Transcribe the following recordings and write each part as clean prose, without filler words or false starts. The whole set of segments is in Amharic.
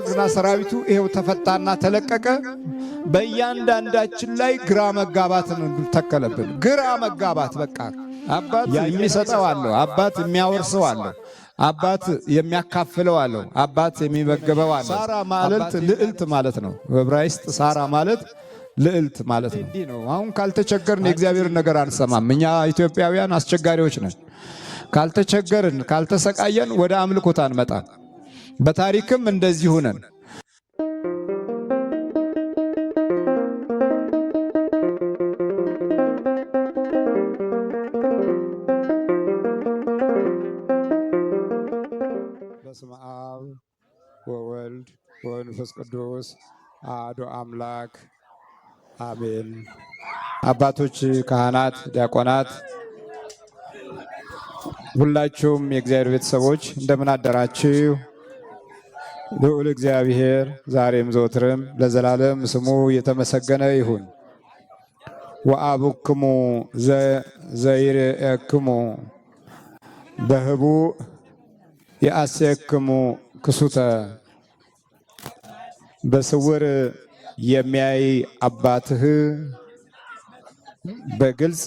እና ሰራዊቱ ይሄው ተፈታና ተለቀቀ። በእያንዳንዳችን ላይ ግራ መጋባት ተከለብን። ግራ መጋባት በቃ አባት የሚሰጠው አለው፣ አባት የሚያወርሰው አለው፣ አባት የሚያካፍለው አለው፣ አባት የሚመግበው አለው። ሳራ ማለት ልዕልት ማለት ነው። በዕብራይስጥ ሳራ ማለት ልዕልት ማለት ነው። አሁን ካልተቸገርን የእግዚአብሔርን ነገር አንሰማም። እኛ ኢትዮጵያውያን አስቸጋሪዎች ነን። ካልተቸገርን ካልተሰቃየን ወደ አምልኮት አንመጣም። በታሪክም እንደዚሁ ነን። በስመ አብ ወወልድ ወመንፈስ ቅዱስ አሐዱ አምላክ አሜን። አባቶች፣ ካህናት፣ ዲያቆናት ሁላችሁም የእግዚአብሔር ቤተሰቦች እንደምን አደራችሁ? ልዑል እግዚአብሔር ዛሬም ዘወትርም ለዘላለም ስሙ የተመሰገነ ይሁን። ወአቡክሙ ዘይርእክሙ በህቡዕ የአሴክሙ ክሱተ፣ በስውር የሚያይ አባትህ በግልጽ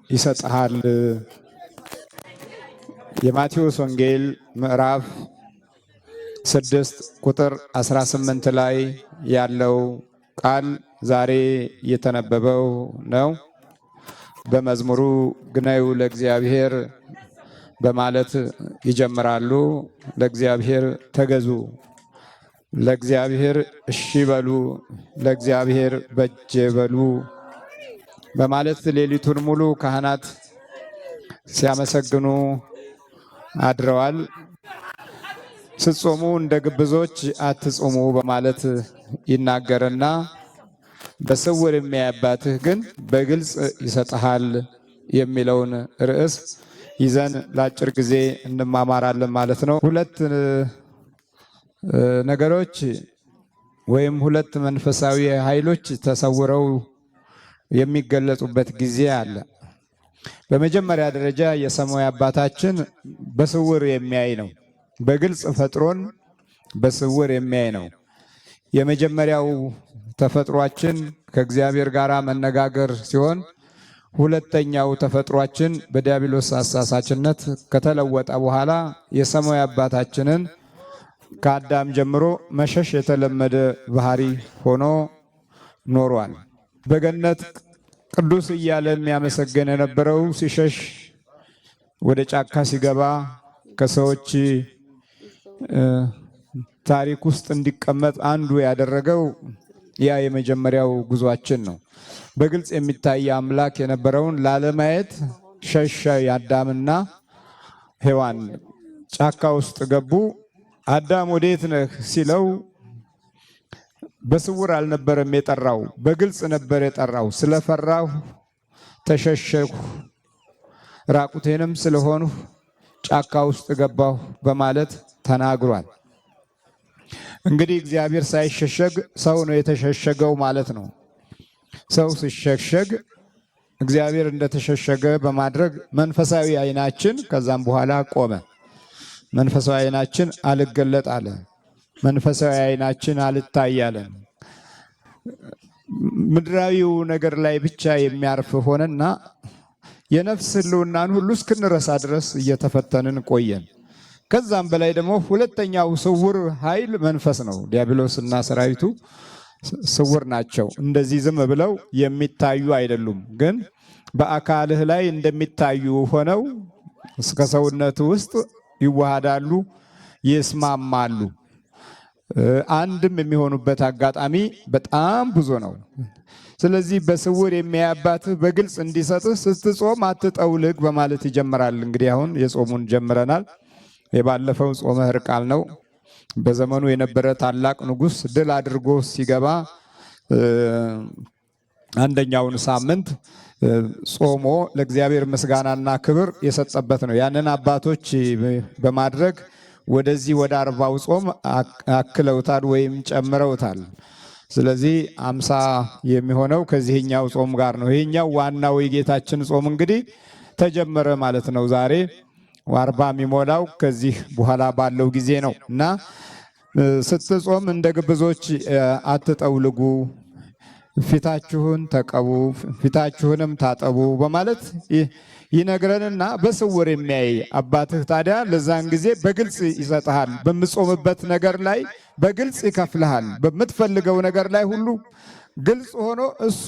ይሰጥሃል። የማቴዎስ ወንጌል ምዕራፍ 6 ቁጥር 18 ላይ ያለው ቃል ዛሬ የተነበበው ነው። በመዝሙሩ ግነዩ ለእግዚአብሔር በማለት ይጀምራሉ። ለእግዚአብሔር ተገዙ፣ ለእግዚአብሔር እሺ በሉ፣ ለእግዚአብሔር በጄ በሉ በማለት ሌሊቱን ሙሉ ካህናት ሲያመሰግኑ አድረዋል። ስትጾሙ እንደ ግብዞች አትጾሙ በማለት ይናገርና በስውር የሚያባትህ ግን በግልጽ ይሰጥሃል የሚለውን ርዕስ ይዘን ለአጭር ጊዜ እንማማራለን ማለት ነው። ሁለት ነገሮች ወይም ሁለት መንፈሳዊ ኃይሎች ተሰውረው የሚገለጹበት ጊዜ አለ። በመጀመሪያ ደረጃ የሰማይ አባታችን በስውር የሚያይ ነው። በግልጽ ፈጥሮን በስውር የሚያይ ነው። የመጀመሪያው ተፈጥሯችን ከእግዚአብሔር ጋር መነጋገር ሲሆን፣ ሁለተኛው ተፈጥሯችን በዲያብሎስ አሳሳችነት ከተለወጠ በኋላ የሰማይ አባታችንን ከአዳም ጀምሮ መሸሽ የተለመደ ባህሪ ሆኖ ኖሯል። በገነት ቅዱስ እያለ የሚያመሰግን የነበረው ሲሸሽ ወደ ጫካ ሲገባ ከሰዎች ታሪክ ውስጥ እንዲቀመጥ አንዱ ያደረገው ያ የመጀመሪያው ጉዟችን ነው። በግልጽ የሚታይ አምላክ የነበረውን ላለማየት ሸሸ። አዳምና ሔዋን ጫካ ውስጥ ገቡ። አዳም ወዴት ነህ ሲለው በስውር አልነበረም የጠራው፣ በግልጽ ነበር የጠራው። ስለፈራሁ ተሸሸኩ፣ ራቁቴንም ስለሆንሁ ጫካ ውስጥ ገባሁ በማለት ተናግሯል። እንግዲህ እግዚአብሔር ሳይሸሸግ ሰው ነው የተሸሸገው ማለት ነው። ሰው ሲሸሸግ እግዚአብሔር እንደተሸሸገ በማድረግ መንፈሳዊ ዓይናችን ከዛም በኋላ ቆመ። መንፈሳዊ ዓይናችን አልገለጥ አለ። መንፈሳዊ ዓይናችን አልታይ አለ። ምድራዊው ነገር ላይ ብቻ የሚያርፍ ሆነና የነፍስ ሕልውናን ሁሉ እስክንረሳ ድረስ እየተፈተንን ቆየን። ከዛም በላይ ደግሞ ሁለተኛው ስውር ኃይል መንፈስ ነው። ዲያብሎስ እና ሰራዊቱ ስውር ናቸው። እንደዚህ ዝም ብለው የሚታዩ አይደሉም። ግን በአካልህ ላይ እንደሚታዩ ሆነው እስከ ሰውነት ውስጥ ይዋሃዳሉ፣ ይስማማሉ። አንድም የሚሆኑበት አጋጣሚ በጣም ብዙ ነው። ስለዚህ በስውር የሚያባትህ በግልጽ እንዲሰጥህ ስትጾም አትጠውልግ በማለት ይጀምራል። እንግዲህ አሁን የጾሙን ጀምረናል። የባለፈው ጾመ ሕርቃል ነው። በዘመኑ የነበረ ታላቅ ንጉሥ ድል አድርጎ ሲገባ አንደኛውን ሳምንት ጾሞ ለእግዚአብሔር ምስጋናና ክብር የሰጠበት ነው። ያንን አባቶች በማድረግ ወደዚህ ወደ 40ው ጾም አክለውታል ወይም ጨምረውታል። ስለዚህ 50 የሚሆነው ከዚህኛው ጾም ጋር ነው። ይህኛው ዋናው የጌታችን ጾም እንግዲህ ተጀመረ ማለት ነው። ዛሬ 40 የሚሞላው ከዚህ በኋላ ባለው ጊዜ ነው እና ስትጾም እንደ ግብዞች አትጠውልጉ፣ ፊታችሁን ተቀቡ፣ ፊታችሁንም ታጠቡ በማለት ይነግረንና በስውር የሚያይ አባትህ ታዲያ ለዛን ጊዜ በግልጽ ይሰጥሃል። በምጾምበት ነገር ላይ በግልጽ ይከፍልሃል። በምትፈልገው ነገር ላይ ሁሉ ግልጽ ሆኖ እሱ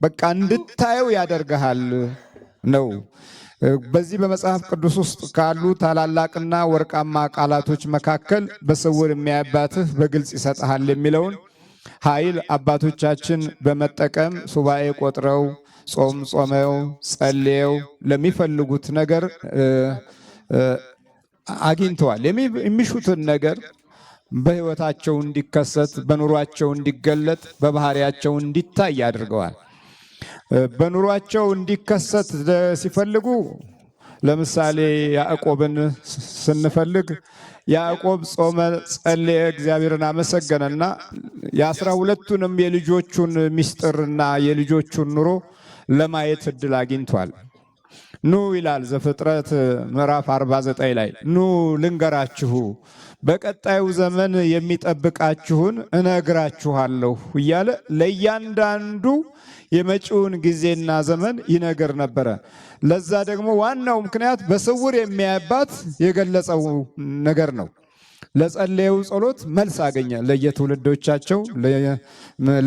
በቃ እንድታየው ያደርግሃል ነው። በዚህ በመጽሐፍ ቅዱስ ውስጥ ካሉ ታላላቅና ወርቃማ ቃላቶች መካከል በስውር የሚያይ አባትህ በግልጽ ይሰጥሃል የሚለውን ኃይል አባቶቻችን በመጠቀም ሱባኤ ቆጥረው ጾም ጾመው ጸልየው ለሚፈልጉት ነገር አግኝተዋል። የሚሹትን ነገር በሕይወታቸው እንዲከሰት፣ በኑሯቸው እንዲገለጥ፣ በባህሪያቸው እንዲታይ አድርገዋል። በኑሯቸው እንዲከሰት ሲፈልጉ ለምሳሌ ያዕቆብን ስንፈልግ ያዕቆብ ጾመ፣ ጸለየ፣ እግዚአብሔርን አመሰገነና የ12ቱንም የልጆቹን ምስጢርና የልጆቹን ኑሮ ለማየት እድል አግኝቷል። ኑ ይላል ዘፍጥረት ምዕራፍ 49 ላይ ኑ ልንገራችሁ፣ በቀጣዩ ዘመን የሚጠብቃችሁን እነግራችኋለሁ እያለ ለእያንዳንዱ የመጪውን ጊዜና ዘመን ይነግር ነበረ። ለዛ ደግሞ ዋናው ምክንያት በስውር የሚያይባት የገለጸው ነገር ነው። ለጸለየው ጸሎት መልስ አገኘ። ለየትውልዶቻቸው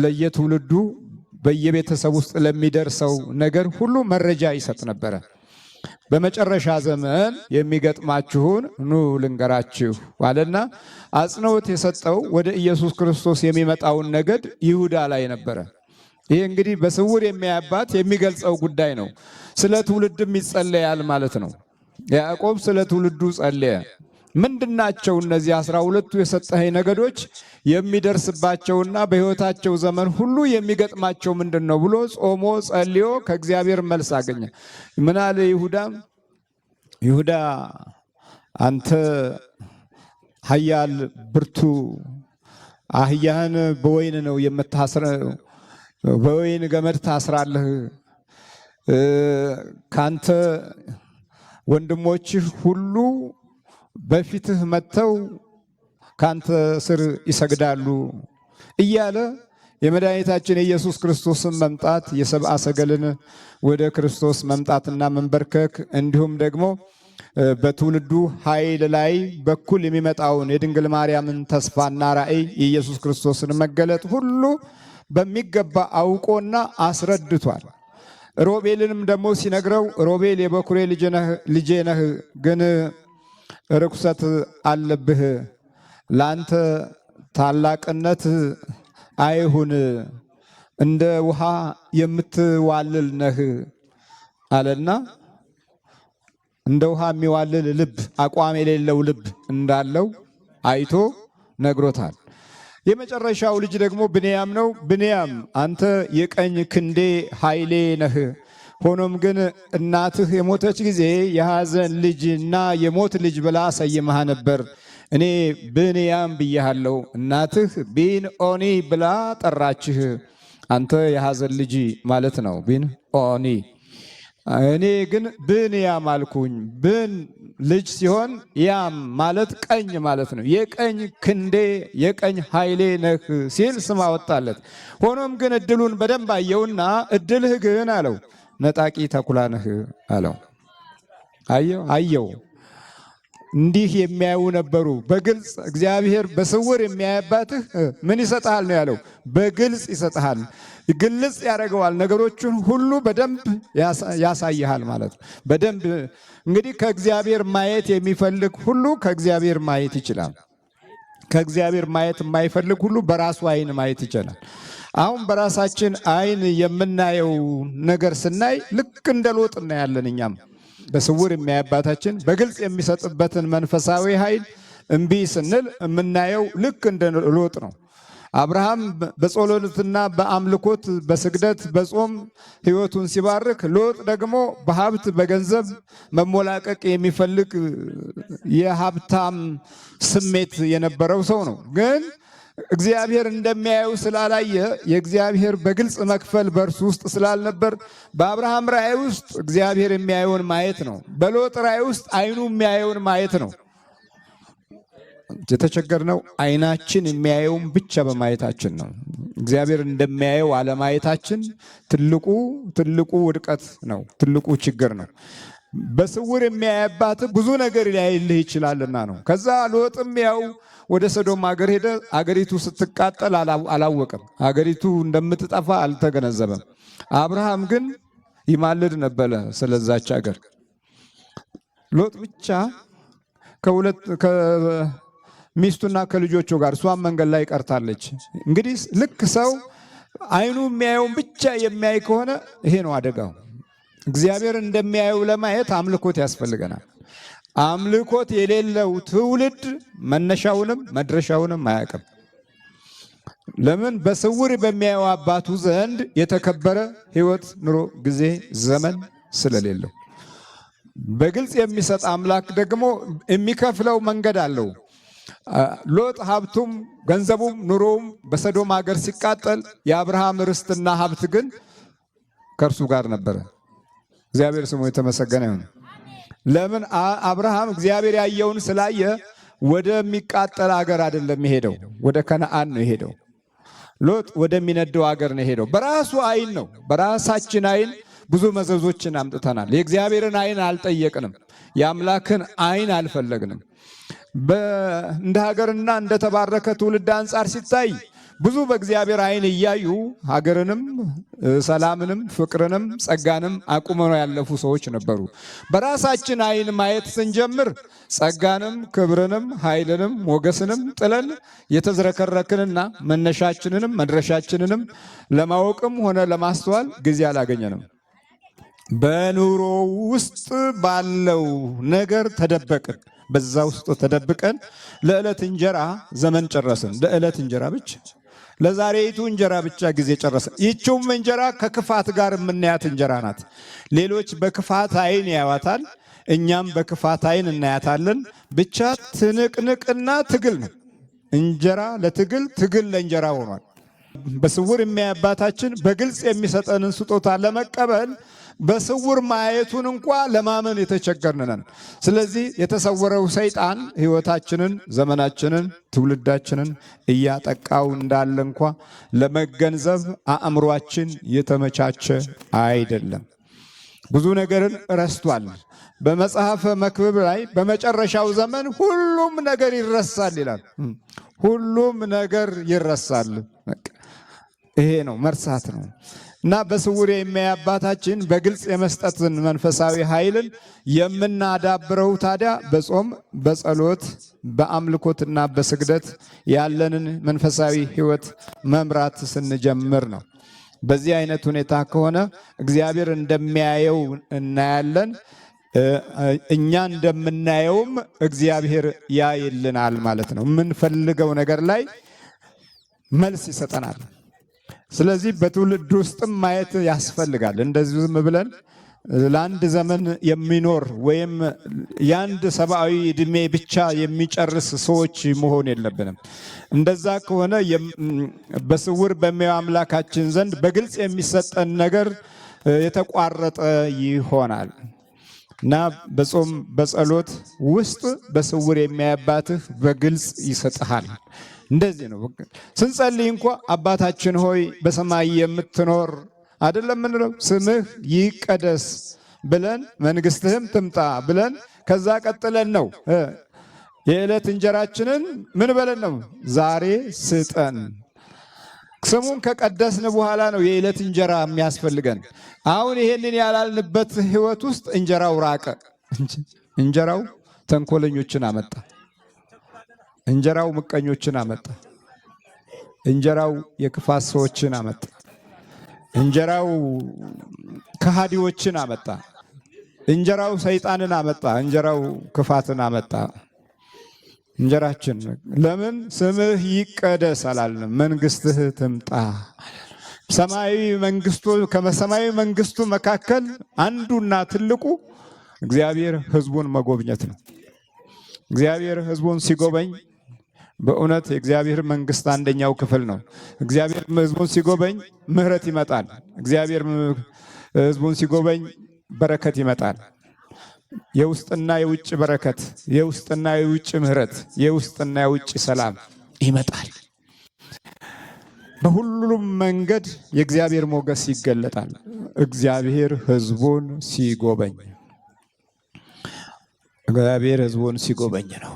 ለየትውልዱ በየቤተሰብ ውስጥ ለሚደርሰው ነገር ሁሉ መረጃ ይሰጥ ነበረ። በመጨረሻ ዘመን የሚገጥማችሁን ኑ ልንገራችሁ አለና አጽንዖት የሰጠው ወደ ኢየሱስ ክርስቶስ የሚመጣውን ነገድ ይሁዳ ላይ ነበረ። ይህ እንግዲህ በስውር የሚያባት የሚገልጸው ጉዳይ ነው። ስለ ትውልድም ይጸለያል ማለት ነው። ያዕቆብ ስለ ትውልዱ ጸለየ። ምንድናቸው እነዚህ 12ቱ የሰጠኸኝ ነገዶች የሚደርስባቸውና በሕይወታቸው ዘመን ሁሉ የሚገጥማቸው ምንድን ነው ብሎ ጾሞ ጸልዮ ከእግዚአብሔር መልስ አገኘ። ምን አለ ይሁዳ? ይሁዳ አንተ ኃያል ብርቱ፣ አህያህን በወይን ነው የምታስረው፣ በወይን ገመድ ታስራለህ። ካንተ ወንድሞችህ ሁሉ በፊትህ መጥተው ካንተ ስር ይሰግዳሉ እያለ የመድኃኒታችን የኢየሱስ ክርስቶስን መምጣት የሰብአ ሰገልን ወደ ክርስቶስ መምጣትና መንበርከክ እንዲሁም ደግሞ በትውልዱ ኃይል ላይ በኩል የሚመጣውን የድንግል ማርያምን ተስፋና ራእይ የኢየሱስ ክርስቶስን መገለጥ ሁሉ በሚገባ አውቆና አስረድቷል። ሮቤልንም ደግሞ ሲነግረው ሮቤል የበኩሬ ልጄ ነህ፣ ግን ርኩሰት አለብህ፣ ለአንተ ታላቅነት አይሁን፣ እንደ ውሃ የምትዋልል ነህ አለና እንደ ውሃ የሚዋልል ልብ፣ አቋም የሌለው ልብ እንዳለው አይቶ ነግሮታል። የመጨረሻው ልጅ ደግሞ ብንያም ነው። ብንያም አንተ የቀኝ ክንዴ ኃይሌ ነህ። ሆኖም ግን እናትህ የሞተች ጊዜ የሐዘን ልጅና የሞት ልጅ ብላ ሰይመሃ ነበር። እኔ ብንያም ብያሃለሁ፣ እናትህ ቢን ኦኒ ብላ ጠራችህ። አንተ የሐዘን ልጅ ማለት ነው፣ ቢን ኦኒ። እኔ ግን ብንያም አልኩኝ። ብን ልጅ ሲሆን ያም ማለት ቀኝ ማለት ነው። የቀኝ ክንዴ የቀኝ ኃይሌ ነህ ሲል ስም አወጣለት። ሆኖም ግን እድሉን በደንብ አየውና እድልህ ግን አለው ነጣቂ ተኩላ ነህ አለው። አየው አየው። እንዲህ የሚያዩ ነበሩ። በግልጽ እግዚአብሔር በስውር የሚያይባትህ ምን ይሰጥሃል ነው ያለው? በግልጽ ይሰጥሃል። ግልጽ ያደርገዋል። ነገሮቹን ሁሉ በደንብ ያሳይሃል ማለት ነው። በደንብ እንግዲህ ከእግዚአብሔር ማየት የሚፈልግ ሁሉ ከእግዚአብሔር ማየት ይችላል። ከእግዚአብሔር ማየት የማይፈልግ ሁሉ በራሱ ዓይን ማየት ይችላል። አሁን በራሳችን ዓይን የምናየው ነገር ስናይ ልክ እንደ ሎጥ እናያለን። እኛም በስውር የሚያይ አባታችን በግልጽ የሚሰጥበትን መንፈሳዊ ኃይል እምቢ ስንል የምናየው ልክ እንደ ሎጥ ነው። አብርሃም በጸሎትና በአምልኮት በስግደት በጾም ሕይወቱን ሲባርክ፣ ሎጥ ደግሞ በሀብት በገንዘብ መሞላቀቅ የሚፈልግ የሀብታም ስሜት የነበረው ሰው ነው። ግን እግዚአብሔር እንደሚያየው ስላላየ የእግዚአብሔር በግልጽ መክፈል በእርሱ ውስጥ ስላልነበር በአብርሃም ራእይ ውስጥ እግዚአብሔር የሚያየውን ማየት ነው። በሎጥ ራእይ ውስጥ ዓይኑ የሚያየውን ማየት ነው። የተቸገርነው ዓይናችን የሚያየውን ብቻ በማየታችን ነው። እግዚአብሔር እንደሚያየው አለማየታችን ትልቁ ትልቁ ውድቀት ነው፣ ትልቁ ችግር ነው። በስውር የሚያይባት ብዙ ነገር ሊያይልህ ይችላልና ነው። ከዛ ሎጥም ያው ወደ ሰዶም አገር ሄደ። አገሪቱ ስትቃጠል አላወቀም። አገሪቱ እንደምትጠፋ አልተገነዘበም። አብርሃም ግን ይማልድ ነበረ ስለዛች አገር። ሎጥ ብቻ ከሁለት ከሚስቱና ከልጆቹ ጋር እሷን መንገድ ላይ ቀርታለች። እንግዲህ ልክ ሰው ዓይኑ የሚያየውን ብቻ የሚያይ ከሆነ ይሄ ነው አደጋው። እግዚአብሔር እንደሚያየው ለማየት አምልኮት ያስፈልገናል። አምልኮት የሌለው ትውልድ መነሻውንም መድረሻውንም አያውቅም። ለምን? በስውር በሚያየው አባቱ ዘንድ የተከበረ ሕይወት፣ ኑሮ፣ ጊዜ፣ ዘመን ስለሌለው። በግልጽ የሚሰጥ አምላክ ደግሞ የሚከፍለው መንገድ አለው። ሎጥ ሀብቱም ገንዘቡም ኑሮውም በሰዶም ሀገር ሲቃጠል የአብርሃም ርስትና ሀብት ግን ከእርሱ ጋር ነበረ። እግዚአብሔር ስሙ የተመሰገነ ይሁን። ለምን? አብርሃም እግዚአብሔር ያየውን ስላየ ወደሚቃጠል አገር አይደለም የሄደው፣ ወደ ከነአን ነው የሄደው። ሎጥ ወደሚነደው አገር ነው የሄደው። በራሱ ዓይን ነው። በራሳችን ዓይን ብዙ መዘዞችን አምጥተናል። የእግዚአብሔርን ዓይን አልጠየቅንም። የአምላክን ዓይን አልፈለግንም። እንደ ሀገርና እንደተባረከ ትውልድ አንጻር ሲታይ ብዙ በእግዚአብሔር ዓይን እያዩ ሀገርንም ሰላምንም ፍቅርንም ጸጋንም አቁመው ያለፉ ሰዎች ነበሩ። በራሳችን ዓይን ማየት ስንጀምር ጸጋንም ክብርንም ኃይልንም ሞገስንም ጥለን የተዝረከረክንና መነሻችንንም መድረሻችንንም ለማወቅም ሆነ ለማስተዋል ጊዜ አላገኘንም። በኑሮ ውስጥ ባለው ነገር ተደበቅን። በዛ ውስጥ ተደብቀን ለዕለት እንጀራ ዘመን ጨረስን። ለዕለት እንጀራ ብቻ፣ ለዛሬይቱ እንጀራ ብቻ ጊዜ ጨረስን። ይህችውም እንጀራ ከክፋት ጋር የምናያት እንጀራ ናት። ሌሎች በክፋት ዓይን ያዩዋታል፣ እኛም በክፋት ዓይን እናያታለን። ብቻ ትንቅንቅና ትግል ነው። እንጀራ ለትግል፣ ትግል ለእንጀራ ሆኗል። በስውር የሚያይ አባታችን በግልጽ የሚሰጠንን ስጦታ ለመቀበል በስውር ማየቱን እንኳ ለማመን የተቸገርን ነን። ስለዚህ የተሰወረው ሰይጣን ሕይወታችንን፣ ዘመናችንን፣ ትውልዳችንን እያጠቃው እንዳለ እንኳ ለመገንዘብ አእምሯችን የተመቻቸ አይደለም። ብዙ ነገርን ረስቷል። በመጽሐፈ መክብብ ላይ በመጨረሻው ዘመን ሁሉም ነገር ይረሳል ይላል። ሁሉም ነገር ይረሳል። ይሄ ነው መርሳት ነው። እና በስውር የሚያይ አባታችን በግልጽ የመስጠትን መንፈሳዊ ኃይልን የምናዳብረው ታዲያ በጾም፣ በጸሎት፣ በአምልኮትና በስግደት ያለንን መንፈሳዊ ሕይወት መምራት ስንጀምር ነው። በዚህ አይነት ሁኔታ ከሆነ እግዚአብሔር እንደሚያየው እናያለን፣ እኛ እንደምናየውም እግዚአብሔር ያይልናል ማለት ነው። የምንፈልገው ነገር ላይ መልስ ይሰጠናል። ስለዚህ በትውልድ ውስጥም ማየት ያስፈልጋል። እንደዚሁ ዝም ብለን ለአንድ ዘመን የሚኖር ወይም የአንድ ሰብአዊ ዕድሜ ብቻ የሚጨርስ ሰዎች መሆን የለብንም። እንደዛ ከሆነ በስውር በሚያየው አምላካችን ዘንድ በግልጽ የሚሰጠን ነገር የተቋረጠ ይሆናል እና በጾም በጸሎት ውስጥ በስውር የሚያይ አባትህ በግልጽ ይሰጥሃል። እንደዚህ ነው። ስንጸልይ እንኳ አባታችን ሆይ በሰማይ የምትኖር አይደለም ምንለው፣ ስምህ ይቀደስ ብለን መንግስትህም ትምጣ ብለን ከዛ ቀጥለን ነው የዕለት እንጀራችንን ምን በለን ነው ዛሬ ስጠን። ስሙን ከቀደስን በኋላ ነው የዕለት እንጀራ የሚያስፈልገን። አሁን ይሄንን ያላልንበት ህይወት ውስጥ እንጀራው ራቀ። እንጀራው ተንኮለኞችን አመጣ። እንጀራው ምቀኞችን አመጣ። እንጀራው የክፋት ሰዎችን አመጣ። እንጀራው ከሃዲዎችን አመጣ። እንጀራው ሰይጣንን አመጣ። እንጀራው ክፋትን አመጣ። እንጀራችን ለምን ስምህ ይቀደስ አላልንም? መንግስትህ ትምጣ። ሰማያዊ መንግስቱ ከሰማያዊ መንግስቱ መካከል አንዱና ትልቁ እግዚአብሔር ሕዝቡን መጎብኘት ነው። እግዚአብሔር ሕዝቡን ሲጎበኝ በእውነት የእግዚአብሔር መንግስት አንደኛው ክፍል ነው። እግዚአብሔር ሕዝቡን ሲጎበኝ ምሕረት ይመጣል። እግዚአብሔር ሕዝቡን ሲጎበኝ በረከት ይመጣል። የውስጥና የውጭ በረከት፣ የውስጥና የውጭ ምሕረት፣ የውስጥና የውጭ ሰላም ይመጣል። በሁሉም መንገድ የእግዚአብሔር ሞገስ ይገለጣል። እግዚአብሔር ሕዝቡን ሲጎበኝ እግዚአብሔር ሕዝቡን ሲጎበኝ ነው።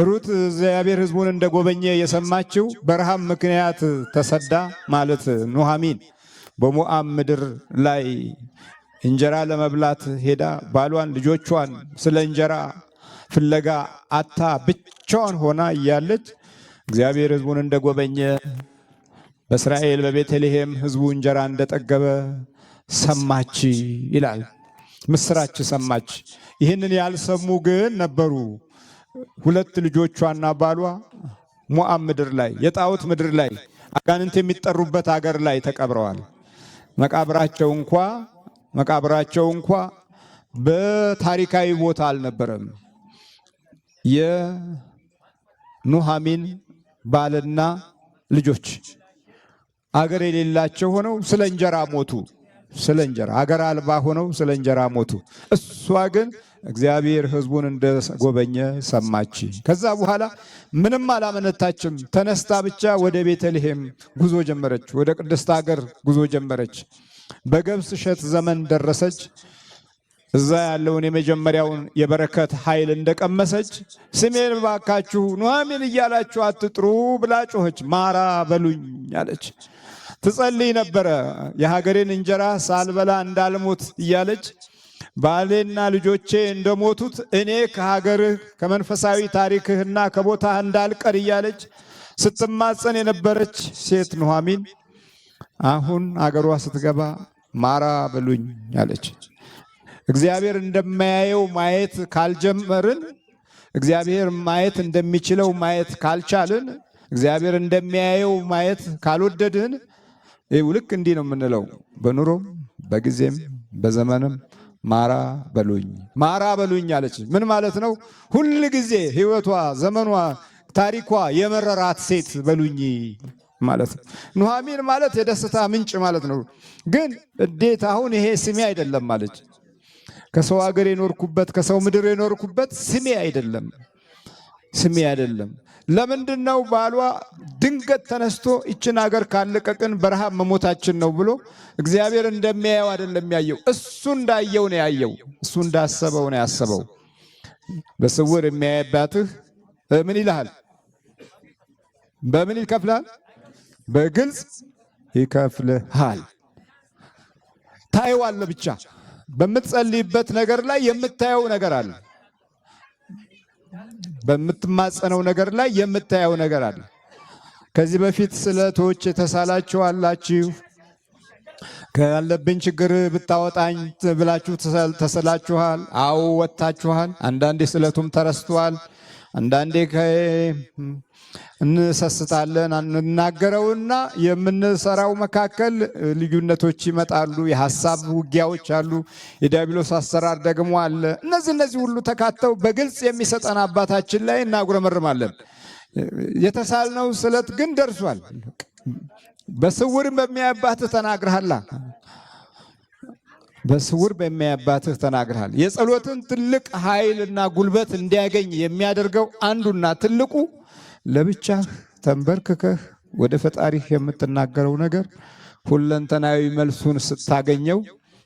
ሩት እግዚአብሔር ሕዝቡን እንደጎበኘ የሰማችው በረሃብ ምክንያት ተሰዳ ማለት ኑኃሚን በሞዓብ ምድር ላይ እንጀራ ለመብላት ሄዳ ባሏን ልጆቿን ስለ እንጀራ ፍለጋ አታ ብቻዋን ሆና እያለች እግዚአብሔር ሕዝቡን እንደጎበኘ በእስራኤል በቤተልሔም ሕዝቡ እንጀራ እንደጠገበ ሰማች ይላል። ምስራች ሰማች። ይህንን ያልሰሙ ግን ነበሩ። ሁለት ልጆቿና ባሏ ሞዓብ ምድር ላይ፣ የጣዖት ምድር ላይ፣ አጋንንት የሚጠሩበት አገር ላይ ተቀብረዋል። መቃብራቸው እንኳ መቃብራቸው እንኳ በታሪካዊ ቦታ አልነበረም። የኑኃሚን ባልና ልጆች አገር የሌላቸው ሆነው ስለ እንጀራ ሞቱ። ስለ እንጀራ አገር አልባ ሆነው ስለ እንጀራ ሞቱ። እሷ ግን እግዚአብሔር ሕዝቡን እንደጎበኘ ሰማች። ከዛ በኋላ ምንም አላመነታችም። ተነስታ ብቻ ወደ ቤተልሔም ጉዞ ጀመረች። ወደ ቅድስት ሀገር ጉዞ ጀመረች። በገብስ እሸት ዘመን ደረሰች። እዛ ያለውን የመጀመሪያውን የበረከት ኃይል እንደቀመሰች ስሜን ባካችሁ ኑኃሚን እያላችሁ አትጥሩ ብላ ጮኸች። ማራ በሉኝ አለች። ትጸልይ ነበረ። የሀገሬን እንጀራ ሳልበላ እንዳልሞት እያለች ባሌና ልጆቼ እንደሞቱት እኔ ከሀገርህ ከመንፈሳዊ ታሪክህና ከቦታህ እንዳልቀር እያለች ስትማጸን የነበረች ሴት ኑኃሚን አሁን አገሯ ስትገባ ማራ በሉኝ አለች። እግዚአብሔር እንደማያየው ማየት ካልጀመርን፣ እግዚአብሔር ማየት እንደሚችለው ማየት ካልቻልን፣ እግዚአብሔር እንደሚያየው ማየት ካልወደድን፣ ልክ እንዲህ ነው የምንለው። በኑሮም በጊዜም በዘመንም ማራ በሉኝ ማራ በሉኝ አለች። ምን ማለት ነው? ሁል ጊዜ ሕይወቷ፣ ዘመኗ፣ ታሪኳ የመረራት ሴት በሉኝ ማለት ነው። ኑኃሚን ማለት የደስታ ምንጭ ማለት ነው። ግን እንዴት አሁን ይሄ ስሜ አይደለም አለች። ከሰው ሀገር የኖርኩበት፣ ከሰው ምድር የኖርኩበት ስሜ አይደለም፣ ስሜ አይደለም። ለምንድን ነው ባሏ ድንገት ተነስቶ ይችን ሀገር ካለቀቅን በረሃብ መሞታችን ነው ብሎ እግዚአብሔር እንደሚያየው አይደለም ያየው፣ እሱ እንዳየው ነው ያየው፣ እሱ እንዳሰበው ነው ያሰበው። በስውር የሚያይባትህ ምን ይልሃል? በምን ይከፍልሃል? በግልጽ ይከፍልሃል። ታየዋለህ ብቻ በምትጸልይበት ነገር ላይ የምታየው ነገር አለ። በምትማጸነው ነገር ላይ የምታየው ነገር አለ። ከዚህ በፊት ስለቶች የተሳላችሁ አላችሁ። ካለብኝ ችግር ብታወጣኝ ብላችሁ ተስላችኋል። አዎ ወጥታችኋል። አንዳንዴ ስለቱም ተረስቷል። አንዳንዴ እንሰስታለን። እንናገረውና የምንሰራው መካከል ልዩነቶች ይመጣሉ። የሀሳብ ውጊያዎች አሉ። የዲያብሎስ አሰራር ደግሞ አለ። እነዚህ ሁሉ ተካተው በግልጽ የሚሰጠን አባታችን ላይ እናጉረመርማለን። የተሳልነው ስለት ግን ደርሷል። በስውርም በሚያባትህ ተናግረሃል። በስውር በሚያባትህ ተናግረሃል። የጸሎትን ትልቅ ኃይልና ጉልበት እንዲያገኝ የሚያደርገው አንዱና ትልቁ ለብቻህ ተንበርክከህ ወደ ፈጣሪህ የምትናገረው ነገር ሁለንተናዊ መልሱን ስታገኘው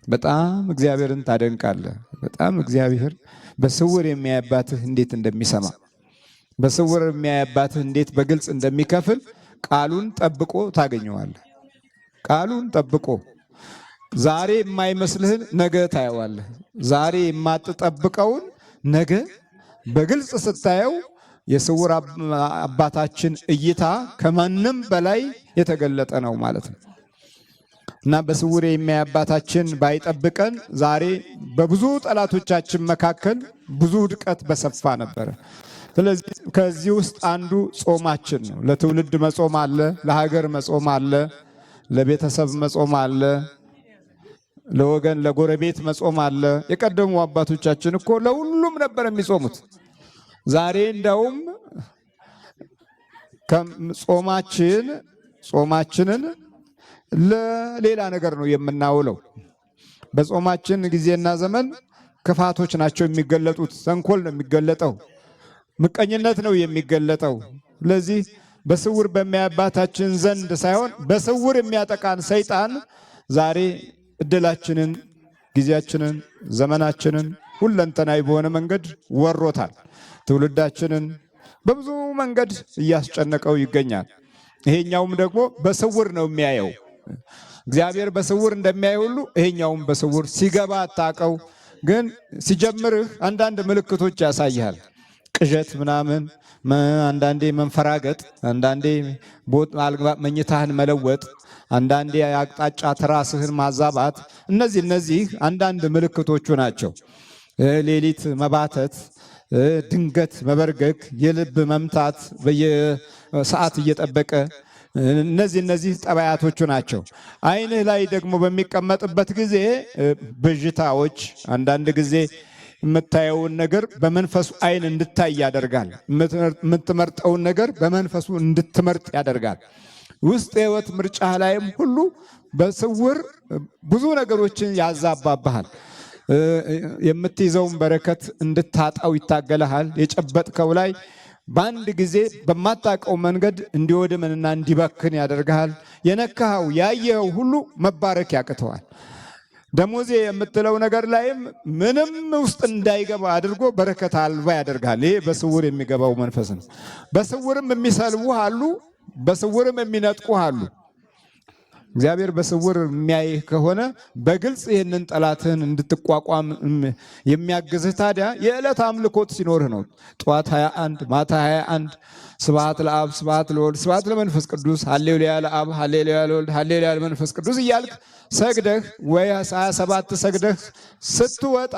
በጣም እግዚአብሔርን ታደንቃለህ። በጣም እግዚአብሔር በስውር የሚያባትህ እንዴት እንደሚሰማ፣ በስውር የሚያባትህ እንዴት በግልጽ እንደሚከፍል ቃሉን ጠብቆ ታገኘዋለህ። ቃሉን ጠብቆ ዛሬ የማይመስልህን ነገ ታየዋለህ። ዛሬ የማትጠብቀውን ነገ በግልጽ ስታየው የስውር አባታችን እይታ ከማንም በላይ የተገለጠ ነው ማለት ነው። እና በስውር የሚያይ አባታችን ባይጠብቀን ዛሬ በብዙ ጠላቶቻችን መካከል ብዙ ውድቀት በሰፋ ነበረ። ስለዚህ ከዚህ ውስጥ አንዱ ጾማችን ነው። ለትውልድ መጾም አለ፣ ለሀገር መጾም አለ፣ ለቤተሰብ መጾም አለ፣ ለወገን ለጎረቤት መጾም አለ። የቀደሙ አባቶቻችን እኮ ለሁሉም ነበር የሚጾሙት። ዛሬ እንደውም ጾማችን ጾማችንን ለሌላ ነገር ነው የምናውለው። በጾማችን ጊዜና ዘመን ክፋቶች ናቸው የሚገለጡት። ተንኮል ነው የሚገለጠው። ምቀኝነት ነው የሚገለጠው። ስለዚህ በስውር በሚያባታችን ዘንድ ሳይሆን በስውር የሚያጠቃን ሰይጣን ዛሬ እድላችንን፣ ጊዜያችንን፣ ዘመናችንን ሁለንተናዊ በሆነ መንገድ ወሮታል። ትውልዳችንን በብዙ መንገድ እያስጨነቀው ይገኛል። ይሄኛውም ደግሞ በስውር ነው የሚያየው። እግዚአብሔር በስውር እንደሚያይ ሁሉ ይሄኛውም በስውር ሲገባ አታቀው፣ ግን ሲጀምርህ አንዳንድ ምልክቶች ያሳይሃል። ቅዠት ምናምን፣ አንዳንዴ መንፈራገጥ፣ አንዳንዴ መኝታህን መለወጥ፣ አንዳንዴ አቅጣጫ ትራስህን ማዛባት፣ እነዚህ አንዳንድ ምልክቶቹ ናቸው። ሌሊት መባተት፣ ድንገት መበርገግ፣ የልብ መምታት በየሰዓት እየጠበቀ እነዚህ ጠባያቶቹ ናቸው። ዓይንህ ላይ ደግሞ በሚቀመጥበት ጊዜ ብዥታዎች፣ አንዳንድ ጊዜ የምታየውን ነገር በመንፈሱ ዓይን እንድታይ ያደርጋል። የምትመርጠውን ነገር በመንፈሱ እንድትመርጥ ያደርጋል። ውስጥ የህይወት ምርጫህ ላይም ሁሉ በስውር ብዙ ነገሮችን ያዛባብሃል። የምትይዘውን በረከት እንድታጣው ይታገልሃል። የጨበጥከው ላይ በአንድ ጊዜ በማታውቀው መንገድ እንዲወድምንና እንዲበክን ያደርግሃል። የነካኸው ያየኸው ሁሉ መባረክ ያቅተዋል። ደሞዜ የምትለው ነገር ላይም ምንም ውስጥ እንዳይገባ አድርጎ በረከት አልባ ያደርግሃል። ይሄ በስውር የሚገባው መንፈስ ነው። በስውርም የሚሰልቡህ አሉ፣ በስውርም የሚነጥቁህ አሉ። እግዚአብሔር በስውር የሚያይህ ከሆነ በግልጽ ይህንን ጠላትህን እንድትቋቋም የሚያግዝህ ታዲያ የዕለት አምልኮት ሲኖርህ ነው። ጠዋት 21 ማታ 21 ስብሐት ለአብ ስብሐት ለወልድ ስብሐት ለመንፈስ ቅዱስ ሃሌሉያ ለአብ ሃሌሉያ ለወልድ ሃሌሉያ ለመንፈስ ቅዱስ እያልክ ሰግደህ ወይ 27 ሰግደህ ስትወጣ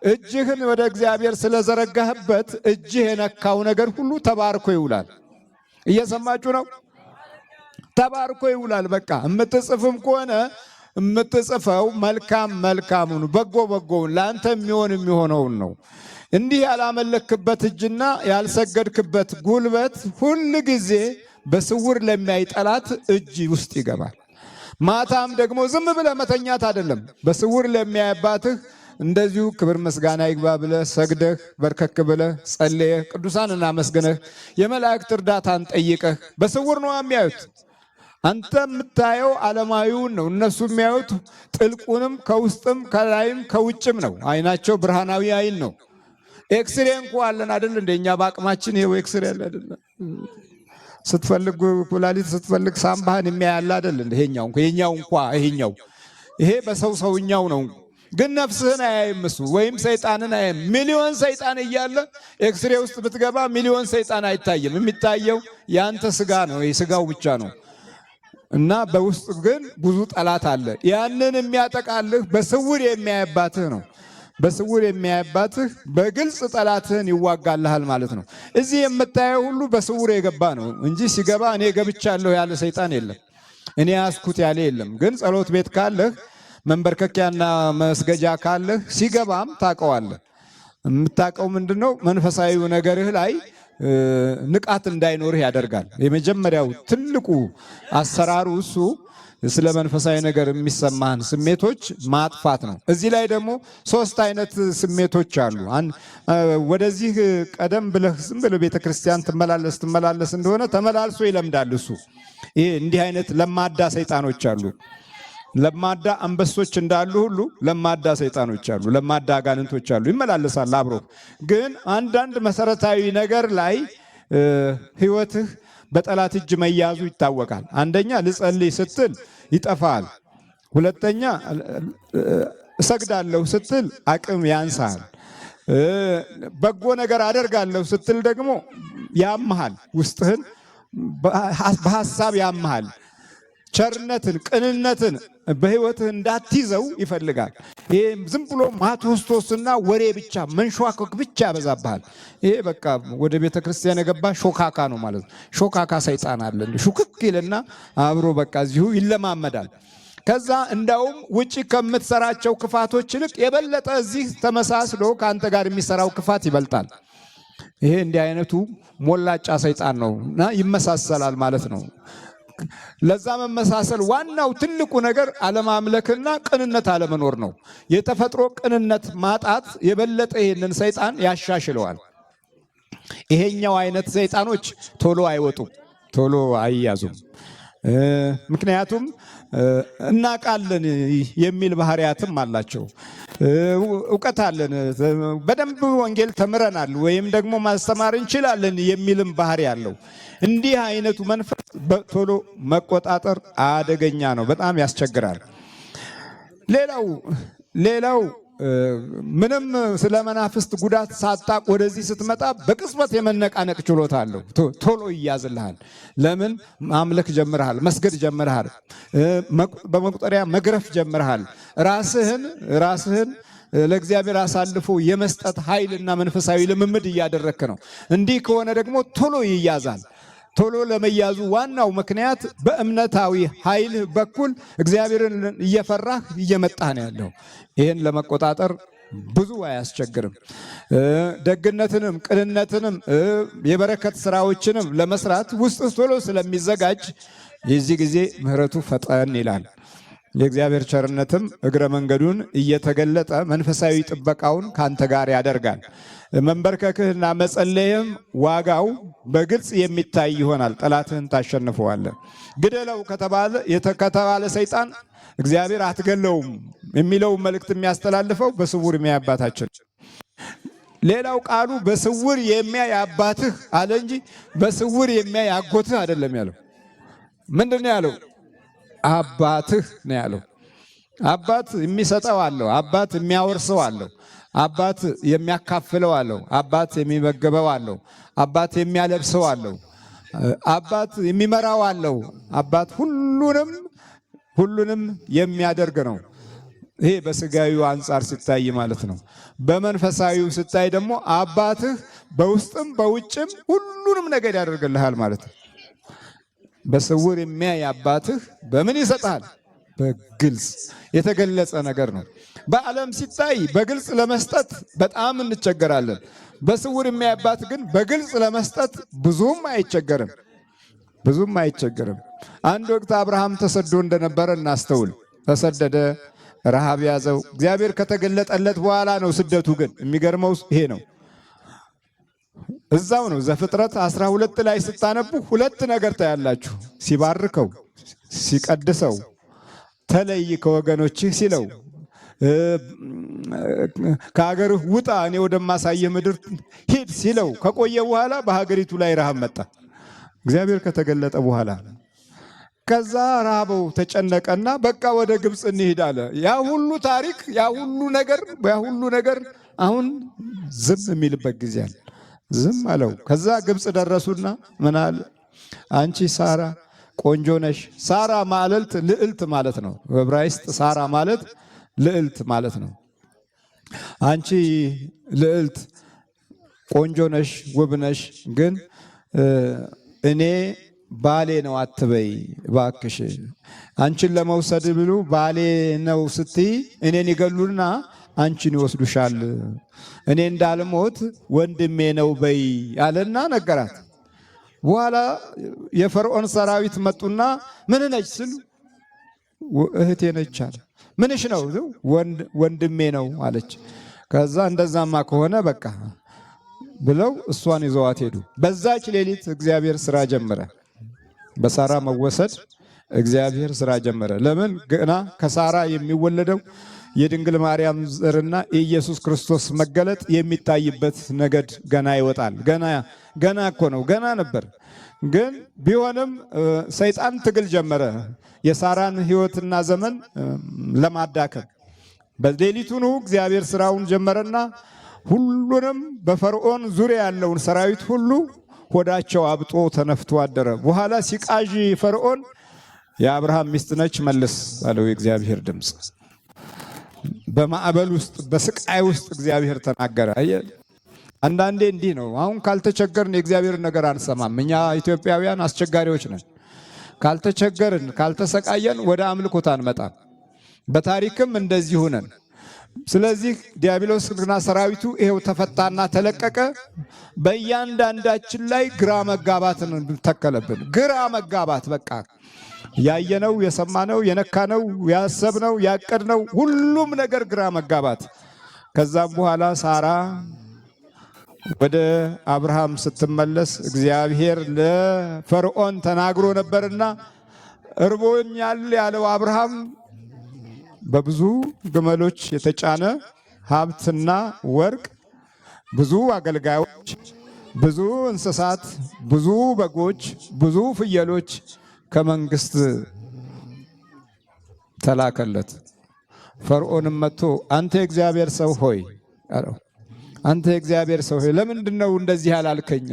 እጅህን ወደ እግዚአብሔር ስለዘረጋህበት እጅህ የነካው ነገር ሁሉ ተባርኮ ይውላል። እየሰማችሁ ነው። ተባርኮ ይውላል። በቃ የምትጽፍም ከሆነ የምትጽፈው መልካም መልካሙን በጎ በጎውን ለአንተ የሚሆን የሚሆነውን ነው። እንዲህ ያላመለክበት እጅና ያልሰገድክበት ጉልበት ሁል ጊዜ በስውር ለሚያይ ጠላት እጅ ውስጥ ይገባል። ማታም ደግሞ ዝም ብለህ መተኛት አይደለም። በስውር ለሚያይባትህ እንደዚሁ ክብር ምስጋና ይግባ ብለህ ሰግደህ በርከክ ብለህ ጸልየህ ቅዱሳን አመስግነህ የመላእክት እርዳታን ጠይቀህ በስውር ነው የሚያዩት። አንተ የምታየው ዓለማዊውን ነው። እነሱ የሚያዩት ጥልቁንም ከውስጥም ከላይም ከውጭም ነው። አይናቸው ብርሃናዊ አይን ነው። ኤክስሬ እንኳ አለን አይደል? እንደኛ በአቅማችን ይኸው ኤክስሬ አለ አይደል? ስትፈልግ ኩላሊት ስትፈልግ ሳምባህን የሚያያል አይደል? ይሄኛው ይሄኛው እንኳ ይሄኛው ይሄ በሰው ሰውኛው ነው። ግን ነፍስህን አያይም እሱ ወይም ሰይጣንን አያይም። ሚሊዮን ሰይጣን እያለ ኤክስሬ ውስጥ ብትገባ ሚሊዮን ሰይጣን አይታይም። የሚታየው የአንተ ስጋ ነው፣ ስጋው ብቻ ነው። እና በውስጥ ግን ብዙ ጠላት አለ። ያንን የሚያጠቃልህ በስውር የሚያይባትህ ነው። በስውር የሚያይባትህ በግልጽ ጠላትህን ይዋጋልሃል ማለት ነው። እዚህ የምታየው ሁሉ በስውር የገባ ነው እንጂ ሲገባ እኔ ገብቻለሁ ያለ ሰይጣን የለም። እኔ ያስኩት ያለ የለም። ግን ጸሎት ቤት ካለህ መንበርከኪያና መስገጃ ካለህ ሲገባም ታውቀዋለህ። የምታውቀው ምንድን ነው? መንፈሳዊው ነገርህ ላይ ንቃት እንዳይኖርህ ያደርጋል። የመጀመሪያው ትልቁ አሰራሩ እሱ ስለ መንፈሳዊ ነገር የሚሰማህን ስሜቶች ማጥፋት ነው። እዚህ ላይ ደግሞ ሶስት አይነት ስሜቶች አሉ። ወደዚህ ቀደም ብለህ ዝም ብለህ ቤተ ክርስቲያን ትመላለስ ትመላለስ እንደሆነ ተመላልሶ ይለምዳል እሱ። ይሄ እንዲህ አይነት ለማዳ ሰይጣኖች አሉ። ለማዳ አንበሶች እንዳሉ ሁሉ ለማዳ ሰይጣኖች አሉ፣ ለማዳ አጋንንቶች አሉ። ይመላለሳል አብሮ። ግን አንዳንድ መሰረታዊ ነገር ላይ ህይወትህ በጠላት እጅ መያዙ ይታወቃል። አንደኛ ልጸልይ ስትል ይጠፋል። ሁለተኛ እሰግዳለሁ ስትል አቅም ያንሳል። በጎ ነገር አደርጋለሁ ስትል ደግሞ ያምሃል፣ ውስጥህን በሀሳብ ያምሃል። ቸርነትን፣ ቅንነትን በህይወትህ እንዳትይዘው ይፈልጋል። ይሄ ዝም ብሎ ማቶስቶስና ወሬ ብቻ መንሸዋከክ ብቻ ያበዛብሃል። ይሄ በቃ ወደ ቤተ ክርስቲያን የገባ ሾካካ ነው ማለት ነው። ሾካካ ሰይጣን አለ። ሹክክ ይልና አብሮ በቃ እዚሁ ይለማመዳል። ከዛ እንዳውም ውጪ ከምትሰራቸው ክፋቶች ይልቅ የበለጠ እዚህ ተመሳስሎ ከአንተ ጋር የሚሰራው ክፋት ይበልጣል። ይሄ እንዲህ አይነቱ ሞላጫ ሰይጣን ነው እና ይመሳሰላል ማለት ነው። ለዛ መመሳሰል ዋናው ትልቁ ነገር አለማምለክና ቅንነት አለመኖር ነው። የተፈጥሮ ቅንነት ማጣት የበለጠ ይህንን ሰይጣን ያሻሽለዋል። ይሄኛው አይነት ሰይጣኖች ቶሎ አይወጡም፣ ቶሎ አይያዙም። ምክንያቱም እናውቃለን የሚል ባህሪያትም አላቸው። እውቀት አለን፣ በደንብ ወንጌል ተምረናል፣ ወይም ደግሞ ማስተማር እንችላለን የሚልም ባህሪ አለው። እንዲህ አይነቱ መንፈስ ቶሎ መቆጣጠር አደገኛ ነው፣ በጣም ያስቸግራል። ሌላው ምንም ስለ መናፍስት ጉዳት ሳታቅ ወደዚህ ስትመጣ በቅጽበት የመነቃነቅ ችሎታ አለው። ቶሎ ይያዝልሃል። ለምን ማምለክ ጀምረሃል፣ መስገድ ጀምረሃል፣ በመቁጠሪያ መግረፍ ጀምረሃል። ራስህን ለእግዚአብሔር አሳልፎ የመስጠት ኃይልና መንፈሳዊ ልምምድ እያደረክ ነው። እንዲህ ከሆነ ደግሞ ቶሎ ይያዛል። ቶሎ ለመያዙ ዋናው ምክንያት በእምነታዊ ኃይል በኩል እግዚአብሔርን እየፈራህ እየመጣህ ነው ያለው። ይህን ለመቆጣጠር ብዙ አያስቸግርም። ደግነትንም ቅንነትንም የበረከት ስራዎችንም ለመስራት ውስጥ ቶሎ ስለሚዘጋጅ የዚህ ጊዜ ምሕረቱ ፈጠን ይላል። የእግዚአብሔር ቸርነትም እግረ መንገዱን እየተገለጠ መንፈሳዊ ጥበቃውን ካንተ ጋር ያደርጋል። መንበርከክህና መጸለይህም ዋጋው በግልጽ የሚታይ ይሆናል። ጠላትህን ታሸንፈዋለህ። ግደለው ከተባለ ሰይጣን እግዚአብሔር አትገለውም የሚለው መልእክት የሚያስተላልፈው በስውር የሚያይ አባታችን። ሌላው ቃሉ በስውር የሚያይ አባትህ አለ እንጂ በስውር የሚያይ አጎትህ አይደለም ያለው። ምንድን ነው ያለው? አባትህ ነው ያለው። አባት የሚሰጠው አለው። አባት የሚያወርሰው አለው። አባት የሚያካፍለው አለው። አባት የሚመግበው አለው። አባት የሚያለብሰው አለው። አባት የሚመራው አለው። አባት ሁሉንም የሚያደርግ ነው። ይሄ በስጋዊው አንጻር ሲታይ ማለት ነው። በመንፈሳዊው ስታይ ደግሞ አባትህ በውስጥም በውጭም ሁሉንም ነገር ያደርግልሃል ማለት ነው። በስውር የሚያይ አባትህ በምን ይሰጣል? በግልጽ የተገለጸ ነገር ነው። በዓለም ሲታይ በግልጽ ለመስጠት በጣም እንቸገራለን። በስውር የሚያይ አባት ግን በግልጽ ለመስጠት ብዙም አይቸገርም፣ ብዙም አይቸገርም። አንድ ወቅት አብርሃም ተሰዶ እንደነበረ እናስተውል። ተሰደደ፣ ረሃብ ያዘው። እግዚአብሔር ከተገለጠለት በኋላ ነው ስደቱ። ግን የሚገርመው ይሄ ነው። እዛው ነው ዘፍጥረት 12 ላይ ስታነቡ ሁለት ነገር ታያላችሁ። ሲባርከው፣ ሲቀድሰው፣ ተለይ ከወገኖችህ ሲለው፣ ከሀገርህ ውጣ እኔ ወደማሳየህ ምድር ሂድ ሲለው ከቆየ በኋላ በሀገሪቱ ላይ ረሃብ መጣ። እግዚአብሔር ከተገለጠ በኋላ ከዛ ረሃበው ተጨነቀና በቃ ወደ ግብፅ እንሂድ አለ። ያ ሁሉ ታሪክ፣ ያ ሁሉ ነገር፣ ያ ሁሉ ነገር አሁን ዝም የሚልበት ጊዜ አለ። ዝም አለው። ከዛ ግብፅ ደረሱና ምን አለ? አንቺ ሳራ ቆንጆ ነሽ። ሳራ ማለት ልዕልት ማለት ነው። በዕብራይስጥ ሳራ ማለት ልዕልት ማለት ነው። አንቺ ልዕልት ቆንጆ ነሽ፣ ውብ ነሽ፣ ግን እኔ ባሌ ነው አትበይ እባክሽ። አንቺን ለመውሰድ ብሉ ባሌ ነው ስትይ እኔን ይገሉና አንቺን ይወስዱሻል። እኔ እንዳልሞት ወንድሜ ነው በይ አለና ነገራት። በኋላ የፈርዖን ሰራዊት መጡና ምን ነች ስሉ እህቴ ነች አለ። ምንሽ ነው? ወንድሜ ነው አለች። ከዛ እንደዛማ ከሆነ በቃ ብለው እሷን ይዘዋት ሄዱ። በዛች ሌሊት እግዚአብሔር ስራ ጀመረ። በሳራ መወሰድ እግዚአብሔር ስራ ጀመረ። ለምን? ገና ከሳራ የሚወለደው የድንግል ማርያም ዘርና የኢየሱስ ክርስቶስ መገለጥ የሚታይበት ነገድ ገና ይወጣል። ገና ገና እኮ ነው፣ ገና ነበር። ግን ቢሆንም ሰይጣን ትግል ጀመረ፣ የሳራን ሕይወትና ዘመን ለማዳከም። በሌሊቱኑ እግዚአብሔር ስራውን ጀመረና ሁሉንም በፈርዖን ዙሪያ ያለውን ሰራዊት ሁሉ ሆዳቸው አብጦ ተነፍቶ አደረ። በኋላ ሲቃዥ ፈርዖን የአብርሃም ሚስት ነች መልስ አለው የእግዚአብሔር ድምፅ። በማዕበል ውስጥ በስቃይ ውስጥ እግዚአብሔር ተናገረ። አንዳንዴ እንዲህ ነው። አሁን ካልተቸገርን የእግዚአብሔርን ነገር አንሰማም። እኛ ኢትዮጵያውያን አስቸጋሪዎች ነን። ካልተቸገርን ካልተሰቃየን ወደ አምልኮት አንመጣም። በታሪክም እንደዚሁ ነን። ስለዚህ ዲያብሎስና ሰራዊቱ ይሄው ተፈታና ተለቀቀ። በእያንዳንዳችን ላይ ግራ መጋባትን ተከለብን። ግራ መጋባት በቃ ያየነው፣ የሰማነው፣ የነካነው፣ ያሰብነው፣ ያቀድነው ሁሉም ነገር ግራ መጋባት። ከዛም በኋላ ሳራ ወደ አብርሃም ስትመለስ እግዚአብሔር ለፈርዖን ተናግሮ ነበርና እርቦኛል ያለው አብርሃም በብዙ ግመሎች የተጫነ ሀብትና ወርቅ፣ ብዙ አገልጋዮች፣ ብዙ እንስሳት፣ ብዙ በጎች፣ ብዙ ፍየሎች ከመንግስት ተላከለት። ፈርዖንም መጥቶ አንተ የእግዚአብሔር ሰው ሆይ አለው። አንተ የእግዚአብሔር ሰው ሆይ ለምንድን ነው እንደዚህ ያላልከኝ?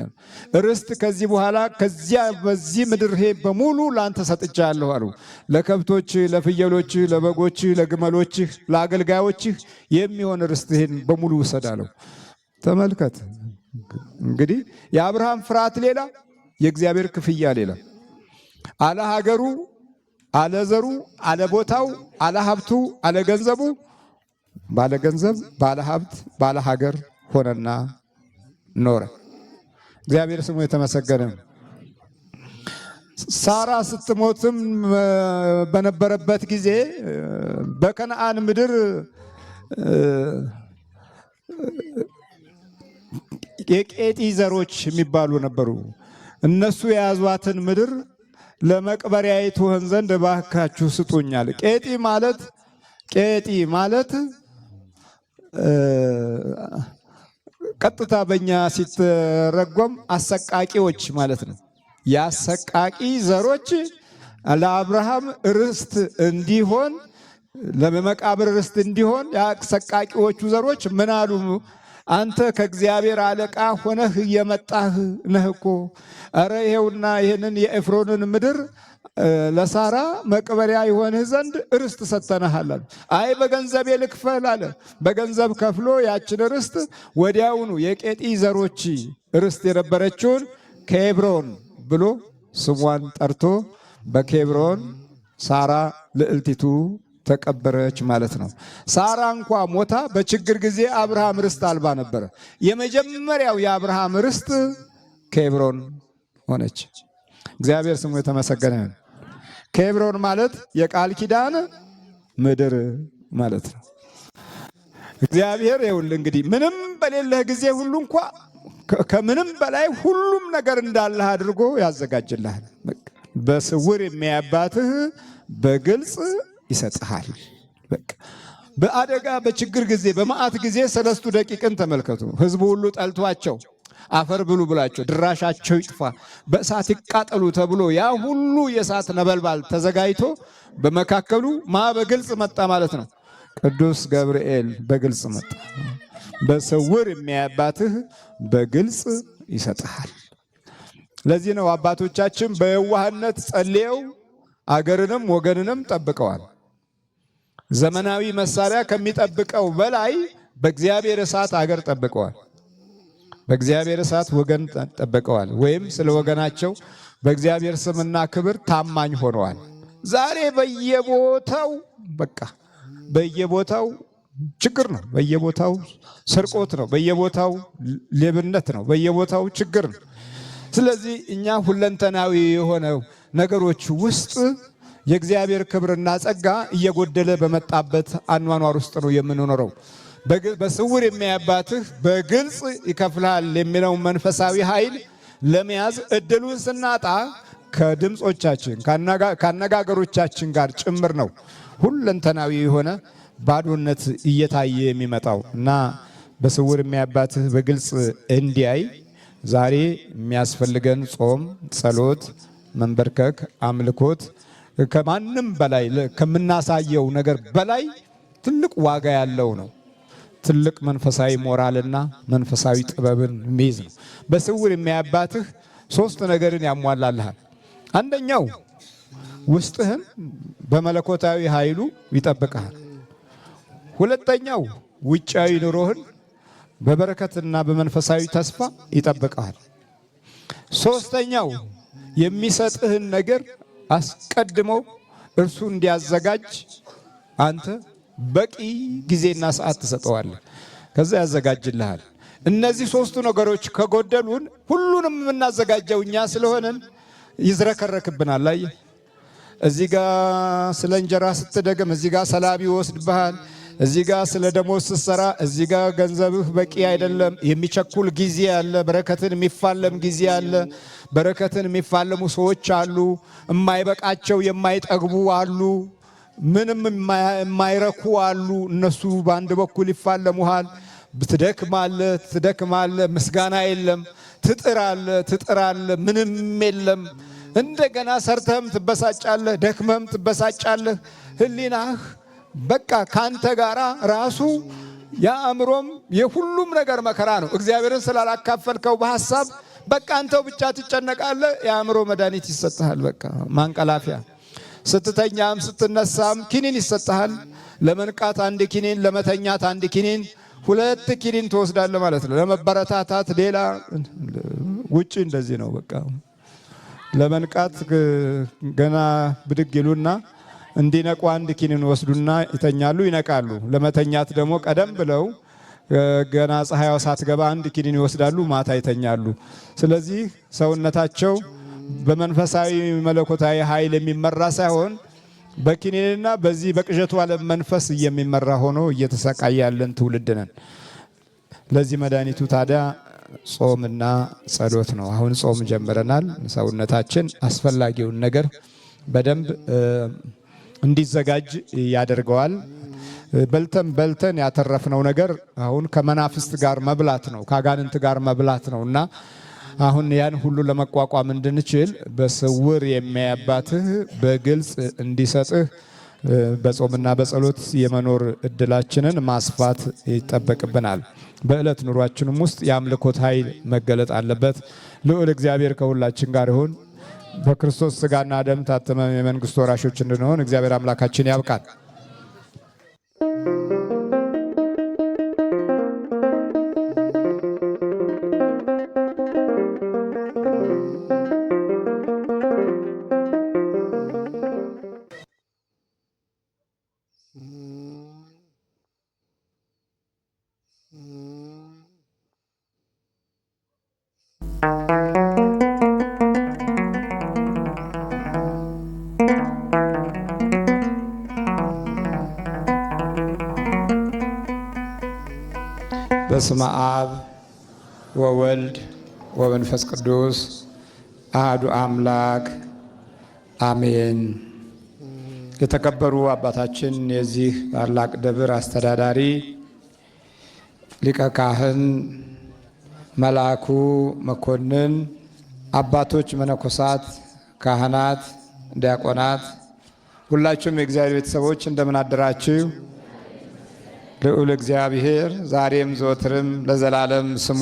ርስት ከዚህ በኋላ ከዚያ በዚህ ምድር ሄ በሙሉ ለአንተ ሰጥቻለሁ አሉ። ለከብቶች፣ ለፍየሎች፣ ለበጎች፣ ለግመሎችህ፣ ለአገልጋዮችህ የሚሆን ርስት ይሄን በሙሉ ውሰድ አለው። ተመልከት እንግዲህ የአብርሃም ፍርሃት ሌላ፣ የእግዚአብሔር ክፍያ ሌላ። አለ ሀገሩ፣ አለ ዘሩ፣ አለ ቦታው፣ አለ ሀብቱ፣ አለ ገንዘቡ ባለ ገንዘብ፣ ባለ ሀብት፣ ባለ ሀገር ሆነና ኖረ። እግዚአብሔር ስሙ የተመሰገነ። ሳራ ስትሞትም በነበረበት ጊዜ በከነአን ምድር የቄጢ ዘሮች የሚባሉ ነበሩ። እነሱ የያዟትን ምድር ለመቅበሪያ ትሆን ዘንድ እባካችሁ ስጡኛል። ቄጢ ማለት ቀጥታ በእኛ ሲተረጎም አሰቃቂዎች ማለት ነው። የአሰቃቂ ዘሮች ለአብርሃም ርስት እንዲሆን፣ ለመቃብር ርስት እንዲሆን የአሰቃቂዎቹ ዘሮች ምን አሉ? አንተ ከእግዚአብሔር አለቃ ሆነህ እየመጣህ ነህ እኮ። ኧረ ይሄውና ይህንን የኤፍሮንን ምድር ለሳራ መቅበሪያ ይሆንህ ዘንድ ርስት ሰጥተንሃል አሉ። አይ በገንዘቤ ልክፈል አለ። በገንዘብ ከፍሎ ያችን ርስት ወዲያውኑ የቄጢ ዘሮች ርስት የነበረችውን ኬብሮን ብሎ ስሟን ጠርቶ በኬብሮን ሳራ ልዕልቲቱ ተቀበረች ማለት ነው። ሳራ እንኳ ሞታ በችግር ጊዜ አብርሃም ርስት አልባ ነበረ። የመጀመሪያው የአብርሃም ርስት ኬብሮን ሆነች። እግዚአብሔር ስሙ የተመሰገነ ይሁን። ኬብሮን ማለት የቃል ኪዳን ምድር ማለት ነው። እግዚአብሔር ይኸውልህ እንግዲህ ምንም በሌለህ ጊዜ ሁሉ እንኳ ከምንም በላይ ሁሉም ነገር እንዳለህ አድርጎ ያዘጋጅልሃል። በስውር የሚያባትህ በግልጽ ይሰጥሃል። በቃ በአደጋ በችግር ጊዜ በመዓት ጊዜ ሰለስቱ ደቂቅን ተመልከቱ። ህዝቡ ሁሉ ጠልቷቸው አፈር ብሉ ብላቸው ድራሻቸው ይጥፋ በእሳት ይቃጠሉ ተብሎ ያ ሁሉ የእሳት ነበልባል ተዘጋጅቶ በመካከሉ ማ በግልጽ መጣ ማለት ነው። ቅዱስ ገብርኤል በግልጽ መጣ። በስውር የሚያባትህ በግልጽ ይሰጥሃል። ለዚህ ነው አባቶቻችን በየዋህነት ጸልየው አገርንም ወገንንም ጠብቀዋል። ዘመናዊ መሳሪያ ከሚጠብቀው በላይ በእግዚአብሔር እሳት አገር ጠብቀዋል። በእግዚአብሔር እሳት ወገን ጠብቀዋል። ወይም ስለ ወገናቸው በእግዚአብሔር ስምና ክብር ታማኝ ሆነዋል። ዛሬ በየቦታው በቃ በየቦታው ችግር ነው። በየቦታው ስርቆት ነው። በየቦታው ሌብነት ነው። በየቦታው ችግር ነው። ስለዚህ እኛ ሁለንተናዊ የሆነ ነገሮች ውስጥ የእግዚአብሔር ክብርና ጸጋ እየጎደለ በመጣበት አኗኗር ውስጥ ነው የምንኖረው። በስውር የሚያባትህ በግልጽ ይከፍልሃል የሚለው መንፈሳዊ ኃይል ለመያዝ እድሉን ስናጣ ከድምፆቻችን ከአነጋገሮቻችን ጋር ጭምር ነው ሁለንተናዊ የሆነ ባዶነት እየታየ የሚመጣው እና በስውር የሚያባትህ በግልጽ እንዲያይ ዛሬ የሚያስፈልገን ጾም፣ ጸሎት፣ መንበርከክ፣ አምልኮት ከማንም በላይ ከምናሳየው ነገር በላይ ትልቅ ዋጋ ያለው ነው። ትልቅ መንፈሳዊ ሞራልና መንፈሳዊ ጥበብን የሚይዝ ነው። በስውር የሚያባትህ ሶስት ነገርን ያሟላልሃል። አንደኛው ውስጥህን በመለኮታዊ ኃይሉ ይጠብቅሃል። ሁለተኛው ውጫዊ ኑሮህን በበረከትና በመንፈሳዊ ተስፋ ይጠብቅሃል። ሶስተኛው የሚሰጥህን ነገር አስቀድሞ እርሱ እንዲያዘጋጅ አንተ በቂ ጊዜና ሰዓት ትሰጠዋለህ። ከዛ ያዘጋጅልሃል። እነዚህ ሶስቱ ነገሮች ከጎደሉን ሁሉንም የምናዘጋጀው እኛ ስለሆንን ይዝረከረክብናል። አየህ፣ እዚህ ጋ ስለ እንጀራ ስትደግም፣ እዚህ ጋ ሰላቢ ይወስድብሃል። እዚህ ጋ ስለ ደሞዝ ስትሰራ፣ እዚህ ጋ ገንዘብህ በቂ አይደለም። የሚቸኩል ጊዜ አለ። በረከትን የሚፋለም ጊዜ አለ። በረከትን የሚፋለሙ ሰዎች አሉ። የማይበቃቸው የማይጠግቡ አሉ። ምንም የማይረኩ አሉ። እነሱ በአንድ በኩል ይፋለሙሃል። ትደክማለህ፣ ትደክማለህ፣ ምስጋና የለም። ትጥራለህ፣ ትጥራለህ፣ ምንም የለም። እንደገና ሰርተህም ትበሳጫለህ፣ ደክመህም ትበሳጫለህ። ህሊናህ በቃ ካንተ ጋራ ራሱ የአእምሮም የሁሉም ነገር መከራ ነው። እግዚአብሔርን ስላላካፈልከው በሐሳብ በቃ አንተው ብቻ ትጨነቃለህ። የአእምሮ መድኃኒት ይሰጥሃል። በቃ ማንቀላፊያ ስትተኛም ስትነሳም ኪኒን ይሰጥሃል። ለመንቃት አንድ ኪኒን፣ ለመተኛት አንድ ኪኒን፣ ሁለት ኪኒን ትወስዳለህ ማለት ነው። ለመበረታታት ሌላ ውጪ እንደዚህ ነው። በቃ ለመንቃት ገና ብድግ ይሉና እንዲነቁ አንድ ኪኒን ወስዱና ይተኛሉ፣ ይነቃሉ። ለመተኛት ደግሞ ቀደም ብለው ገና ፀሐይዋ ሳትገባ አንድ ኪኒን ይወስዳሉ፣ ማታ ይተኛሉ። ስለዚህ ሰውነታቸው በመንፈሳዊ መለኮታዊ ኃይል የሚመራ ሳይሆን በኪኒንና በዚህ በቅዠቱ ዓለም መንፈስ የሚመራ ሆኖ እየተሰቃየ ያለን ትውልድ ነን። ለዚህ መድኃኒቱ ታዲያ ጾምና ጸሎት ነው። አሁን ጾም ጀምረናል። ሰውነታችን አስፈላጊውን ነገር በደንብ እንዲዘጋጅ ያደርገዋል። በልተን በልተን ያተረፍነው ነገር አሁን ከመናፍስት ጋር መብላት ነው፣ ከአጋንንት ጋር መብላት ነው እና አሁን ያን ሁሉ ለመቋቋም እንድንችል በስውር የሚያባትህ በግልጽ እንዲሰጥህ በጾምና በጸሎት የመኖር እድላችንን ማስፋት ይጠበቅብናል። በዕለት ኑሯችንም ውስጥ የአምልኮት ኃይል መገለጥ አለበት። ልዑል እግዚአብሔር ከሁላችን ጋር ይሁን። በክርስቶስ ሥጋና ደም ታትመን የመንግስቱ ወራሾች እንድንሆን እግዚአብሔር አምላካችን ያብቃል። በስመ አብ ወወልድ ወመንፈስ ቅዱስ አህዱ አምላክ አሜን። የተከበሩ አባታችን የዚህ ታላቅ ደብር አስተዳዳሪ ሊቀ ካህን መልአኩ መኮንን፣ አባቶች መነኮሳት፣ ካህናት፣ ዲያቆናት፣ ሁላችሁም የእግዚአብሔር ቤተሰቦች እንደምን አደራችሁ? ልዑል እግዚአብሔር ዛሬም ዘወትርም ለዘላለም ስሙ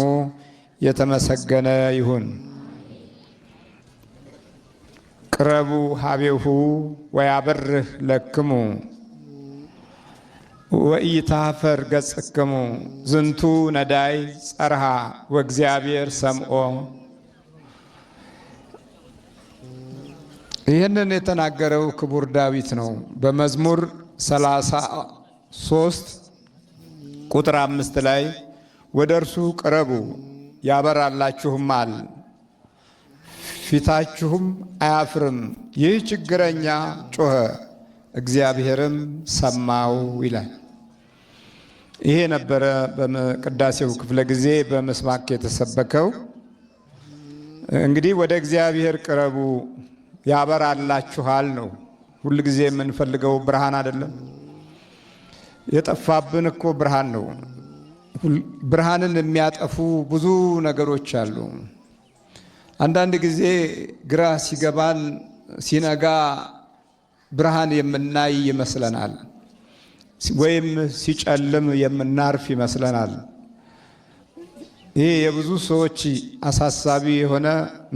የተመሰገነ ይሁን። ቅረቡ ሀቤሁ ወያበርህ ለክሙ ወኢታፈር ገጽክሙ ዝንቱ ነዳይ ጸርሃ ወእግዚአብሔር ሰምኦ። ይህንን የተናገረው ክቡር ዳዊት ነው። በመዝሙር 33 ቁጥር 5 ላይ ወደ እርሱ ቅረቡ ያበራላችሁማል፣ ፊታችሁም አያፍርም። ይህ ችግረኛ ጮኸ፣ እግዚአብሔርም ሰማው ይላል። ይሄ ነበረ በቅዳሴው ክፍለ ጊዜ በምስማክ የተሰበከው። እንግዲህ ወደ እግዚአብሔር ቅረቡ ያበራላችኋል ነው። ሁል ጊዜ የምንፈልገው ብርሃን አይደለም። የጠፋብን እኮ ብርሃን ነው። ብርሃንን የሚያጠፉ ብዙ ነገሮች አሉ። አንዳንድ ጊዜ ግራ ሲገባን ሲነጋ ብርሃን የምናይ ይመስለናል፣ ወይም ሲጨልም የምናርፍ ይመስለናል። ይህ የብዙ ሰዎች አሳሳቢ የሆነ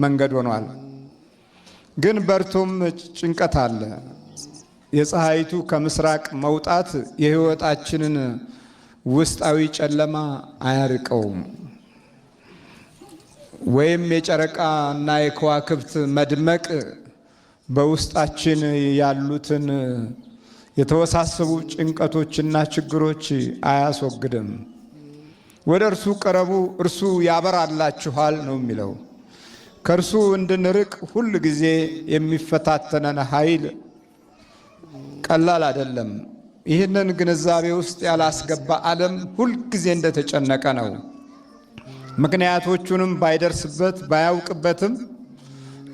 መንገድ ሆኗል። ግን በርቶም ጭንቀት አለ። የፀሐይቱ ከምስራቅ መውጣት የሕይወታችንን ውስጣዊ ጨለማ አያርቀውም። ወይም የጨረቃ እና የከዋክብት መድመቅ በውስጣችን ያሉትን የተወሳሰቡ ጭንቀቶችና ችግሮች አያስወግድም። ወደ እርሱ ቅረቡ፣ እርሱ ያበራላችኋል ነው የሚለው። ከእርሱ እንድንርቅ ሁል ጊዜ የሚፈታተነን ኃይል ቀላል አይደለም። ይህንን ግንዛቤ ውስጥ ያላስገባ ዓለም ሁል ጊዜ እንደተጨነቀ ነው። ምክንያቶቹንም ባይደርስበት ባያውቅበትም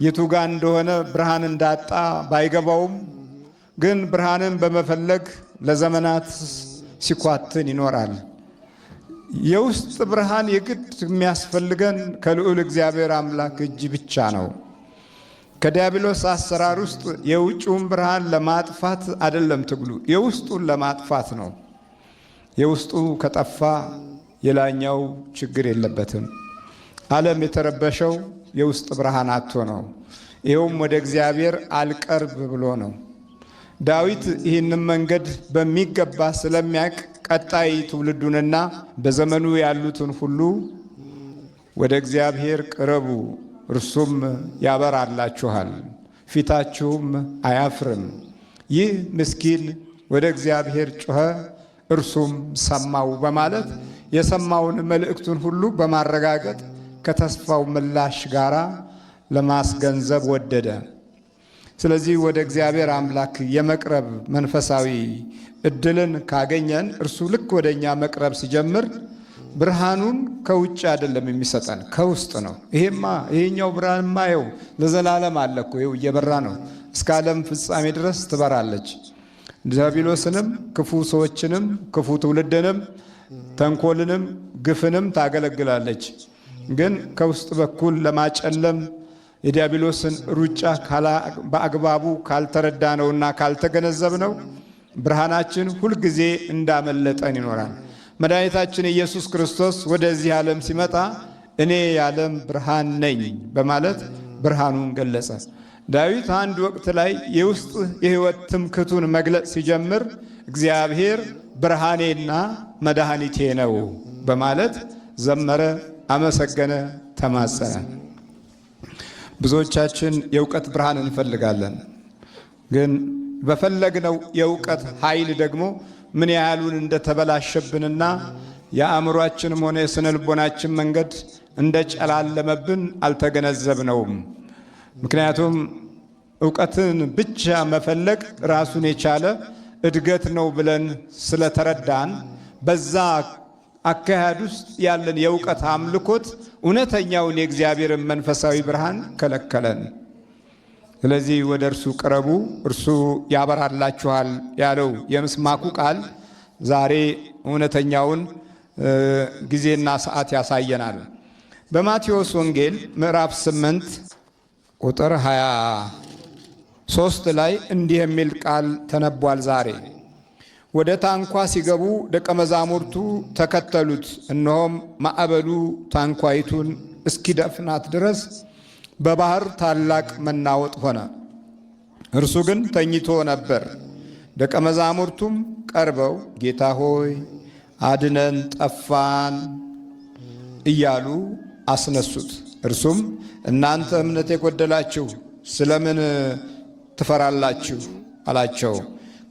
የቱ ጋ እንደሆነ ብርሃን እንዳጣ ባይገባውም ግን ብርሃንን በመፈለግ ለዘመናት ሲኳትን ይኖራል። የውስጥ ብርሃን የግድ የሚያስፈልገን ከልዑል እግዚአብሔር አምላክ እጅ ብቻ ነው። ከዲያብሎስ አሰራር ውስጥ የውጭውን ብርሃን ለማጥፋት አይደለም ትግሉ፣ የውስጡን ለማጥፋት ነው። የውስጡ ከጠፋ የላኛው ችግር የለበትም። ዓለም የተረበሸው የውስጥ ብርሃን አጥቶ ነው። ይኸውም ወደ እግዚአብሔር አልቀርብ ብሎ ነው። ዳዊት ይህንን መንገድ በሚገባ ስለሚያውቅ ቀጣይ ትውልዱንና በዘመኑ ያሉትን ሁሉ ወደ እግዚአብሔር ቅረቡ፣ እርሱም ያበራላችኋል፣ ፊታችሁም አያፍርም። ይህ ምስኪን ወደ እግዚአብሔር ጮኸ፣ እርሱም ሰማው በማለት የሰማውን መልእክቱን ሁሉ በማረጋገጥ ከተስፋው ምላሽ ጋር ለማስገንዘብ ወደደ። ስለዚህ ወደ እግዚአብሔር አምላክ የመቅረብ መንፈሳዊ እድልን ካገኘን እርሱ ልክ ወደ እኛ መቅረብ ሲጀምር ብርሃኑን ከውጭ አይደለም የሚሰጠን ከውስጥ ነው። ይሄማ ይሄኛው ብርሃንማ ይኸው ለዘላለም አለ እኮ ይኸው እየበራ ነው። እስከ ዓለም ፍጻሜ ድረስ ትበራለች። ዲያብሎስንም ክፉ ሰዎችንም ክፉ ትውልድንም ተንኮልንም ግፍንም ታገለግላለች። ግን ከውስጥ በኩል ለማጨለም የዲያብሎስን ሩጫ በአግባቡ ካልተረዳነውና ካልተገነዘብነው ብርሃናችን ሁልጊዜ እንዳመለጠን ይኖራል። መድኃኒታችን ኢየሱስ ክርስቶስ ወደዚህ ዓለም ሲመጣ እኔ የዓለም ብርሃን ነኝ በማለት ብርሃኑን ገለጸ። ዳዊት አንድ ወቅት ላይ የውስጥ የሕይወት ትምክቱን መግለጽ ሲጀምር እግዚአብሔር ብርሃኔና መድኃኒቴ ነው በማለት ዘመረ፣ አመሰገነ፣ ተማጸነ። ብዙዎቻችን የእውቀት ብርሃን እንፈልጋለን። ግን በፈለግነው የእውቀት ኃይል ደግሞ ምን ያህሉን እንደተበላሸብንና የአእምሯችንም ሆነ የስነ ልቦናችን መንገድ እንደጨላለመብን አልተገነዘብነውም። ምክንያቱም እውቀትን ብቻ መፈለግ ራሱን የቻለ እድገት ነው ብለን ስለተረዳን በዛ አካሄድ ውስጥ ያለን የእውቀት አምልኮት እውነተኛውን የእግዚአብሔርን መንፈሳዊ ብርሃን ከለከለን። ስለዚህ ወደ እርሱ ቅረቡ፣ እርሱ ያበራላችኋል ያለው የምስማኩ ቃል ዛሬ እውነተኛውን ጊዜና ሰዓት ያሳየናል። በማቴዎስ ወንጌል ምዕራፍ 8 ቁጥር 23 ላይ እንዲህ የሚል ቃል ተነቧል። ዛሬ ወደ ታንኳ ሲገቡ ደቀ መዛሙርቱ ተከተሉት። እነሆም ማዕበሉ ታንኳይቱን እስኪደፍናት ድረስ በባህር ታላቅ መናወጥ ሆነ። እርሱ ግን ተኝቶ ነበር። ደቀ መዛሙርቱም ቀርበው ጌታ ሆይ አድነን፣ ጠፋን እያሉ አስነሱት። እርሱም እናንተ እምነት የጎደላችሁ ስለምን ትፈራላችሁ? አላቸው።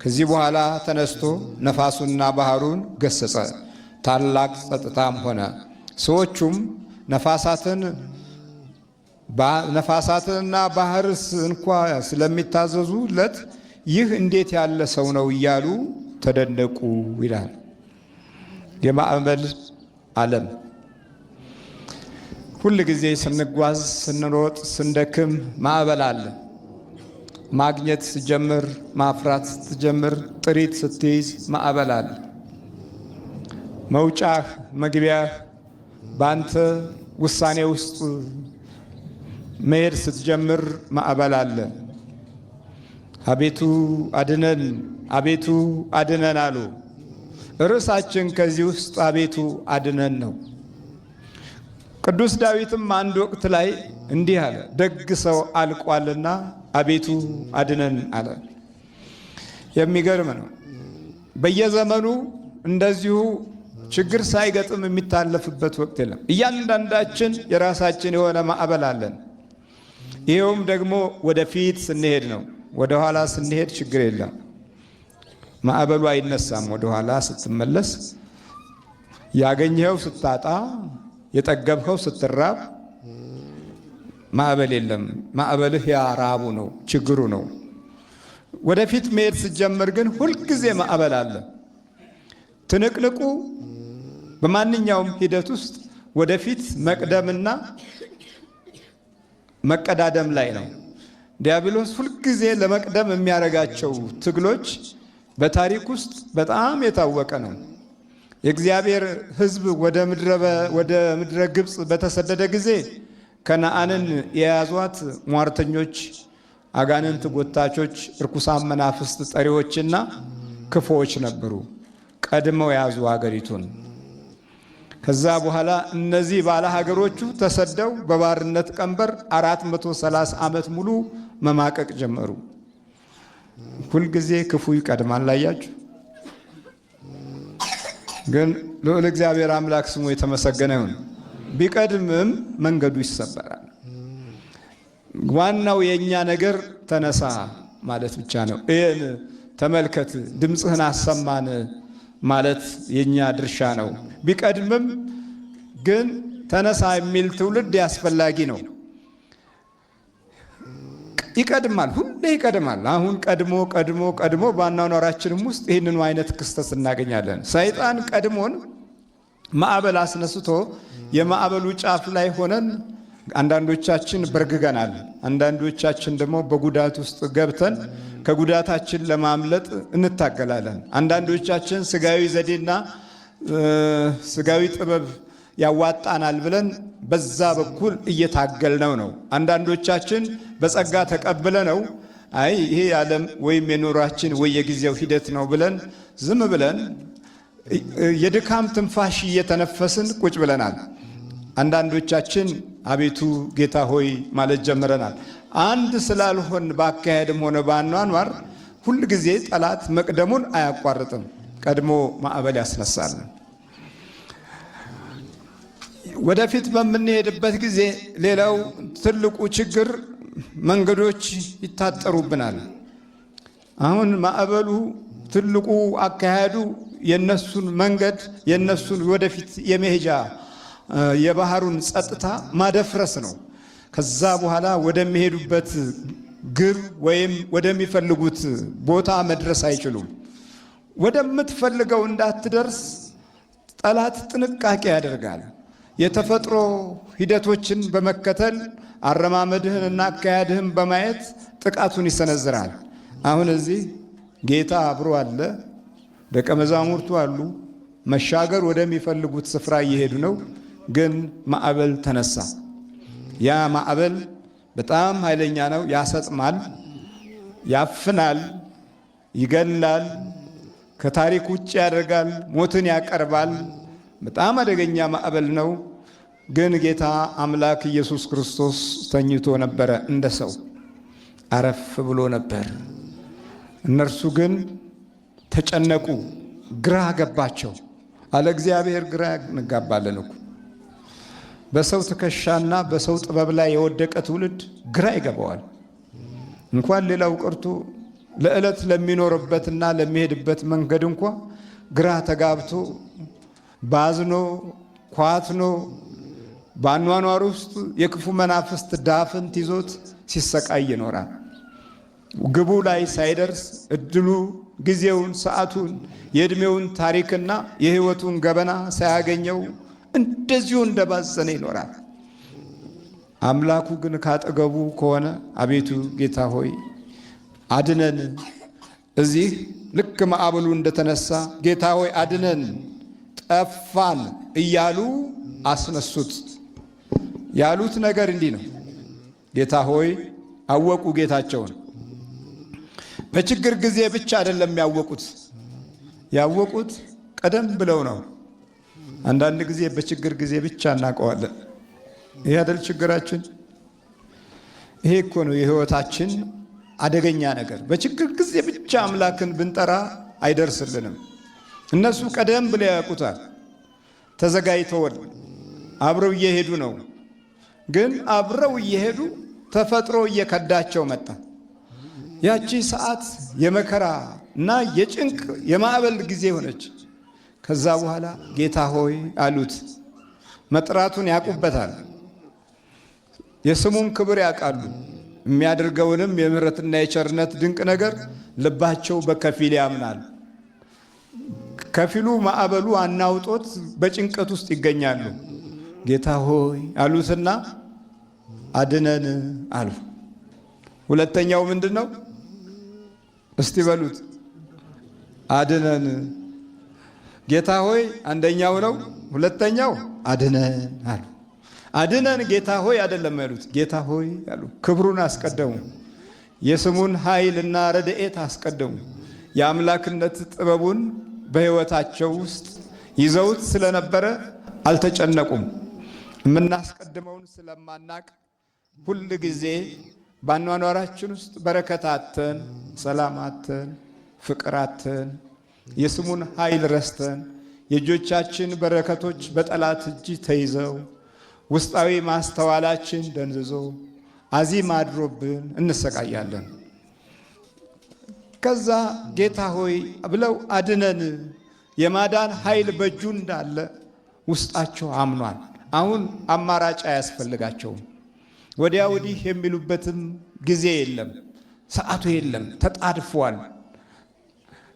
ከዚህ በኋላ ተነስቶ ነፋሱንና ባህሩን ገሰጸ፣ ታላቅ ጸጥታም ሆነ። ሰዎቹም ነፋሳትንና ባህርስ እንኳ ስለሚታዘዙለት ይህ እንዴት ያለ ሰው ነው እያሉ ተደነቁ ይላል። የማዕበል ዓለም ሁል ጊዜ ስንጓዝ፣ ስንሮጥ፣ ስንደክም ማዕበል አለ። ማግኘት ስትጀምር፣ ማፍራት ስትጀምር፣ ጥሪት ስትይዝ ማዕበል አለ። መውጫህ መግቢያህ በአንተ ውሳኔ ውስጥ መሄድ ስትጀምር ማዕበል አለ። አቤቱ አድነን፣ አቤቱ አድነን አሉ። ርዕሳችን ከዚህ ውስጥ አቤቱ አድነን ነው። ቅዱስ ዳዊትም አንድ ወቅት ላይ እንዲህ አለ፣ ደግ ሰው አልቋልና አቤቱ አድነን አለ። የሚገርም ነው። በየዘመኑ እንደዚሁ ችግር ሳይገጥም የሚታለፍበት ወቅት የለም። እያንዳንዳችን የራሳችን የሆነ ማዕበል አለን። ይኸውም ደግሞ ወደፊት ስንሄድ ነው። ወደኋላ ስንሄድ ችግር የለም። ማዕበሉ አይነሳም። ወደኋላ ስትመለስ ያገኘኸው ስታጣ፣ የጠገብኸው ስትራብ ማዕበል የለም። ማዕበልህ ያ ረሃቡ ነው፣ ችግሩ ነው። ወደፊት መሄድ ስትጀምር ግን ሁልጊዜ ማዕበል አለ። ትንቅንቁ በማንኛውም ሂደት ውስጥ ወደፊት መቅደምና መቀዳደም ላይ ነው። ዲያብሎስ ሁልጊዜ ለመቅደም የሚያደርጋቸው ትግሎች በታሪክ ውስጥ በጣም የታወቀ ነው። የእግዚአብሔር ሕዝብ ወደ ምድረ ግብፅ በተሰደደ ጊዜ ከነዓንን የያዟት ሟርተኞች፣ አጋንንት ጎታቾች፣ እርኩሳን መናፍስት ጠሪዎችና ክፉዎች ነበሩ። ቀድመው የያዙ ሀገሪቱን። ከዛ በኋላ እነዚህ ባለ ሀገሮቹ ተሰደው በባርነት ቀንበር 430 ዓመት ሙሉ መማቀቅ ጀመሩ። ሁልጊዜ ክፉ ይቀድማል። አያችሁ። ግን ልዑል እግዚአብሔር አምላክ ስሙ የተመሰገነ ይሁን። ቢቀድምም መንገዱ ይሰበራል። ዋናው የእኛ ነገር ተነሳ ማለት ብቻ ነው። እየን፣ ተመልከት፣ ድምፅህን አሰማን ማለት የእኛ ድርሻ ነው። ቢቀድምም ግን ተነሳ የሚል ትውልድ ያስፈላጊ ነው። ይቀድማል፣ ሁሌ ይቀድማል። አሁን ቀድሞ ቀድሞ ቀድሞ በአኗኗራችንም ውስጥ ይህንኑ አይነት ክስተት እናገኛለን። ሰይጣን ቀድሞን ማዕበል አስነስቶ የማዕበሉ ጫፍ ላይ ሆነን አንዳንዶቻችን በርግገናል። አንዳንዶቻችን ደግሞ በጉዳት ውስጥ ገብተን ከጉዳታችን ለማምለጥ እንታገላለን። አንዳንዶቻችን ስጋዊ ዘዴና ስጋዊ ጥበብ ያዋጣናል ብለን በዛ በኩል እየታገልነው ነው። አንዳንዶቻችን በጸጋ ተቀብለነው አይ ይሄ የዓለም ወይም የኑሯችን ወይ የጊዜው ሂደት ነው ብለን ዝም ብለን የድካም ትንፋሽ እየተነፈስን ቁጭ ብለናል። አንዳንዶቻችን አቤቱ ጌታ ሆይ ማለት ጀምረናል። አንድ ስላልሆን ባካሄድም ሆነ ባኗኗር ሁል ጊዜ ጠላት መቅደሙን አያቋርጥም። ቀድሞ ማዕበል ያስነሳል። ወደፊት በምንሄድበት ጊዜ ሌላው ትልቁ ችግር መንገዶች ይታጠሩብናል። አሁን ማዕበሉ ትልቁ አካሄዱ የነሱን መንገድ የነሱን ወደፊት የመሄጃ የባህሩን ጸጥታ ማደፍረስ ነው። ከዛ በኋላ ወደሚሄዱበት ግብ ወይም ወደሚፈልጉት ቦታ መድረስ አይችሉም። ወደምትፈልገው እንዳትደርስ ጠላት ጥንቃቄ ያደርጋል። የተፈጥሮ ሂደቶችን በመከተል አረማመድህን እና አካሄድህን በማየት ጥቃቱን ይሰነዝራል። አሁን እዚህ ጌታ አብሮ አለ፣ ደቀ መዛሙርቱ አሉ። መሻገር ወደሚፈልጉት ስፍራ እየሄዱ ነው። ግን ማዕበል ተነሳ። ያ ማዕበል በጣም ኃይለኛ ነው። ያሰጥማል፣ ያፍናል፣ ይገላል፣ ከታሪክ ውጭ ያደርጋል፣ ሞትን ያቀርባል። በጣም አደገኛ ማዕበል ነው። ግን ጌታ አምላክ ኢየሱስ ክርስቶስ ተኝቶ ነበረ፣ እንደ ሰው አረፍ ብሎ ነበር። እነርሱ ግን ተጨነቁ፣ ግራ ገባቸው። አለ እግዚአብሔር ግራ እንጋባለን እኮ። በሰው ትከሻና በሰው ጥበብ ላይ የወደቀ ትውልድ ግራ ይገባዋል። እንኳን ሌላው ቀርቶ ለዕለት ለሚኖርበትና ለሚሄድበት መንገድ እንኳ ግራ ተጋብቶ ባዝኖ ኳትኖ በአኗኗር ውስጥ የክፉ መናፍስት ዳፍንት ይዞት ሲሰቃይ ይኖራል። ግቡ ላይ ሳይደርስ እድሉ ጊዜውን፣ ሰዓቱን፣ የዕድሜውን ታሪክና የሕይወቱን ገበና ሳያገኘው እንደዚሁ እንደባዘነ ይኖራል። አምላኩ ግን ካጠገቡ ከሆነ አቤቱ ጌታ ሆይ አድነን፣ እዚህ ልክ ማዕበሉ እንደተነሳ ጌታ ሆይ አድነን፣ ጠፋን እያሉ አስነሱት። ያሉት ነገር እንዲህ ነው። ጌታ ሆይ አወቁ ጌታቸውን። በችግር ጊዜ ብቻ አይደለም ያወቁት፣ ያወቁት ቀደም ብለው ነው። አንዳንድ ጊዜ በችግር ጊዜ ብቻ እናውቀዋለን። ይሄ አይደል ችግራችን? ይሄ እኮ ነው የሕይወታችን አደገኛ ነገር። በችግር ጊዜ ብቻ አምላክን ብንጠራ አይደርስልንም። እነሱ ቀደም ብለው ያውቁታል። ተዘጋጅተዋል። አብረው እየሄዱ ነው። ግን አብረው እየሄዱ ተፈጥሮ እየከዳቸው መጣ። ያቺ ሰዓት የመከራ እና የጭንቅ የማዕበል ጊዜ ሆነች። ከዛ በኋላ ጌታ ሆይ አሉት። መጥራቱን ያውቁበታል። የስሙን ክብር ያውቃሉ። የሚያደርገውንም የምሕረትና የቸርነት ድንቅ ነገር ልባቸው በከፊል ያምናል። ከፊሉ ማዕበሉ አናውጦት በጭንቀት ውስጥ ይገኛሉ። ጌታ ሆይ አሉትና አድነን አሉ። ሁለተኛው ምንድን ነው? እስቲ በሉት አድነን። ጌታ ሆይ አንደኛው ነው። ሁለተኛው አድነን አሉ። አድነን ጌታ ሆይ አይደለም ያሉት፣ ጌታ ሆይ አሉ። ክብሩን አስቀደሙ። የስሙን ኃይልና ረድኤት አስቀደሙ። የአምላክነት ጥበቡን በሕይወታቸው ውስጥ ይዘውት ስለነበረ አልተጨነቁም። የምናስቀድመውን ስለማናቅ ሁል ጊዜ በአኗኗራችን ውስጥ በረከት አተን፣ ሰላም አተን፣ ፍቅር አተን፣ የስሙን ኃይል ረስተን የእጆቻችን በረከቶች በጠላት እጅ ተይዘው ውስጣዊ ማስተዋላችን ደንዝዞ አዚም አድሮብን እንሰቃያለን። ከዛ ጌታ ሆይ ብለው አድነን፣ የማዳን ኃይል በእጁ እንዳለ ውስጣቸው አምኗል። አሁን አማራጭ አያስፈልጋቸውም። ወዲያ ወዲህ የሚሉበትም ጊዜ የለም፣ ሰዓቱ የለም፣ ተጣድፏል።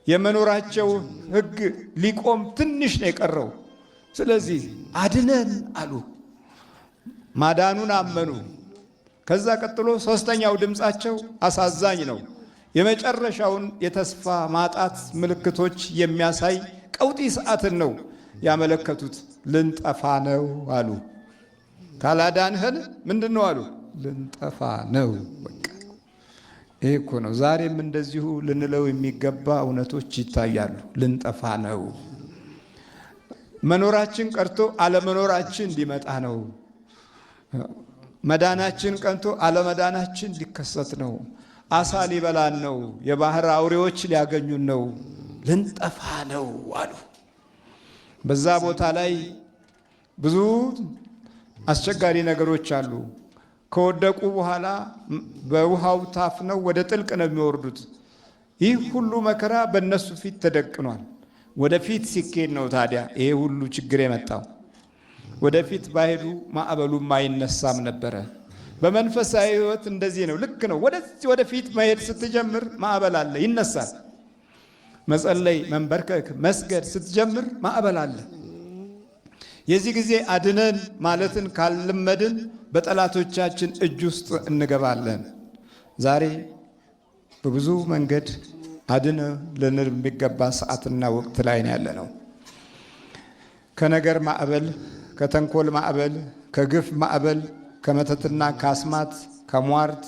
የመኖራቸው ሕግ ሊቆም ትንሽ ነው የቀረው። ስለዚህ አድነን አሉ። ማዳኑን አመኑ። ከዛ ቀጥሎ ሶስተኛው ድምፃቸው አሳዛኝ ነው። የመጨረሻውን የተስፋ ማጣት ምልክቶች የሚያሳይ ቀውጢ ሰዓትን ነው ያመለከቱት። ልንጠፋ ነው አሉ። ካላዳንህን ምንድን ነው አሉ? ልንጠፋ ነው። በቃ ይህ እኮ ነው። ዛሬም እንደዚሁ ልንለው የሚገባ እውነቶች ይታያሉ። ልንጠፋ ነው። መኖራችን ቀርቶ አለመኖራችን ሊመጣ ነው። መዳናችን ቀንቶ አለመዳናችን ሊከሰት ነው። አሳ ሊበላን ነው። የባህር አውሬዎች ሊያገኙን ነው። ልንጠፋ ነው አሉ። በዛ ቦታ ላይ ብዙ አስቸጋሪ ነገሮች አሉ። ከወደቁ በኋላ በውሃው ታፍነው ወደ ጥልቅ ነው የሚወርዱት። ይህ ሁሉ መከራ በእነሱ ፊት ተደቅኗል። ወደፊት ሲኬድ ነው ታዲያ ይሄ ሁሉ ችግር የመጣው። ወደፊት ባይሄዱ ማዕበሉም አይነሳም ነበረ። በመንፈሳዊ ሕይወት እንደዚህ ነው። ልክ ነው። ወደዚህ ወደፊት መሄድ ስትጀምር ማዕበል አለ፣ ይነሳል። መጸለይ፣ መንበርከክ፣ መስገድ ስትጀምር ማዕበል አለ። የዚህ ጊዜ አድነን ማለትን ካልለመድን በጠላቶቻችን እጅ ውስጥ እንገባለን። ዛሬ በብዙ መንገድ አድነ ልንል የሚገባ ሰዓትና ወቅት ላይ ነው ያለ ነው። ከነገር ማዕበል፣ ከተንኮል ማዕበል፣ ከግፍ ማዕበል፣ ከመተትና ከአስማት፣ ከሟርት፣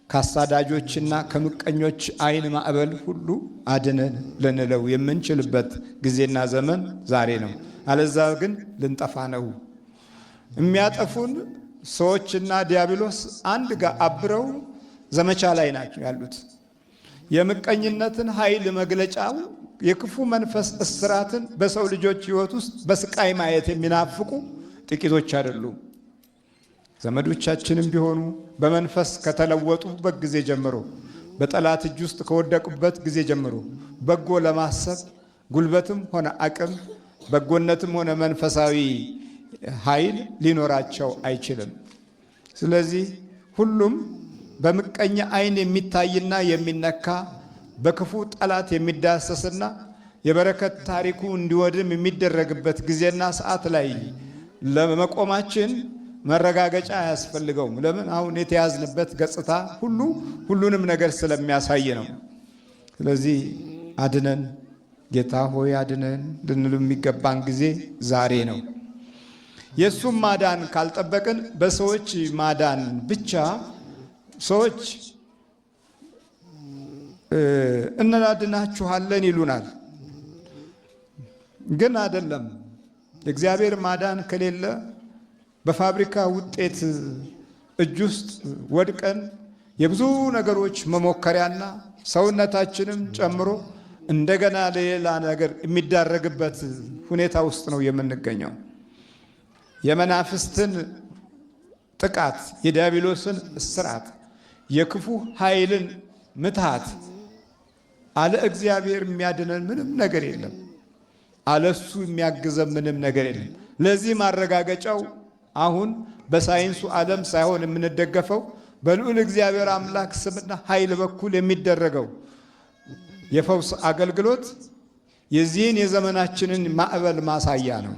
ከአሳዳጆችና ከምቀኞች ዓይን ማዕበል ሁሉ አድነን ልንለው የምንችልበት ጊዜና ዘመን ዛሬ ነው። አለዛ ግን ልንጠፋ ነው። የሚያጠፉን ሰዎችና ዲያብሎስ አንድ ጋር አብረው ዘመቻ ላይ ናቸው ያሉት። የምቀኝነትን ኃይል መግለጫው የክፉ መንፈስ እስራትን በሰው ልጆች ሕይወት ውስጥ በስቃይ ማየት የሚናፍቁ ጥቂቶች አይደሉም። ዘመዶቻችንም ቢሆኑ በመንፈስ ከተለወጡበት ጊዜ ጀምሮ፣ በጠላት እጅ ውስጥ ከወደቁበት ጊዜ ጀምሮ በጎ ለማሰብ ጉልበትም ሆነ አቅም፣ በጎነትም ሆነ መንፈሳዊ ኃይል ሊኖራቸው አይችልም። ስለዚህ ሁሉም በምቀኛ ዓይን የሚታይና የሚነካ፣ በክፉ ጠላት የሚዳሰስና የበረከት ታሪኩ እንዲወድም የሚደረግበት ጊዜና ሰዓት ላይ ለመቆማችን መረጋገጫ አያስፈልገውም። ለምን? አሁን የተያዝንበት ገጽታ ሁሉ ሁሉንም ነገር ስለሚያሳይ ነው። ስለዚህ አድነን ጌታ ሆይ አድነን ልንሉ የሚገባን ጊዜ ዛሬ ነው። የእሱም ማዳን ካልጠበቅን በሰዎች ማዳን ብቻ ሰዎች እናድናችኋለን ይሉናል፣ ግን አይደለም። የእግዚአብሔር ማዳን ከሌለ በፋብሪካ ውጤት እጅ ውስጥ ወድቀን የብዙ ነገሮች መሞከሪያና ሰውነታችንም ጨምሮ እንደገና ለሌላ ነገር የሚዳረግበት ሁኔታ ውስጥ ነው የምንገኘው። የመናፍስትን ጥቃት፣ የዲያብሎስን እስራት፣ የክፉ ኃይልን ምትሃት አለ እግዚአብሔር የሚያድነን ምንም ነገር የለም። አለሱ የሚያግዘን ምንም ነገር የለም። ለዚህ ማረጋገጫው አሁን በሳይንሱ ዓለም ሳይሆን የምንደገፈው በልዑል እግዚአብሔር አምላክ ስምና ኃይል በኩል የሚደረገው የፈውስ አገልግሎት የዚህን የዘመናችንን ማዕበል ማሳያ ነው።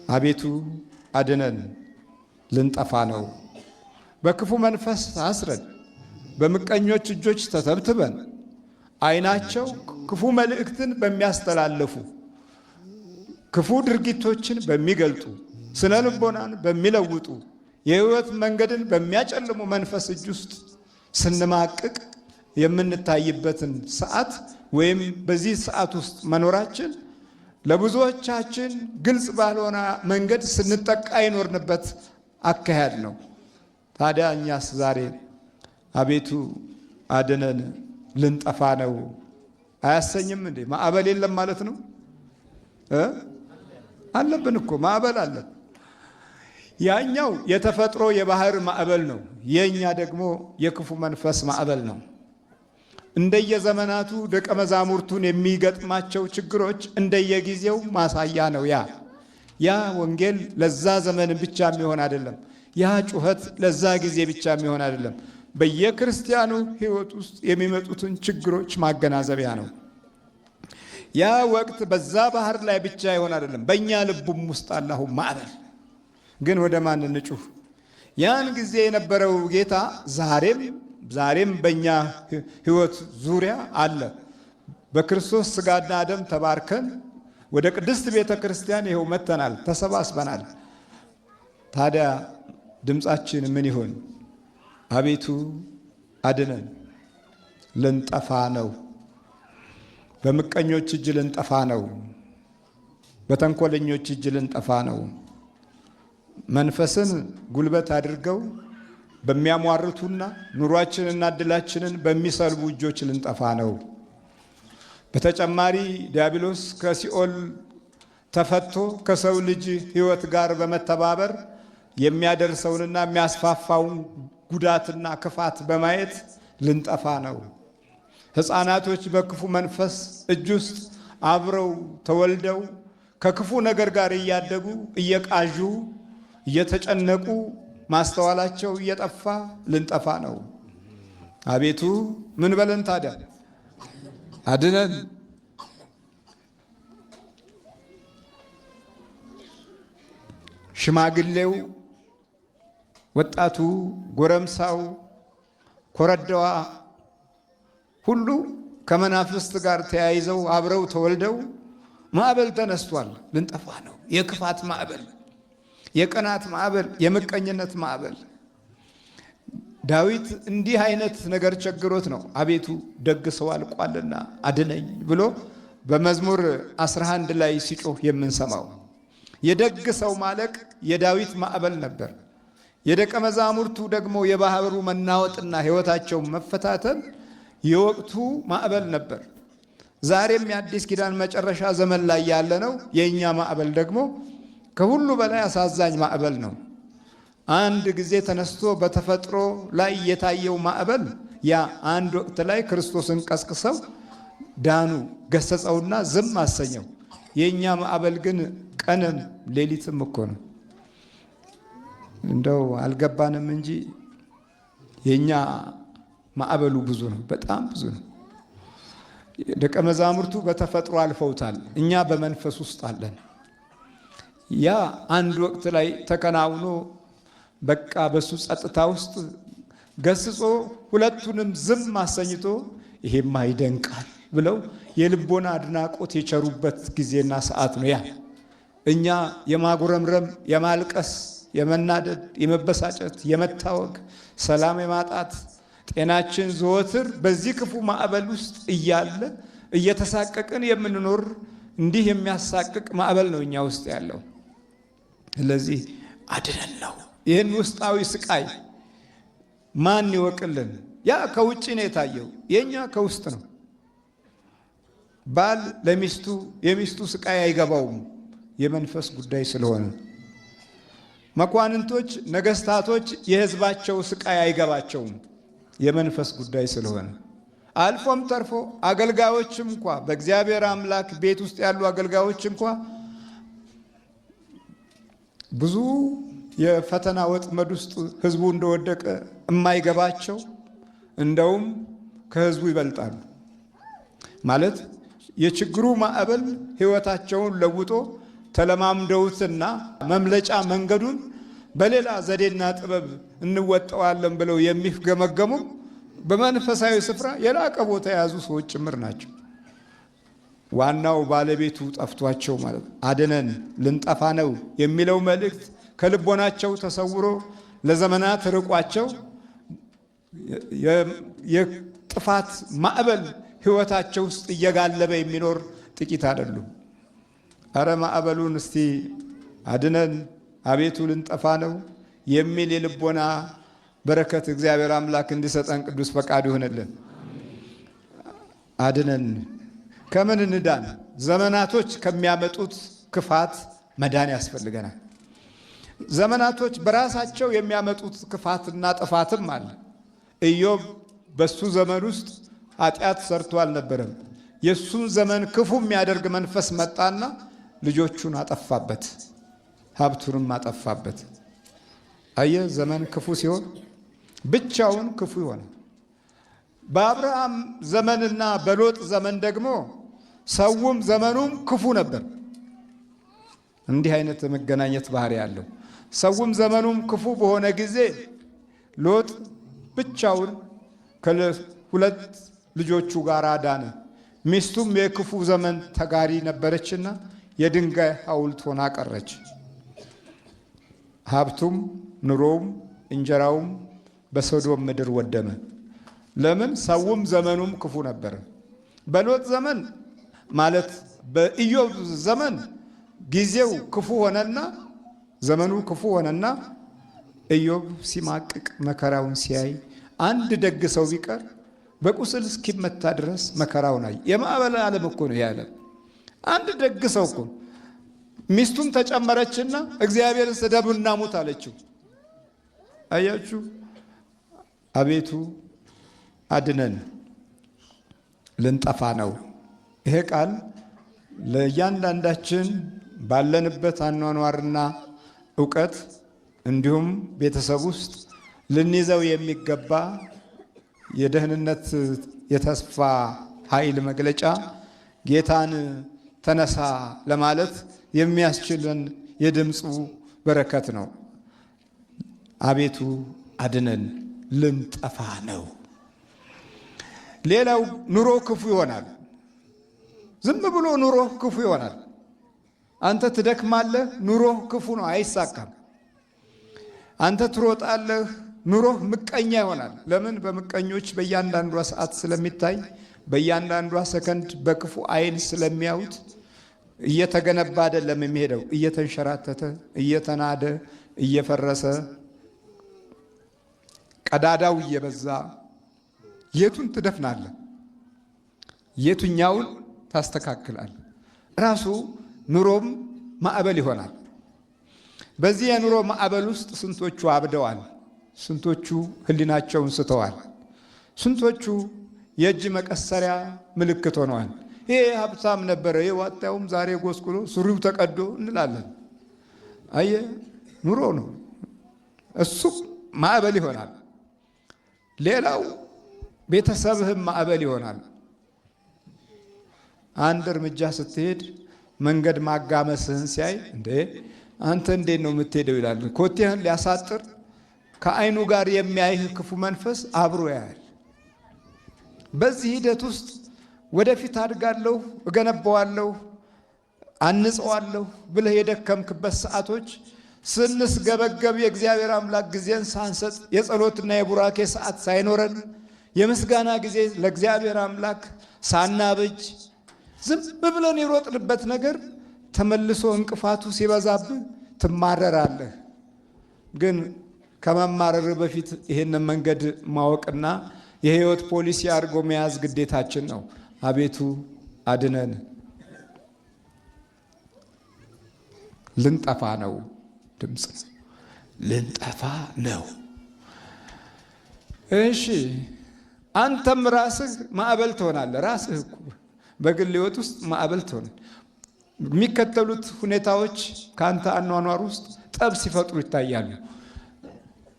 አቤቱ አድነን፣ ልንጠፋ ነው። በክፉ መንፈስ ታስረን፣ በምቀኞች እጆች ተተብትበን፣ ዓይናቸው ክፉ መልእክትን በሚያስተላልፉ፣ ክፉ ድርጊቶችን በሚገልጡ፣ ስነ ልቦናን በሚለውጡ፣ የሕይወት መንገድን በሚያጨልሙ መንፈስ እጅ ውስጥ ስንማቅቅ የምንታይበትን ሰዓት ወይም በዚህ ሰዓት ውስጥ መኖራችን ለብዙዎቻችን ግልጽ ባልሆነ መንገድ ስንጠቃ የኖርንበት አካሄድ ነው። ታዲያ እኛስ ዛሬ አቤቱ አድነን ልንጠፋ ነው አያሰኝም እንዴ? ማዕበል የለም ማለት ነው? አለብን እኮ ማዕበል አለ። ያኛው የተፈጥሮ የባህር ማዕበል ነው። የኛ ደግሞ የክፉ መንፈስ ማዕበል ነው። እንደየዘመናቱ ደቀ መዛሙርቱን የሚገጥማቸው ችግሮች እንደየጊዜው ማሳያ ነው። ያ ወንጌል ለዛ ዘመን ብቻ የሚሆን አይደለም። ያ ጩኸት ለዛ ጊዜ ብቻ የሚሆን አይደለም። በየክርስቲያኑ ሕይወት ውስጥ የሚመጡትን ችግሮች ማገናዘቢያ ነው። ያ ወቅት በዛ ባህር ላይ ብቻ ይሆን አይደለም። በእኛ ልቡም ውስጥ አላሁ ማዕበል። ግን ወደ ማን እንጩህ? ያን ጊዜ የነበረው ጌታ ዛሬም በእኛ ሕይወት ዙሪያ አለ። በክርስቶስ ሥጋና ደም ተባርከን ወደ ቅድስት ቤተ ክርስቲያን ይኸው መጥተናል፣ ተሰባስበናል። ታዲያ ድምፃችን ምን ይሆን? አቤቱ አድነን፣ ልንጠፋ ነው። በምቀኞች እጅ ልንጠፋ ነው። በተንኮለኞች እጅ ልንጠፋ ነው። መንፈስን ጉልበት አድርገው በሚያሟርቱና ኑሯችንና ዕድላችንን በሚሰልቡ እጆች ልንጠፋ ነው። በተጨማሪ ዲያብሎስ ከሲኦል ተፈቶ ከሰው ልጅ ሕይወት ጋር በመተባበር የሚያደርሰውንና የሚያስፋፋውን ጉዳትና ክፋት በማየት ልንጠፋ ነው። ሕፃናቶች በክፉ መንፈስ እጅ ውስጥ አብረው ተወልደው ከክፉ ነገር ጋር እያደጉ፣ እየቃዡ፣ እየተጨነቁ፣ ማስተዋላቸው እየጠፋ ልንጠፋ ነው። አቤቱ ምን በለን ታዲያ? አድነን። ሽማግሌው፣ ወጣቱ፣ ጎረምሳው፣ ኮረዳዋ ሁሉ ከመናፍስት ጋር ተያይዘው አብረው ተወልደው ማዕበል ተነስቷል። ልንጠፋ ነው። የክፋት ማዕበል፣ የቅናት ማዕበል፣ የምቀኝነት ማዕበል። ዳዊት እንዲህ አይነት ነገር ቸግሮት ነው አቤቱ ደግ ሰው አልቋልና አድነኝ ብሎ በመዝሙር 11 ላይ ሲጮህ የምንሰማው። የደግ ሰው ማለቅ የዳዊት ማዕበል ነበር። የደቀ መዛሙርቱ ደግሞ የባህሩ መናወጥና ሕይወታቸው መፈታተን የወቅቱ ማዕበል ነበር። ዛሬም የአዲስ ኪዳን መጨረሻ ዘመን ላይ ያለ ነው። የእኛ ማዕበል ደግሞ ከሁሉ በላይ አሳዛኝ ማዕበል ነው። አንድ ጊዜ ተነስቶ በተፈጥሮ ላይ የታየው ማዕበል ያ አንድ ወቅት ላይ ክርስቶስን ቀስቅሰው ዳኑ፣ ገሰጸውና ዝም አሰኘው። የእኛ ማዕበል ግን ቀንም ሌሊትም እኮ ነው። እንደው አልገባንም እንጂ የእኛ ማዕበሉ ብዙ ነው፣ በጣም ብዙ ነው። ደቀ መዛሙርቱ በተፈጥሮ አልፈውታል፣ እኛ በመንፈስ ውስጥ አለን። ያ አንድ ወቅት ላይ ተከናውኖ በቃ በሱ ጸጥታ ውስጥ ገስጾ ሁለቱንም ዝም አሰኝቶ ይሄማ ይደንቃል ብለው የልቦና አድናቆት የቸሩበት ጊዜና ሰዓት ነው። ያ እኛ የማጉረምረም፣ የማልቀስ፣ የመናደድ፣ የመበሳጨት፣ የመታወክ፣ ሰላም የማጣት፣ ጤናችን ዘወትር በዚህ ክፉ ማዕበል ውስጥ እያለ እየተሳቀቅን የምንኖር እንዲህ የሚያሳቅቅ ማዕበል ነው እኛ ውስጥ ያለው። ስለዚህ አድነን ነው። ይህን ውስጣዊ ስቃይ ማን ይወቅልን? ያ ከውጭ ነው የታየው፣ የእኛ ከውስጥ ነው። ባል ለሚስቱ የሚስቱ ስቃይ አይገባውም፣ የመንፈስ ጉዳይ ስለሆነ። መኳንንቶች፣ ነገስታቶች የህዝባቸው ስቃይ አይገባቸውም፣ የመንፈስ ጉዳይ ስለሆነ። አልፎም ተርፎ አገልጋዮች እንኳ በእግዚአብሔር አምላክ ቤት ውስጥ ያሉ አገልጋዮች እንኳ ብዙ የፈተና ወጥመድ ውስጥ ህዝቡ እንደወደቀ የማይገባቸው እንደውም ከህዝቡ ይበልጣሉ። ማለት የችግሩ ማዕበል ህይወታቸውን ለውጦ ተለማምደውትና መምለጫ መንገዱን በሌላ ዘዴና ጥበብ እንወጣዋለን ብለው የሚገመገሙ በመንፈሳዊ ስፍራ የላቀ ቦታ የያዙ ሰዎች ጭምር ናቸው። ዋናው ባለቤቱ ጠፍቷቸው ማለት አድነን ልንጠፋ ነው የሚለው መልእክት ከልቦናቸው ተሰውሮ ለዘመናት ርቋቸው የጥፋት ማዕበል ህይወታቸው ውስጥ እየጋለበ የሚኖር ጥቂት አይደሉም። አረ ማዕበሉን እስቲ አድነን አቤቱ ልንጠፋ ነው የሚል የልቦና በረከት እግዚአብሔር አምላክ እንዲሰጠን ቅዱስ ፈቃዱ ይሆንልን። አድነን። ከምን እንዳን? ዘመናቶች ከሚያመጡት ክፋት መዳን ያስፈልገናል። ዘመናቶች በራሳቸው የሚያመጡት ክፋትና ጥፋትም አለ። ኢዮብ በሱ ዘመን ውስጥ ኃጢአት ሰርቶ አልነበረም። የሱን ዘመን ክፉ የሚያደርግ መንፈስ መጣና ልጆቹን አጠፋበት፣ ሀብቱንም አጠፋበት። አየ፣ ዘመን ክፉ ሲሆን ብቻውን ክፉ ይሆናል። በአብርሃም ዘመንና በሎጥ ዘመን ደግሞ ሰውም ዘመኑም ክፉ ነበር። እንዲህ አይነት የመገናኘት ባህሪ ያለው ሰውም ዘመኑም ክፉ በሆነ ጊዜ ሎጥ ብቻውን ከሁለት ልጆቹ ጋር አዳነ። ሚስቱም የክፉ ዘመን ተጋሪ ነበረችና የድንጋይ ሐውልት ሆና ቀረች። ሀብቱም ኑሮውም እንጀራውም በሶዶም ምድር ወደመ። ለምን? ሰውም ዘመኑም ክፉ ነበር። በሎጥ ዘመን ማለት በኢዮብ ዘመን ጊዜው ክፉ ሆነና ዘመኑ ክፉ ሆነና ኢዮብ ሲማቅቅ መከራውን ሲያይ አንድ ደግ ሰው ቢቀር በቁስል እስኪመታ ድረስ መከራውን አየ። የማዕበል ዓለም እኮ ነው ያለ። አንድ ደግ ሰው እኮ ሚስቱም ተጨመረችና እግዚአብሔርን ስደብና ሙት አለችው። አያችሁ፣ አቤቱ አድነን ልንጠፋ ነው። ይሄ ቃል ለእያንዳንዳችን ባለንበት አኗኗርና እውቀት እንዲሁም ቤተሰብ ውስጥ ልንይዘው የሚገባ የደህንነት የተስፋ ኃይል መግለጫ ጌታን ተነሳ ለማለት የሚያስችለን የድምፁ በረከት ነው። አቤቱ አድነን ልንጠፋ ነው። ሌላው ኑሮ ክፉ ይሆናል። ዝም ብሎ ኑሮ ክፉ ይሆናል። አንተ ትደክማለህ፣ ኑሮ ክፉ ነው፣ አይሳካም። አንተ ትሮጣለህ፣ ኑሮህ ምቀኛ ይሆናል። ለምን? በምቀኞች በእያንዳንዷ ሰዓት ስለሚታይ፣ በእያንዳንዷ ሰከንድ በክፉ ዓይን ስለሚያዩት እየተገነባ አይደለም የሚሄደው፣ እየተንሸራተተ፣ እየተናደ፣ እየፈረሰ፣ ቀዳዳው እየበዛ የቱን ትደፍናለህ? የቱኛውን ታስተካክላለህ? ራሱ ኑሮም ማዕበል ይሆናል። በዚህ የኑሮ ማዕበል ውስጥ ስንቶቹ አብደዋል። ስንቶቹ ሕሊናቸውን ስተዋል። ስንቶቹ የእጅ መቀሰሪያ ምልክት ሆነዋል። ይሄ ሀብታም ነበረ፣ ይሄ ዋጣውም ዛሬ ጎስቁሎ ሱሪው ተቀዶ እንላለን። አየ ኑሮ ነው፣ እሱም ማዕበል ይሆናል። ሌላው ቤተሰብህም ማዕበል ይሆናል። አንድ እርምጃ ስትሄድ መንገድ ማጋመስህን ሲያይ እንዴ አንተ እንዴት ነው የምትሄደው ይላል። ኮቴህን ሊያሳጥር ከዓይኑ ጋር የሚያይህ ክፉ መንፈስ አብሮ ያያል። በዚህ ሂደት ውስጥ ወደፊት አድጋለሁ፣ እገነባዋለሁ፣ አንጸዋለሁ ብለህ የደከምክበት ሰዓቶች ስንስገበገብ የእግዚአብሔር አምላክ ጊዜን ሳንሰጥ የጸሎትና የቡራኬ ሰዓት ሳይኖረን የምስጋና ጊዜ ለእግዚአብሔር አምላክ ሳናበጅ ዝም ብለን የሮጥንበት ነገር ተመልሶ እንቅፋቱ ሲበዛብህ ትማረራለህ። ግን ከመማረር በፊት ይህንን መንገድ ማወቅና የሕይወት ፖሊሲ አድርጎ መያዝ ግዴታችን ነው። አቤቱ አድነን፣ ልንጠፋ ነው። ድምፅ ልንጠፋ ነው። እሺ፣ አንተም ራስህ ማዕበል ትሆናለህ። ራስህ እኮ በግል ሕይወት ውስጥ ማዕበል ትሆናለህ። የሚከተሉት ሁኔታዎች ከአንተ አኗኗር ውስጥ ጠብ ሲፈጥሩ ይታያሉ።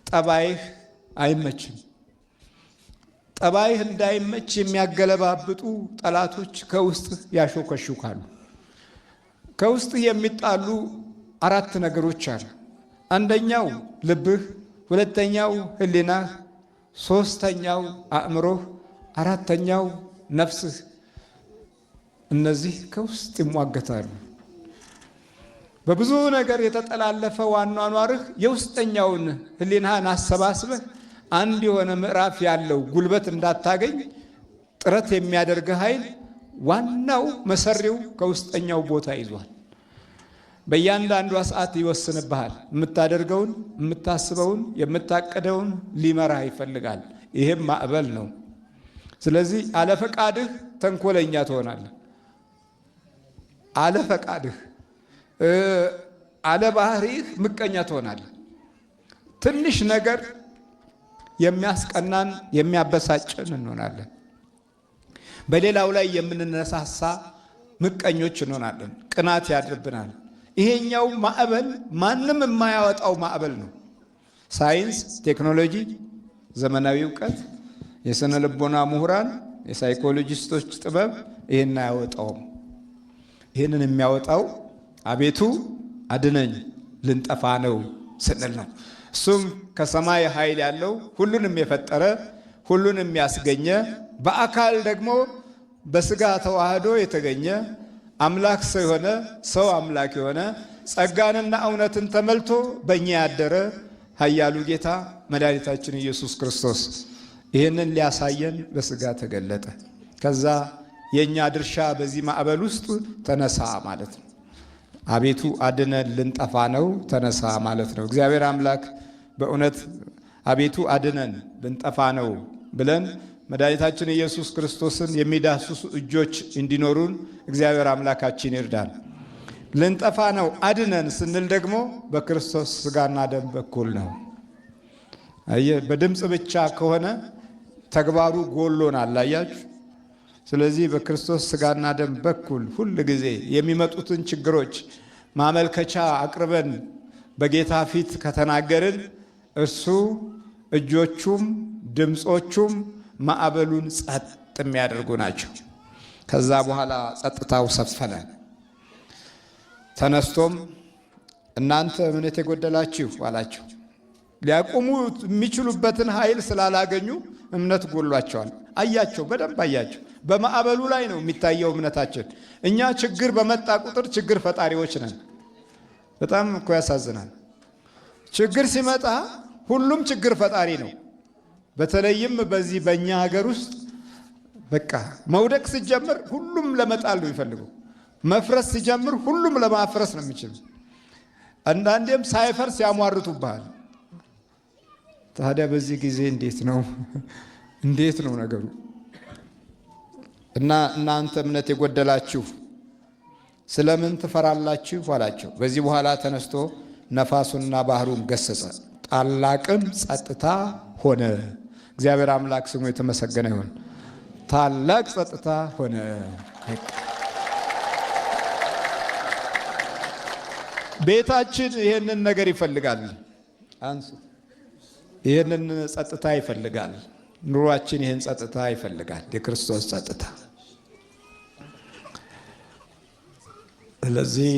ጠባይህ አይመችም። ጠባይህ እንዳይመች የሚያገለባብጡ ጠላቶች ከውስጥ ያሾከሹካሉ። ከውስጥ የሚጣሉ አራት ነገሮች አሉ። አንደኛው ልብህ፣ ሁለተኛው ሕሊናህ፣ ሶስተኛው አእምሮህ፣ አራተኛው ነፍስህ። እነዚህ ከውስጥ ይሟገታሉ። በብዙ ነገር የተጠላለፈው አኗኗርህ የውስጠኛውን ሕሊናህን አሰባስበህ አንድ የሆነ ምዕራፍ ያለው ጉልበት እንዳታገኝ ጥረት የሚያደርግህ ኃይል ዋናው መሰሪው ከውስጠኛው ቦታ ይዟል። በእያንዳንዷ ሰዓት ይወስንብሃል። የምታደርገውን፣ የምታስበውን፣ የምታቅደውን ሊመራህ ይፈልጋል። ይሄም ማዕበል ነው። ስለዚህ አለፈቃድህ ተንኮለኛ ትሆናለህ። አለፈቃድህ አለባህሪህ ምቀኛ ትሆናለህ። ትንሽ ነገር የሚያስቀናን የሚያበሳጭን እንሆናለን። በሌላው ላይ የምንነሳሳ ምቀኞች እንሆናለን። ቅናት ያድርብናል። ይሄኛው ማዕበል ማንም የማያወጣው ማዕበል ነው። ሳይንስ፣ ቴክኖሎጂ፣ ዘመናዊ እውቀት፣ የስነ ልቦና ምሁራን፣ የሳይኮሎጂስቶች ጥበብ ይሄን አያወጣውም። ይህንን የሚያወጣው አቤቱ አድነኝ ልንጠፋ ነው ስንል ነው። እሱም ከሰማይ ኃይል ያለው ሁሉንም የፈጠረ ሁሉንም ያስገኘ በአካል ደግሞ በስጋ ተዋህዶ የተገኘ አምላክ ሰው የሆነ ሰው አምላክ የሆነ ጸጋንና እውነትን ተመልቶ በእኛ ያደረ ኃያሉ ጌታ መድኃኒታችን ኢየሱስ ክርስቶስ ይህንን ሊያሳየን በስጋ ተገለጠ። ከዛ የእኛ ድርሻ በዚህ ማዕበል ውስጥ ተነሳ ማለት ነው። አቤቱ አድነን ልንጠፋ ነው ተነሳ ማለት ነው። እግዚአብሔር አምላክ በእውነት አቤቱ አድነን ልንጠፋ ነው ብለን መድኃኒታችን ኢየሱስ ክርስቶስን የሚዳስሱ እጆች እንዲኖሩን እግዚአብሔር አምላካችን ይርዳል። ልንጠፋ ነው አድነን ስንል ደግሞ በክርስቶስ ስጋና ደም በኩል ነው። አየህ፣ በድምፅ ብቻ ከሆነ ተግባሩ ጎሎናል። አያችሁ። ስለዚህ በክርስቶስ ስጋና ደም በኩል ሁል ጊዜ የሚመጡትን ችግሮች ማመልከቻ አቅርበን በጌታ ፊት ከተናገርን እርሱ እጆቹም ድምፆቹም ማዕበሉን ጸጥ የሚያደርጉ ናቸው። ከዛ በኋላ ጸጥታው ሰፈነ። ተነስቶም እናንተ እምነት የጎደላችሁ አላቸው። ሊያቆሙ የሚችሉበትን ኃይል ስላላገኙ እምነት ጎሏቸዋል። አያቸው፣ በደንብ አያቸው። በማዕበሉ ላይ ነው የሚታየው እምነታችን። እኛ ችግር በመጣ ቁጥር ችግር ፈጣሪዎች ነን። በጣም እኮ ያሳዝናል። ችግር ሲመጣ ሁሉም ችግር ፈጣሪ ነው። በተለይም በዚህ በእኛ ሀገር ውስጥ በቃ መውደቅ ሲጀምር ሁሉም ለመጣል ነው የሚፈልገው። መፍረስ ሲጀምር ሁሉም ለማፍረስ ነው የሚችል። አንዳንዴም ሳይፈርስ ያሟርቱብሃል። ታዲያ በዚህ ጊዜ እንዴት ነው እንዴት ነው ነገሩ? እና እናንተ እምነት የጎደላችሁ ስለምን ትፈራላችሁ አላቸው። በዚህ በኋላ ተነስቶ ነፋሱንና ባህሩን ገሰጸ፣ ታላቅም ጸጥታ ሆነ። እግዚአብሔር አምላክ ስሙ የተመሰገነ ይሁን። ታላቅ ጸጥታ ሆነ። ቤታችን ይሄንን ነገር ይፈልጋል። አንሱ ይሄንን ጸጥታ ይፈልጋል። ኑሯችን ይሄን ጸጥታ ይፈልጋል፣ የክርስቶስ ጸጥታ። ስለዚህ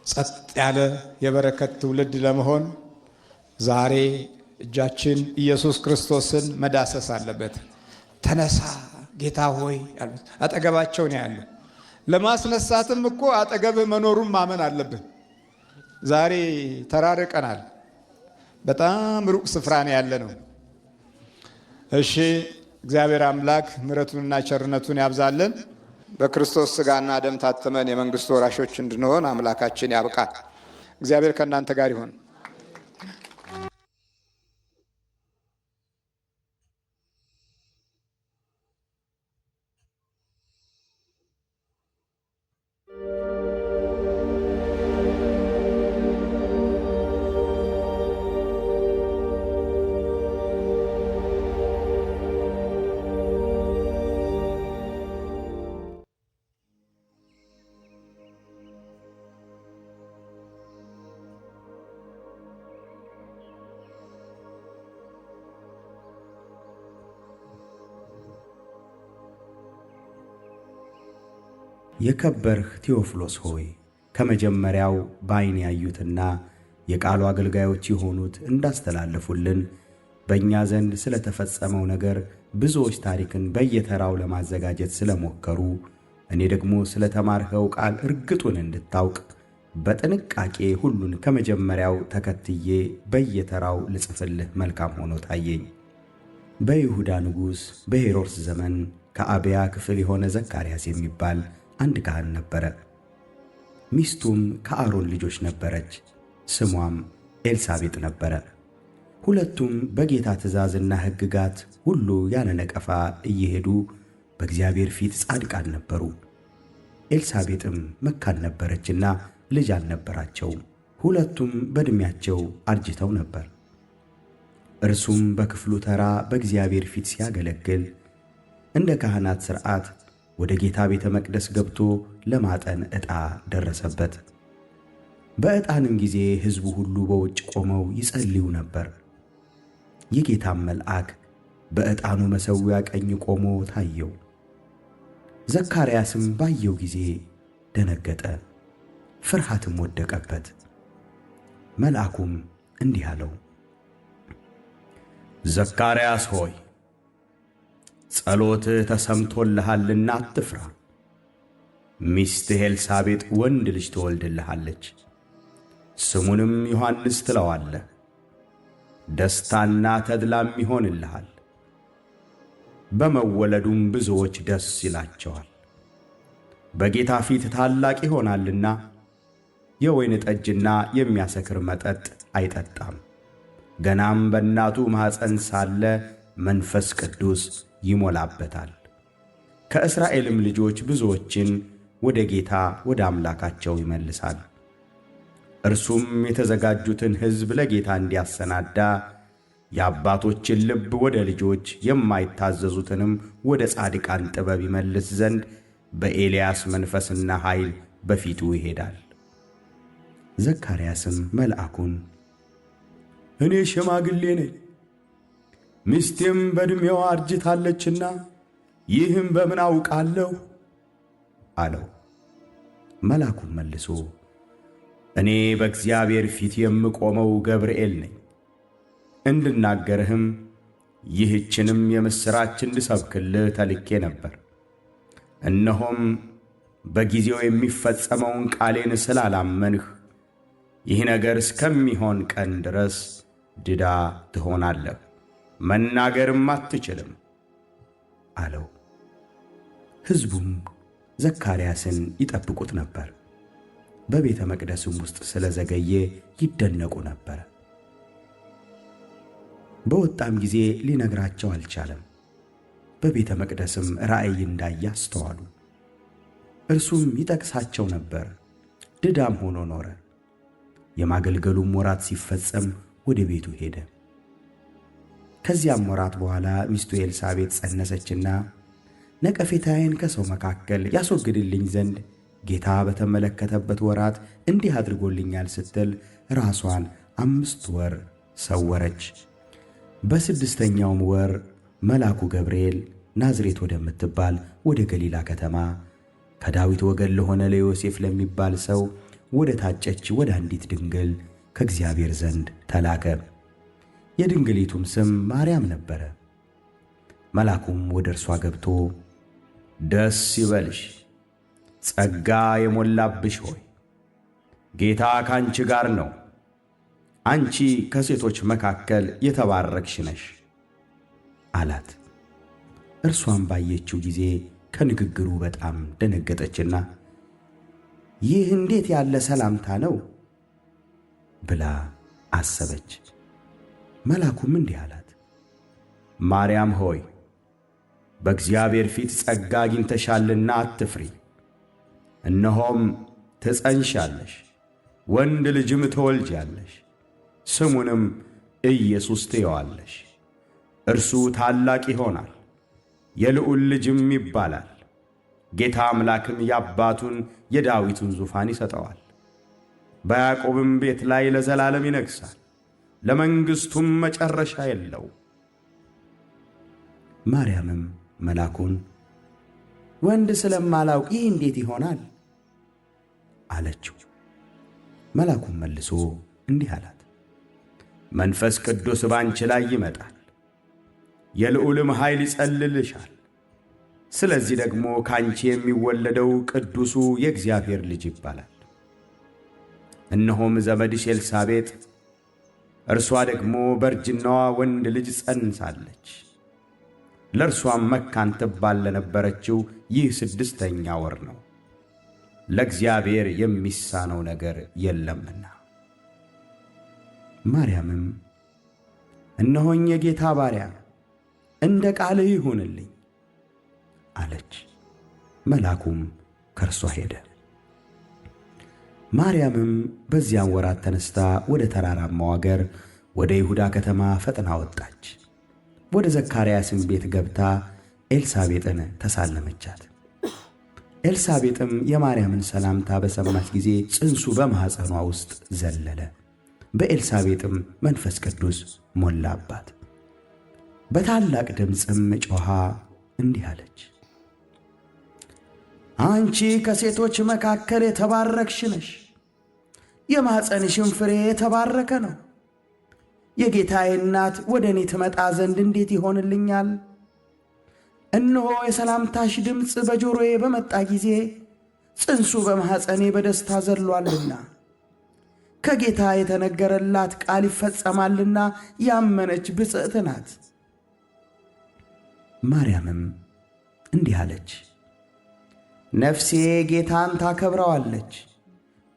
ጸጥ ያለ የበረከት ትውልድ ለመሆን ዛሬ እጃችን ኢየሱስ ክርስቶስን መዳሰስ አለበት። ተነሳ ጌታ ሆይ ያሉት አጠገባቸው ነው ያለው። ለማስነሳትም እኮ አጠገብህ መኖሩን ማመን አለብን። ዛሬ ተራርቀናል። በጣም ሩቅ ስፍራ ነው ያለ ነው። እሺ እግዚአብሔር አምላክ ምሕረቱንና ቸርነቱን ያብዛልን። በክርስቶስ ሥጋና ደም ታትመን የመንግስቱ ወራሾች እንድንሆን አምላካችን ያብቃል። እግዚአብሔር ከእናንተ ጋር ይሁን። የከበርህ ቴዎፍሎስ ሆይ፣ ከመጀመሪያው በዓይን ያዩትና የቃሉ አገልጋዮች የሆኑት እንዳስተላለፉልን በእኛ ዘንድ ስለተፈጸመው ነገር ብዙዎች ታሪክን በየተራው ለማዘጋጀት ስለሞከሩ፣ እኔ ደግሞ ስለተማርኸው ቃል እርግጡን እንድታውቅ በጥንቃቄ ሁሉን ከመጀመሪያው ተከትዬ በየተራው ልጽፍልህ መልካም ሆኖ ታየኝ። በይሁዳ ንጉሥ በሄሮድስ ዘመን ከአብያ ክፍል የሆነ ዘካርያስ የሚባል አንድ ካህን ነበረ። ሚስቱም ከአሮን ልጆች ነበረች፣ ስሟም ኤልሳቤጥ ነበረ። ሁለቱም በጌታ ትእዛዝና ሕግጋት ሁሉ ያለ ነቀፋ እየሄዱ በእግዚአብሔር ፊት ጻድቃን ነበሩ። ኤልሳቤጥም መካን ነበረችና ልጅ አልነበራቸውም። ሁለቱም በዕድሜያቸው አርጅተው ነበር። እርሱም በክፍሉ ተራ በእግዚአብሔር ፊት ሲያገለግል እንደ ካህናት ሥርዓት ወደ ጌታ ቤተ መቅደስ ገብቶ ለማጠን ዕጣ ደረሰበት። በዕጣንም ጊዜ ሕዝቡ ሁሉ በውጭ ቆመው ይጸልዩ ነበር። የጌታም መልአክ በዕጣኑ መሠዊያ ቀኝ ቆሞ ታየው። ዘካርያስም ባየው ጊዜ ደነገጠ፣ ፍርሃትም ወደቀበት። መልአኩም እንዲህ አለው፣ ዘካርያስ ሆይ፣ ጸሎትህ ተሰምቶልሃልና አትፍራ። ሚስትህ ኤልሳቤጥ ወንድ ልጅ ትወልድልሃለች፣ ስሙንም ዮሐንስ ትለዋለህ። ደስታና ተድላም ይሆንልሃል፣ በመወለዱም ብዙዎች ደስ ይላቸዋል። በጌታ ፊት ታላቅ ይሆናልና የወይን ጠጅና የሚያሰክር መጠጥ አይጠጣም። ገናም በእናቱ ማኅፀን ሳለ መንፈስ ቅዱስ ይሞላበታል። ከእስራኤልም ልጆች ብዙዎችን ወደ ጌታ ወደ አምላካቸው ይመልሳል። እርሱም የተዘጋጁትን ሕዝብ ለጌታ እንዲያሰናዳ የአባቶችን ልብ ወደ ልጆች፣ የማይታዘዙትንም ወደ ጻድቃን ጥበብ ይመልስ ዘንድ በኤልያስ መንፈስና ኃይል በፊቱ ይሄዳል። ዘካርያስም መልአኩን፣ እኔ ሽማግሌ ነኝ፣ ሚስቴም በዕድሜዋ አርጅታለችና ይህም በምን አውቃለሁ? አለው። መልአኩም መልሶ፣ እኔ በእግዚአብሔር ፊት የምቆመው ገብርኤል ነኝ፣ እንድናገርህም ይህችንም የምሥራች እንድሰብክልህ ተልኬ ነበር። እነሆም በጊዜው የሚፈጸመውን ቃሌን ስላላመንህ ይህ ነገር እስከሚሆን ቀን ድረስ ድዳ ትሆናለህ፣ መናገርም አትችልም አለው። ሕዝቡም ዘካርያስን ይጠብቁት ነበር። በቤተ መቅደስም ውስጥ ስለዘገየ ይደነቁ ነበር። በወጣም ጊዜ ሊነግራቸው አልቻለም። በቤተ መቅደስም ራእይ እንዳየ አስተዋሉ። እርሱም ይጠቅሳቸው ነበር፣ ድዳም ሆኖ ኖረ። የማገልገሉም ወራት ሲፈጸም ወደ ቤቱ ሄደ። ከዚያም ወራት በኋላ ሚስቱ ኤልሳቤጥ ጸነሰችና ነቀፌታዬን ከሰው መካከል ያስወግድልኝ ዘንድ ጌታ በተመለከተበት ወራት እንዲህ አድርጎልኛል ስትል ራሷን 5 ወር ሰወረች። በስድስተኛውም ወር መልአኩ ገብርኤል ናዝሬት ወደምትባል ወደ ገሊላ ከተማ ከዳዊት ወገን ለሆነ ለዮሴፍ ለሚባል ሰው ወደ ታጨች ወደ አንዲት ድንግል ከእግዚአብሔር ዘንድ ተላከ። የድንግሊቱም ስም ማርያም ነበረ። መልአኩም ወደ እርሷ ገብቶ፣ ደስ ይበልሽ፣ ጸጋ የሞላብሽ ሆይ፣ ጌታ ካንቺ ጋር ነው፣ አንቺ ከሴቶች መካከል የተባረክሽ ነሽ አላት። እርሷም ባየችው ጊዜ ከንግግሩ በጣም ደነገጠችና ይህ እንዴት ያለ ሰላምታ ነው ብላ አሰበች። መልአኩም እንዲህ አላት፣ ማርያም ሆይ፣ በእግዚአብሔር ፊት ጸጋ አግኝተሻልና አትፍሪ። እነሆም ትጸንሻለሽ፣ ወንድ ልጅም ትወልጃለሽ፣ ስሙንም ኢየሱስ ትየዋለሽ። እርሱ ታላቅ ይሆናል፣ የልዑል ልጅም ይባላል። ጌታ አምላክም የአባቱን የዳዊቱን ዙፋን ይሰጠዋል፣ በያዕቆብም ቤት ላይ ለዘላለም ይነግሣል፣ ለመንግሥቱም መጨረሻ የለው። ማርያምም መልአኩን፣ ወንድ ስለማላውቅ ይህ እንዴት ይሆናል? አለችው። መልአኩም መልሶ እንዲህ አላት፣ መንፈስ ቅዱስ ባንቺ ላይ ይመጣል፣ የልዑልም ኃይል ይጸልልሻል። ስለዚህ ደግሞ ካንቺ የሚወለደው ቅዱሱ የእግዚአብሔር ልጅ ይባላል። እነሆም ዘመድሽ ኤልሳቤጥ እርሷ ደግሞ በእርጅናዋ ወንድ ልጅ ጸንሳለች። ለእርሷም መካን ትባል ለነበረችው ይህ 6ኛ ወር ነው፣ ለእግዚአብሔር የሚሳነው ነገር የለምና። ማርያምም እነሆኝ የጌታ ባሪያ፣ እንደ ቃልህ ይሁንልኝ አለች። መልአኩም ከእርሷ ሄደ። ማርያምም በዚያን ወራት ተነስታ ወደ ተራራማው አገር ወደ ይሁዳ ከተማ ፈጥና ወጣች። ወደ ዘካርያስም ቤት ገብታ ኤልሳቤጥን ተሳለመቻት። ኤልሳቤጥም የማርያምን ሰላምታ በሰማች ጊዜ ጽንሱ በማኅፀኗ ውስጥ ዘለለ። በኤልሳቤጥም መንፈስ ቅዱስ ሞላባት። በታላቅ ድምፅም ጮኻ እንዲህ አለች፣ አንቺ ከሴቶች መካከል የተባረክሽ ነሽ፣ የማኅፀንሽም ፍሬ የተባረከ ነው። የጌታዬ እናት ወደ እኔ ትመጣ ዘንድ እንዴት ይሆንልኛል? እነሆ የሰላምታሽ ድምፅ በጆሮዬ በመጣ ጊዜ ጽንሱ በማኅፀኔ በደስታ ዘሏልና፣ ከጌታ የተነገረላት ቃል ይፈጸማልና ያመነች ብፅዕት ናት። ማርያምም እንዲህ አለች፣ ነፍሴ ጌታን ታከብረዋለች፣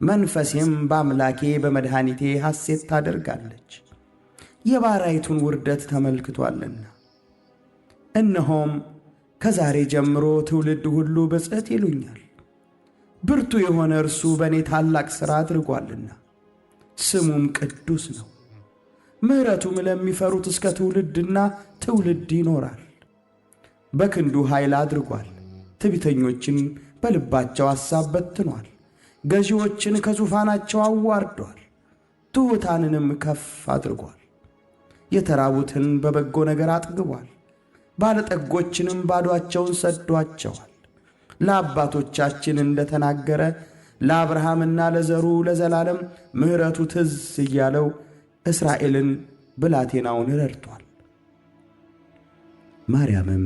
መንፈሴም በአምላኬ በመድኃኒቴ ሐሴት ታደርጋለች፣ የባሪያይቱን ውርደት ተመልክቶአልና። እነሆም ከዛሬ ጀምሮ ትውልድ ሁሉ ብፅዕት ይሉኛል። ብርቱ የሆነ እርሱ በእኔ ታላቅ ሥራ አድርጓልና፣ ስሙም ቅዱስ ነው። ምሕረቱም ለሚፈሩት እስከ ትውልድና ትውልድ ይኖራል። በክንዱ ኃይል አድርጓል፣ ትዕቢተኞችን በልባቸው ሐሳብ በትኗል። ገዢዎችን ከዙፋናቸው አዋርዷል፣ ትሑታንንም ከፍ አድርጓል። የተራቡትን በበጎ ነገር አጥግቧል፣ ባለጠጎችንም ባዶአቸውን ሰዷቸዋል። ለአባቶቻችን እንደተናገረ ለአብርሃምና ለዘሩ ለዘላለም ምሕረቱ ትዝ እያለው እስራኤልን ብላቴናውን ረድቷል። ማርያምም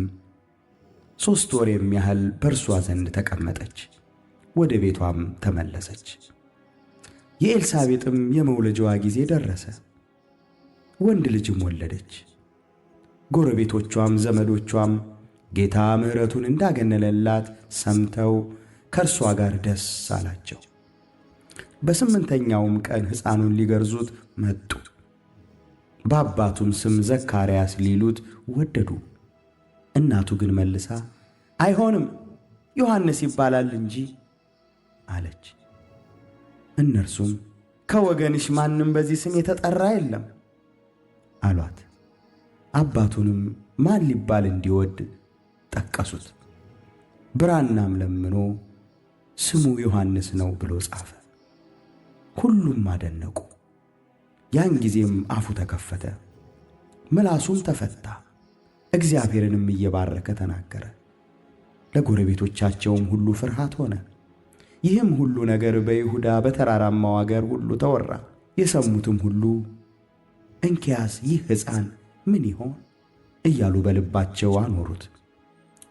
3 ወር የሚያህል በእርሷ ዘንድ ተቀመጠች፣ ወደ ቤቷም ተመለሰች። የኤልሳቤጥም የመውለጃዋ ጊዜ ደረሰ፣ ወንድ ልጅም ወለደች። ጎረቤቶቿም ዘመዶቿም ጌታ ምሕረቱን እንዳገነለላት ሰምተው ከእርሷ ጋር ደስ አላቸው። በ8ኛውም ቀን ሕፃኑን ሊገርዙት መጡ። በአባቱም ስም ዘካርያስ ሊሉት ወደዱ። እናቱ ግን መልሳ አይሆንም፣ ዮሐንስ ይባላል እንጂ አለች። እነርሱም ከወገንሽ ማንም በዚህ ስም የተጠራ የለም አሏት። አባቱንም ማን ሊባል እንዲወድ ጠቀሱት። ብራናም ለምኖ ስሙ ዮሐንስ ነው ብሎ ጻፈ። ሁሉም አደነቁ። ያን ጊዜም አፉ ተከፈተ፣ ምላሱም ተፈታ፣ እግዚአብሔርንም እየባረከ ተናገረ። ለጎረቤቶቻቸውም ሁሉ ፍርሃት ሆነ። ይህም ሁሉ ነገር በይሁዳ በተራራማው አገር ሁሉ ተወራ። የሰሙትም ሁሉ እንኪያስ ይህ ሕፃን ምን ይሆን እያሉ በልባቸው አኖሩት።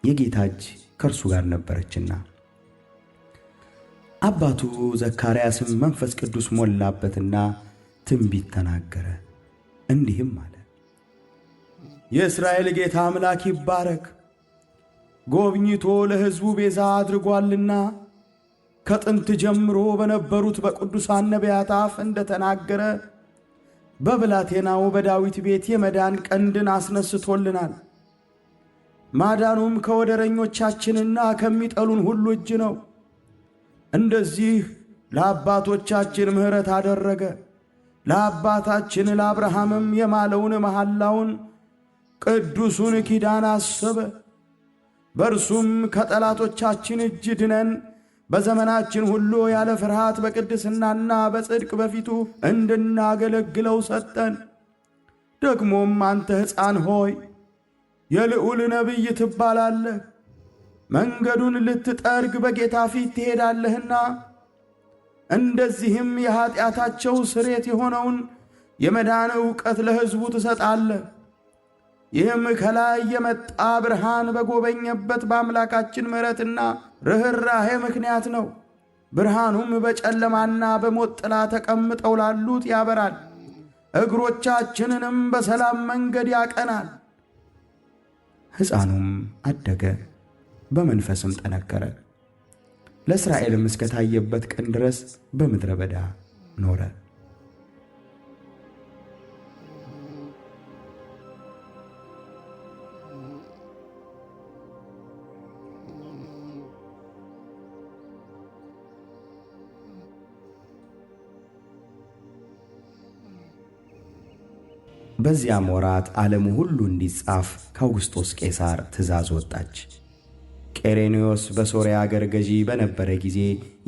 የጌታ እጅ ከእርሱ ጋር ነበረችና። አባቱ ዘካርያስም መንፈስ ቅዱስ ሞላበትና ትንቢት ተናገረ፣ እንዲህም አለ። የእስራኤል ጌታ አምላክ ይባረክ፣ ጎብኝቶ ለሕዝቡ ቤዛ አድርጓልና ከጥንት ጀምሮ በነበሩት በቅዱሳን ነቢያት አፍ እንደተናገረ በብላቴናው በዳዊት ቤት የመዳን ቀንድን አስነስቶልናል። ማዳኑም ከወደረኞቻችንና ከሚጠሉን ሁሉ እጅ ነው። እንደዚህ ለአባቶቻችን ምሕረት አደረገ። ለአባታችን ለአብርሃምም የማለውን መሐላውን ቅዱሱን ኪዳን አሰበ። በእርሱም ከጠላቶቻችን እጅ ድነን በዘመናችን ሁሉ ያለ ፍርሃት በቅድስናና በጽድቅ በፊቱ እንድናገለግለው ሰጠን። ደግሞም አንተ ሕፃን ሆይ የልዑል ነቢይ ትባላለህ። መንገዱን ልትጠርግ በጌታ ፊት ትሄዳለህና፣ እንደዚህም የኀጢአታቸው ስርየት የሆነውን የመዳን ዕውቀት ለሕዝቡ ትሰጣለህ። ይህም ከላይ የመጣ ብርሃን በጎበኘበት በአምላካችን ምሕረትና ርኅራኄ ምክንያት ነው። ብርሃኑም በጨለማና በሞት ጥላ ተቀምጠው ላሉት ያበራል፣ እግሮቻችንንም በሰላም መንገድ ያቀናል። ሕፃኑም አደገ፣ በመንፈስም ጠነከረ። ለእስራኤልም እስከታየበት ቀን ድረስ በምድረ በዳ ኖረ። በዚያም ወራት ዓለሙ ሁሉ እንዲጻፍ ከአውግስጦስ ቄሳር ትእዛዝ ወጣች። ቄሬኔዎስ በሶርያ አገር ገዢ በነበረ ጊዜ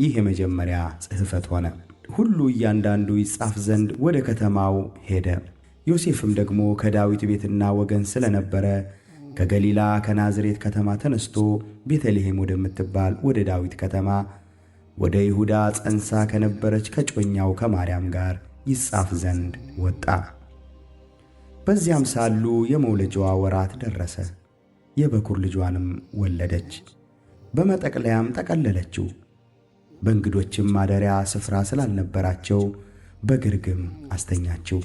ይህ የመጀመሪያ ጽሕፈት ሆነ። ሁሉ እያንዳንዱ ይጻፍ ዘንድ ወደ ከተማው ሄደ። ዮሴፍም ደግሞ ከዳዊት ቤትና ወገን ስለነበረ ከገሊላ ከናዝሬት ከተማ ተነስቶ ቤተልሔም ወደምትባል ወደ ዳዊት ከተማ ወደ ይሁዳ ጸንሳ ከነበረች ከጮኛው ከማርያም ጋር ይጻፍ ዘንድ ወጣ። በዚያም ሳሉ የመውለጃዋ ወራት ደረሰ። የበኩር ልጇንም ወለደች። በመጠቅለያም ጠቀለለችው። በእንግዶችም ማደሪያ ስፍራ ስላልነበራቸው በግርግም አስተኛችው።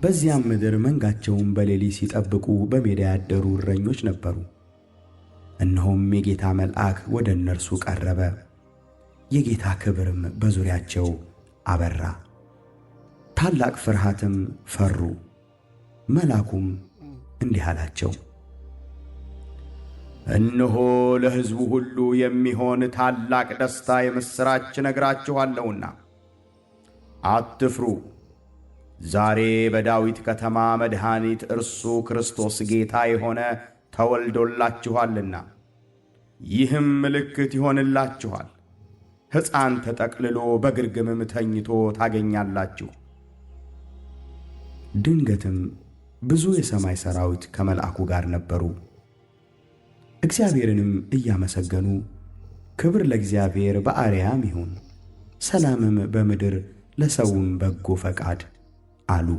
በዚያም ምድር መንጋቸውን በሌሊት ሲጠብቁ በሜዳ ያደሩ እረኞች ነበሩ። እነሆም የጌታ መልአክ ወደ እነርሱ ቀረበ፣ የጌታ ክብርም በዙሪያቸው አበራ። ታላቅ ፍርሃትም ፈሩ። መልአኩም እንዲህ አላቸው፣ እነሆ ለሕዝቡ ሁሉ የሚሆን ታላቅ ደስታ የምሥራች እነግራችኋለሁና አትፍሩ። ዛሬ በዳዊት ከተማ መድኃኒት እርሱ ክርስቶስ ጌታ የሆነ ተወልዶላችኋልና። ይህም ምልክት ይሆንላችኋል፣ ሕፃን ተጠቅልሎ በግርግምም ተኝቶ ታገኛላችሁ። ድንገትም ብዙ የሰማይ ሰራዊት ከመልአኩ ጋር ነበሩ። እግዚአብሔርንም እያመሰገኑ ክብር ለእግዚአብሔር በአርያም ይሁን፣ ሰላምም በምድር ለሰውም በጎ ፈቃድ አሉ።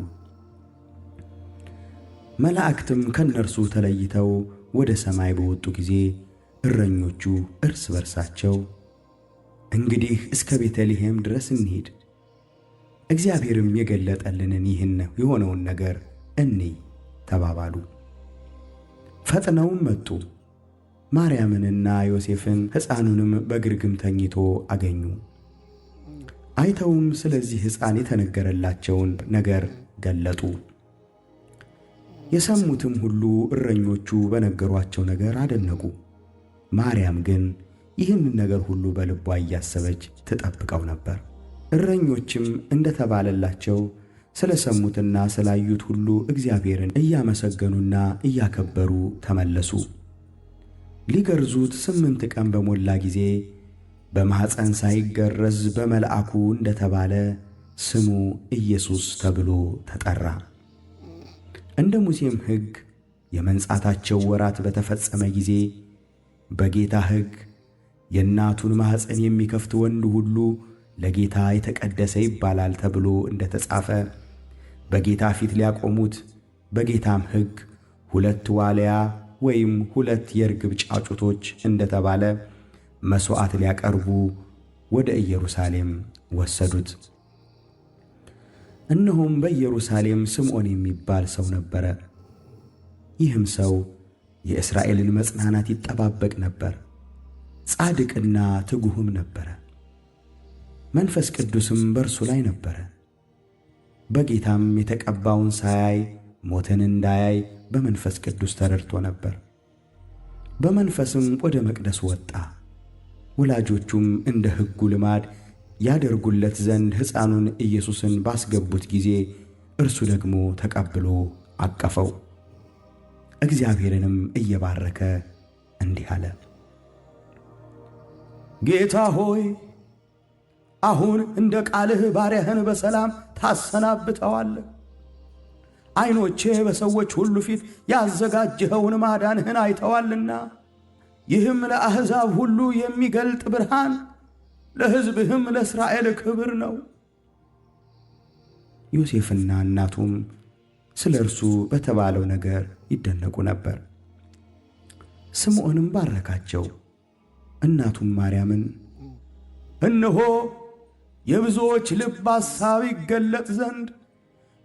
መላእክትም ከእነርሱ ተለይተው ወደ ሰማይ በወጡ ጊዜ እረኞቹ እርስ በርሳቸው እንግዲህ እስከ ቤተልሔም ድረስ እንሂድ፣ እግዚአብሔርም የገለጠልንን ይህን የሆነውን ነገር እንይ ተባባሉ። ፈጥነውም መጡ። ማርያምንና ዮሴፍን ሕፃኑንም በግርግም ተኝቶ አገኙ። አይተውም ስለዚህ ሕፃን የተነገረላቸውን ነገር ገለጡ። የሰሙትም ሁሉ እረኞቹ በነገሯቸው ነገር አደነቁ። ማርያም ግን ይህንን ነገር ሁሉ በልቧ እያሰበች ትጠብቀው ነበር። እረኞችም እንደተባለላቸው ስለ ሰሙትና ስላዩት ሁሉ እግዚአብሔርን እያመሰገኑና እያከበሩ ተመለሱ። ሊገርዙት 8 ቀን በሞላ ጊዜ በማኅፀን ሳይገረዝ በመልአኩ እንደተባለ ስሙ ኢየሱስ ተብሎ ተጠራ። እንደ ሙሴም ሕግ የመንጻታቸው ወራት በተፈጸመ ጊዜ በጌታ ሕግ የእናቱን ማኅፀን የሚከፍት ወንድ ሁሉ ለጌታ የተቀደሰ ይባላል ተብሎ እንደተጻፈ በጌታ ፊት ሊያቆሙት በጌታም ሕግ 2 ዋልያ ወይም 2 የርግብ ጫጩቶች እንደተባለ መሥዋዕት ሊያቀርቡ ወደ ኢየሩሳሌም ወሰዱት። እነሆም በኢየሩሳሌም ስምዖን የሚባል ሰው ነበረ። ይህም ሰው የእስራኤልን መጽናናት ይጠባበቅ ነበር፣ ጻድቅና ትጉህም ነበረ። መንፈስ ቅዱስም በእርሱ ላይ ነበረ። በጌታም የተቀባውን ሳያይ ሞትን እንዳያይ በመንፈስ ቅዱስ ተረድቶ ነበር። በመንፈስም ወደ መቅደስ ወጣ። ወላጆቹም እንደ ሕጉ ልማድ ያደርጉለት ዘንድ ሕፃኑን ኢየሱስን ባስገቡት ጊዜ እርሱ ደግሞ ተቀብሎ አቀፈው። እግዚአብሔርንም እየባረከ እንዲህ አለ። ጌታ ሆይ፣ አሁን እንደ ቃልህ ባሪያህን በሰላም ታሰናብተዋለህ። ዓይኖቼ በሰዎች ሁሉ ፊት ያዘጋጀኸውን ማዳንህን አይተዋልና ይህም ለአሕዛብ ሁሉ የሚገልጥ ብርሃን፣ ለሕዝብህም ለእስራኤል ክብር ነው። ዮሴፍና እናቱም ስለ እርሱ በተባለው ነገር ይደነቁ ነበር። ስምዖንም ባረካቸው። እናቱም ማርያምን እነሆ የብዙዎች ልብ ሐሳብ ይገለጥ ዘንድ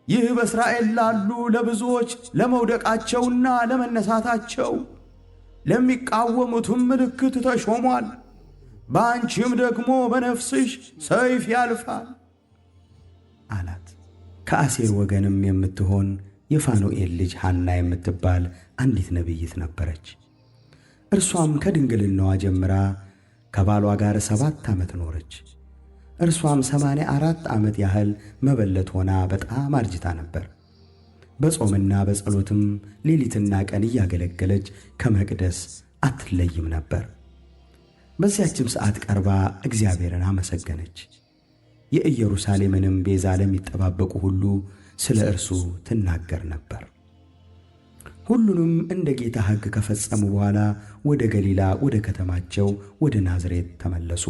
ይህ በእስራኤል ላሉ ለብዙዎች ለመውደቃቸውና ለመነሳታቸው ለሚቃወሙትም ምልክት ተሾሟል። በአንቺም ደግሞ በነፍስሽ ሰይፍ ያልፋል አላት። ከአሴር ወገንም የምትሆን የፋኑኤል ልጅ ሐና የምትባል አንዲት ነቢይት ነበረች። እርሷም ከድንግልናዋ ጀምራ ከባሏ ጋር 7 ዓመት ኖረች። እርሷም 84 ዓመት ያህል መበለት ሆና በጣም አርጅታ ነበር። በጾምና በጸሎትም ሌሊትና ቀን እያገለገለች ከመቅደስ አትለይም ነበር። በዚያችም ሰዓት ቀርባ እግዚአብሔርን አመሰገነች። የኢየሩሳሌምንም ቤዛ ለሚጠባበቁ ሁሉ ስለ እርሱ ትናገር ነበር። ሁሉንም እንደ ጌታ ሕግ ከፈጸሙ በኋላ ወደ ገሊላ ወደ ከተማቸው ወደ ናዝሬት ተመለሱ።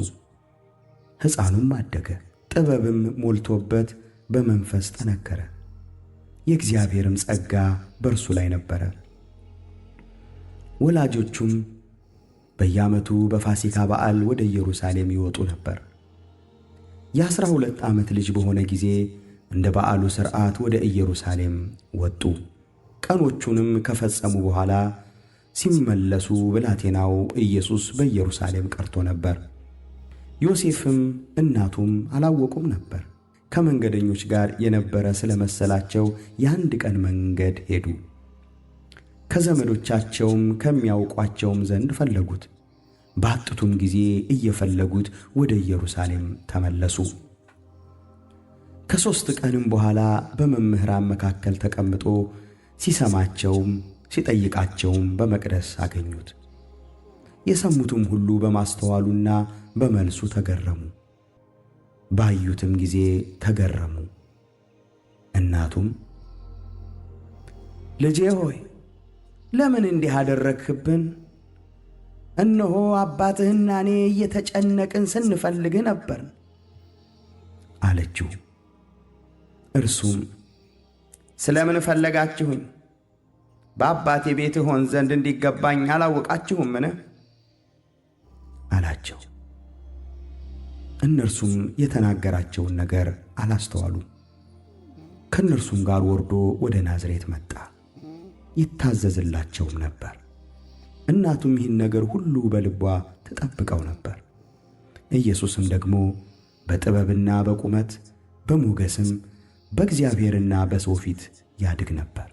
ሕፃኑም አደገ፣ ጥበብም ሞልቶበት በመንፈስ ጠነከረ። የእግዚአብሔርም ጸጋ በእርሱ ላይ ነበረ። ወላጆቹም በየዓመቱ በፋሲካ በዓል ወደ ኢየሩሳሌም ይወጡ ነበር። የ12 ዓመት ልጅ በሆነ ጊዜ እንደ በዓሉ ሥርዓት ወደ ኢየሩሳሌም ወጡ። ቀኖቹንም ከፈጸሙ በኋላ ሲመለሱ ብላቴናው ኢየሱስ በኢየሩሳሌም ቀርቶ ነበር። ዮሴፍም እናቱም አላወቁም ነበር። ከመንገደኞች ጋር የነበረ ስለመሰላቸው የአንድ ቀን መንገድ ሄዱ። ከዘመዶቻቸውም ከሚያውቋቸውም ዘንድ ፈለጉት። ባጡትም ጊዜ እየፈለጉት ወደ ኢየሩሳሌም ተመለሱ። ከ3 ቀንም በኋላ በመምህራን መካከል ተቀምጦ ሲሰማቸውም ሲጠይቃቸውም በመቅደስ አገኙት። የሰሙትም ሁሉ በማስተዋሉና በመልሱ ተገረሙ። ባዩትም ጊዜ ተገረሙ። እናቱም ልጄ ሆይ ለምን እንዲህ አደረግህብን? እነሆ አባትህና እኔ እየተጨነቅን ስንፈልግህ ነበር አለችው። እርሱም ስለምን ፈለጋችሁኝ? በአባቴ ቤት እሆን ዘንድ እንዲገባኝ አላወቃችሁምን? አላቸው። እነርሱም የተናገራቸውን ነገር አላስተዋሉም። ከእነርሱም ጋር ወርዶ ወደ ናዝሬት መጣ፣ ይታዘዝላቸውም ነበር። እናቱም ይህን ነገር ሁሉ በልቧ ተጠብቀው ነበር። ኢየሱስም ደግሞ በጥበብና በቁመት በሞገስም በእግዚአብሔርና በሰው ፊት ያድግ ነበር።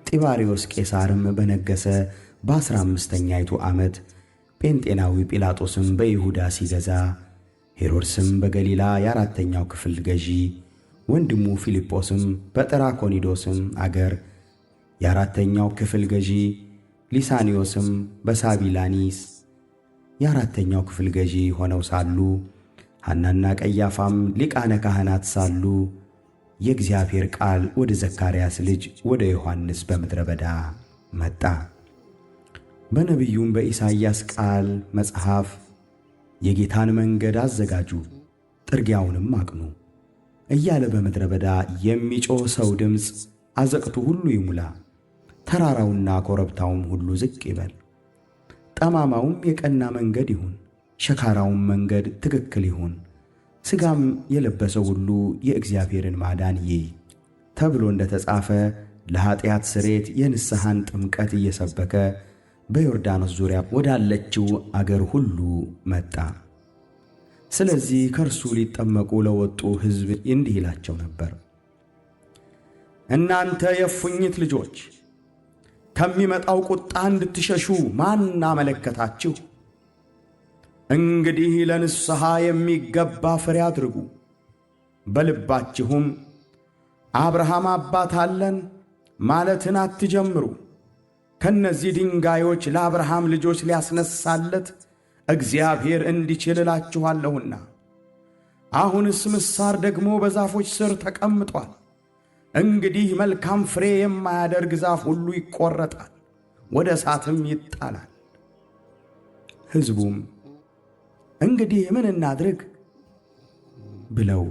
ጢባርዮስ ቄሳርም በነገሰ በ15ኛይቱ ዓመት ጴንጤናዊ ጲላጦስም በይሁዳ ሲገዛ፣ ሄሮድስም በገሊላ የአራተኛው ክፍል ገዢ፣ ወንድሙ ፊልጶስም በጠራኮኒዶስም አገር የአራተኛው ክፍል ገዢ፣ ሊሳኒዮስም በሳቢላኒስ የአራተኛው ክፍል ገዢ ሆነው ሳሉ፣ ሐናና ቀያፋም ሊቃነ ካህናት ሳሉ የእግዚአብሔር ቃል ወደ ዘካርያስ ልጅ ወደ ዮሐንስ በምድረ በዳ መጣ። በነቢዩም በኢሳይያስ ቃል መጽሐፍ የጌታን መንገድ አዘጋጁ፣ ጥርጊያውንም አቅኑ እያለ በምድረ በዳ የሚጮህ ሰው ድምፅ አዘቅቱ ሁሉ ይሙላ፣ ተራራውና ኮረብታውም ሁሉ ዝቅ ይበል፣ ጠማማውም የቀና መንገድ ይሁን፣ ሸካራውም መንገድ ትክክል ይሁን፣ ሥጋም የለበሰ ሁሉ የእግዚአብሔርን ማዳን ይይ ተብሎ እንደ ተጻፈ ለኀጢአት ስርየት የንስሐን ጥምቀት እየሰበከ በዮርዳኖስ ዙሪያ ወዳለችው አገር ሁሉ መጣ። ስለዚህ ከእርሱ ሊጠመቁ ለወጡ ሕዝብ እንዲህ ይላቸው ነበር። እናንተ የእፉኝት ልጆች፣ ከሚመጣው ቁጣ እንድትሸሹ ማን አመለከታችሁ? እንግዲህ ለንስሐ የሚገባ ፍሬ አድርጉ። በልባችሁም አብርሃም አባት አለን ማለትን አትጀምሩ። ከነዚህ ድንጋዮች ለአብርሃም ልጆች ሊያስነሳለት እግዚአብሔር እንዲችል እላችኋለሁና። አሁንስ ምሳር ደግሞ በዛፎች ስር ተቀምጧል። እንግዲህ መልካም ፍሬ የማያደርግ ዛፍ ሁሉ ይቈረጣል፣ ወደ እሳትም ይጣላል። ሕዝቡም እንግዲህ ምን እናድርግ ብለው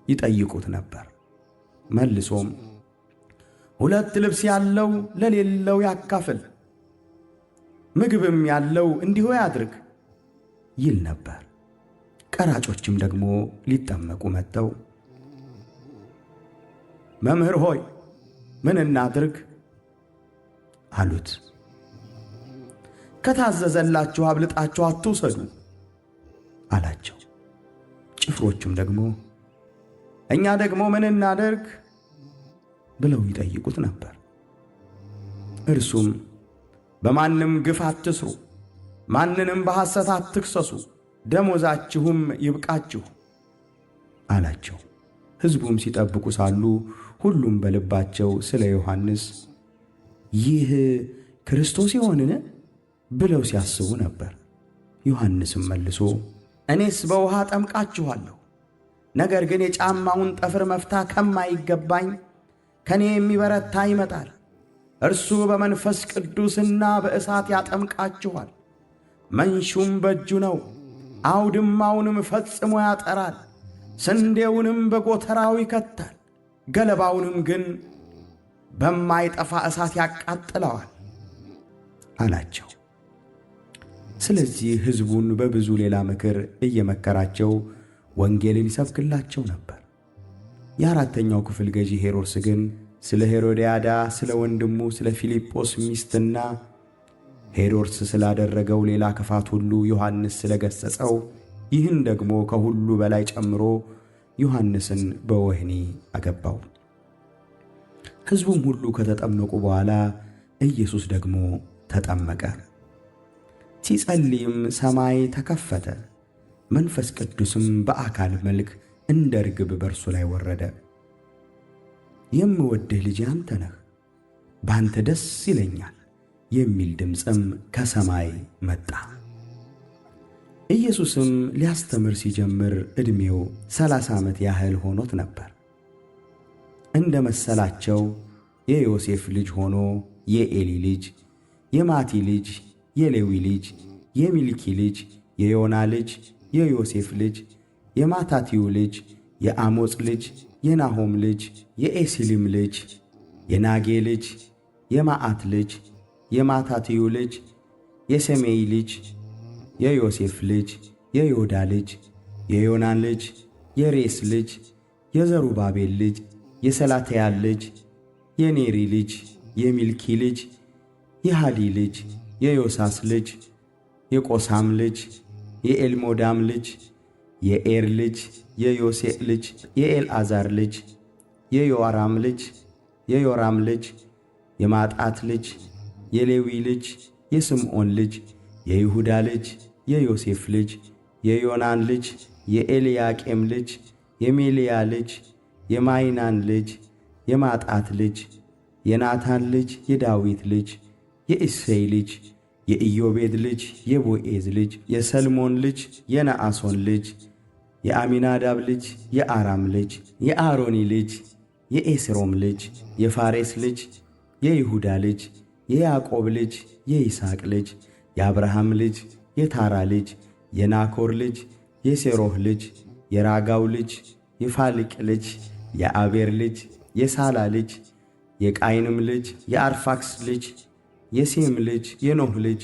ይጠይቁት ነበር። መልሶም ሁለት ልብስ ያለው ለሌለው ያካፍል፣ ምግብም ያለው እንዲሁ ያድርግ ይል ነበር። ቀራጮችም ደግሞ ሊጠመቁ መጥተው መምህር ሆይ ምን እናድርግ አሉት። ከታዘዘላችሁ አብልጣችሁ አትውሰዱ አላቸው። ጭፍሮቹም ደግሞ እኛ ደግሞ ምን እናድርግ ብለው ይጠይቁት ነበር። እርሱም በማንም ግፍ አትስሩ፣ ማንንም በሐሰት አትክሰሱ፣ ደሞዛችሁም ይብቃችሁ አላቸው። ሕዝቡም ሲጠብቁ ሳሉ ሁሉም በልባቸው ስለ ዮሐንስ ይህ ክርስቶስ ይሆንን ብለው ሲያስቡ ነበር። ዮሐንስም መልሶ እኔስ በውሃ ጠምቃችኋለሁ፣ ነገር ግን የጫማውን ጠፍር መፍታ ከማይገባኝ ከእኔ የሚበረታ ይመጣል። እርሱ በመንፈስ ቅዱስና በእሳት ያጠምቃችኋል። መንሹም በእጁ ነው፣ አውድማውንም ፈጽሞ ያጠራል፣ ስንዴውንም በጎተራው ይከታል፣ ገለባውንም ግን በማይጠፋ እሳት ያቃጥለዋል አላቸው። ስለዚህ ሕዝቡን በብዙ ሌላ ምክር እየመከራቸው ወንጌልን ይሰብክላቸው ነበር። የአራተኛው ክፍል ገዢ ሄሮድስ ግን ስለ ሄሮድያዳ ስለ ወንድሙ ስለ ፊልጶስ ሚስትና ሄሮድስ ስላደረገው ሌላ ክፋት ሁሉ ዮሐንስ ስለ ገሠጸው ይህን ደግሞ ከሁሉ በላይ ጨምሮ ዮሐንስን በወህኒ አገባው። ሕዝቡም ሁሉ ከተጠመቁ በኋላ ኢየሱስ ደግሞ ተጠመቀ። ሲጸልይም ሰማይ ተከፈተ፣ መንፈስ ቅዱስም በአካል መልክ እንደ ርግብ በእርሱ ላይ ወረደ። የምወድህ ልጄ አንተ ነህ፣ በአንተ ደስ ይለኛል የሚል ድምፅም ከሰማይ መጣ። ኢየሱስም ሊያስተምር ሲጀምር ዕድሜው 30 ዓመት ያህል ሆኖት ነበር። እንደ መሰላቸው የዮሴፍ ልጅ ሆኖ የኤሊ ልጅ፣ የማቲ ልጅ፣ የሌዊ ልጅ፣ የሚልኪ ልጅ፣ የዮና ልጅ፣ የዮሴፍ ልጅ፣ የማታቲዩ ልጅ፣ የአሞጽ ልጅ፣ የናሆም ልጅ፣ የኤሲሊም ልጅ፣ የናጌ ልጅ፣ የማአት ልጅ፣ የማታትዩ ልጅ፣ የሰሜይ ልጅ፣ የዮሴፍ ልጅ፣ የዮዳ ልጅ፣ የዮናን ልጅ፣ የሬስ ልጅ፣ የዘሩባቤል ልጅ፣ የሰላትያል ልጅ፣ የኔሪ ልጅ፣ የሚልኪ ልጅ፣ የሃዲ ልጅ፣ የዮሳስ ልጅ፣ የቆሳም ልጅ፣ የኤልሞዳም ልጅ፣ የኤር ልጅ፣ የዮሴዕ ልጅ፣ የኤልዓዛር ልጅ፣ የዮአራም ልጅ፣ የዮራም ልጅ፣ የማጣት ልጅ፣ የሌዊ ልጅ፣ የስምዖን ልጅ፣ የይሁዳ ልጅ፣ የዮሴፍ ልጅ፣ የዮናን ልጅ፣ የኤልያቄም ልጅ፣ የሜልያ ልጅ፣ የማይናን ልጅ፣ የማጣት ልጅ፣ የናታን ልጅ፣ የዳዊት ልጅ፣ የእሴይ ልጅ፣ የኢዮቤድ ልጅ፣ የቦኤዝ ልጅ፣ የሰልሞን ልጅ፣ የነአሶን ልጅ፣ የአሚናዳብ ልጅ፣ የአራም ልጅ፣ የአሮኒ ልጅ፣ የኤስሮም ልጅ፣ የፋሬስ ልጅ፣ የይሁዳ ልጅ፣ የያዕቆብ ልጅ፣ የይስሐቅ ልጅ፣ የአብርሃም ልጅ፣ የታራ ልጅ፣ የናኮር ልጅ፣ የሴሮህ ልጅ፣ የራጋው ልጅ፣ የፋልቅ ልጅ፣ የአቤር ልጅ፣ የሳላ ልጅ፣ የቃይንም ልጅ፣ የአርፋክስ ልጅ፣ የሴም ልጅ፣ የኖህ ልጅ፣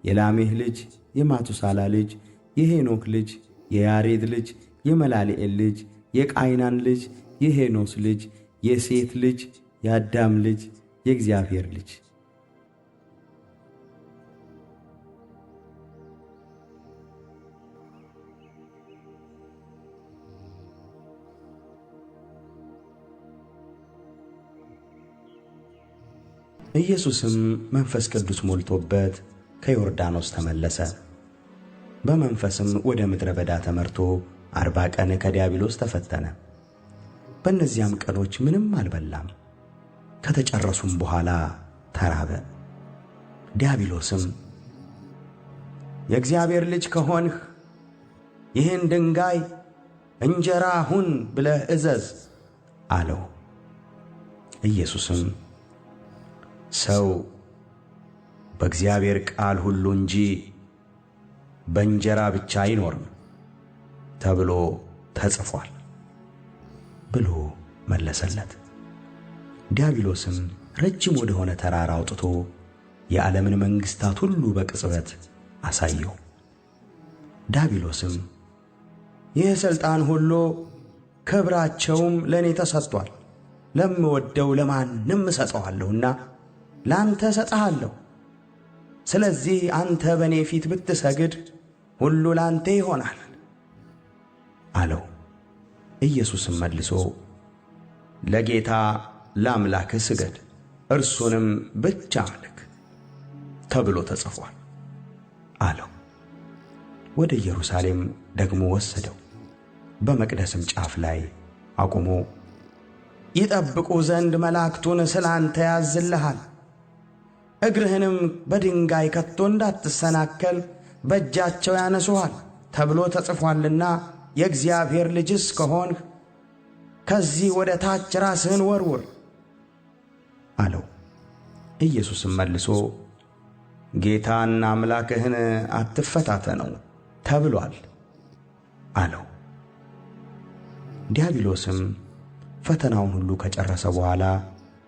የላሜህ ልጅ፣ የማቱሳላ ልጅ፣ የሄኖክ ልጅ፣ የያሬድ ልጅ፣ የመላልኤል ልጅ፣ የቃይናን ልጅ፣ የሄኖስ ልጅ፣ የሴት ልጅ፣ የአዳም ልጅ፣ የእግዚአብሔር ልጅ። ኢየሱስም መንፈስ ቅዱስ ሞልቶበት ከዮርዳኖስ ተመለሰ። በመንፈስም ወደ ምድረ በዳ ተመርቶ 40 ቀን ከዲያብሎስ ተፈተነ። በእነዚያም ቀኖች ምንም አልበላም። ከተጨረሱም በኋላ ተራበ። ዲያብሎስም የእግዚአብሔር ልጅ ከሆንህ ይህን ድንጋይ እንጀራ ሁን ብለህ እዘዝ አለው። ኢየሱስም ሰው በእግዚአብሔር ቃል ሁሉ እንጂ በእንጀራ ብቻ አይኖርም ተብሎ ተጽፏል ብሎ መለሰለት። ዲያብሎስም ረጅም ወደሆነ ተራራ አውጥቶ የዓለምን መንግሥታት ሁሉ በቅጽበት አሳየው። ዲያብሎስም ይህ ሥልጣን ሁሉ ክብራቸውም ለእኔ ተሰጥቷል፣ ለምወደው ለማንም እሰጠዋለሁና ለአንተ እሰጥሃለሁ። ስለዚህ አንተ በእኔ ፊት ብትሰግድ ሁሉ ለአንተ ይሆናል አለው። ኢየሱስም መልሶ ለጌታ ለአምላክህ ስገድ፣ እርሱንም ብቻ አምልክ ተብሎ ተጽፏል አለው። ወደ ኢየሩሳሌም ደግሞ ወሰደው፣ በመቅደስም ጫፍ ላይ አቁሞ ይጠብቁ ዘንድ መላእክቱን ስለ አንተ ያዝልሃል፣ እግርህንም በድንጋይ ከቶ እንዳትሰናከል በእጃቸው ያነሱሃል ተብሎ ተጽፏልና የእግዚአብሔር ልጅስ ከሆንህ ከዚህ ወደ ታች ራስህን ወርውር አለው። ኢየሱስም መልሶ ጌታን አምላክህን አትፈታተነው ተብሏል አለው። ዲያብሎስም ፈተናውን ሁሉ ከጨረሰ በኋላ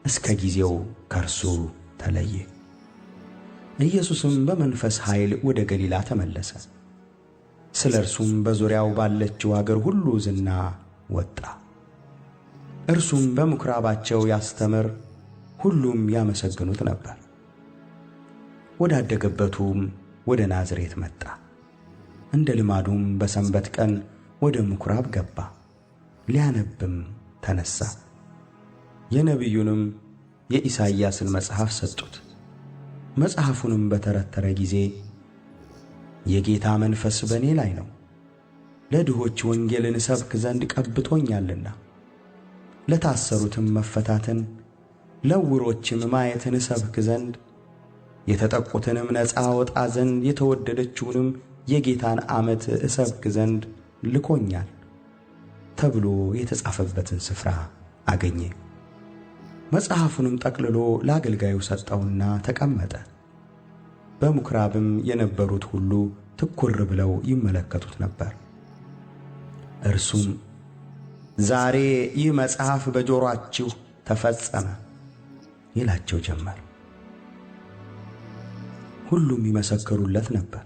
እስከ ጊዜው ከእርሱ ተለየ። ኢየሱስም በመንፈስ ኃይል ወደ ገሊላ ተመለሰ። ስለ እርሱም በዙሪያው ባለችው አገር ሁሉ ዝና ወጣ። እርሱም በምኵራባቸው ያስተምር፣ ሁሉም ያመሰግኑት ነበር። ወዳደገበቱም ወደ ናዝሬት መጣ። እንደ ልማዱም በሰንበት ቀን ወደ ምኵራብ ገባ፣ ሊያነብም ተነሣ። የነቢዩንም የኢሳይያስን መጽሐፍ ሰጡት። መጽሐፉንም በተረተረ ጊዜ የጌታ መንፈስ በእኔ ላይ ነው፣ ለድሆች ወንጌልን እሰብክ ዘንድ ቀብቶኛልና፣ ለታሰሩትም መፈታትን፣ ለዕውሮችም ማየትን እሰብክ ዘንድ፣ የተጠቁትንም ነፃ አወጣ ዘንድ፣ የተወደደችውንም የጌታን ዓመት እሰብክ ዘንድ ልኮኛል ተብሎ የተጻፈበትን ስፍራ አገኘ። መጽሐፉንም ጠቅልሎ ለአገልጋዩ ሰጠውና ተቀመጠ። በምኵራብም የነበሩት ሁሉ ትኩር ብለው ይመለከቱት ነበር። እርሱም ዛሬ ይህ መጽሐፍ በጆሮአችሁ ተፈጸመ ይላቸው ጀመር። ሁሉም ይመሰክሩለት ነበር።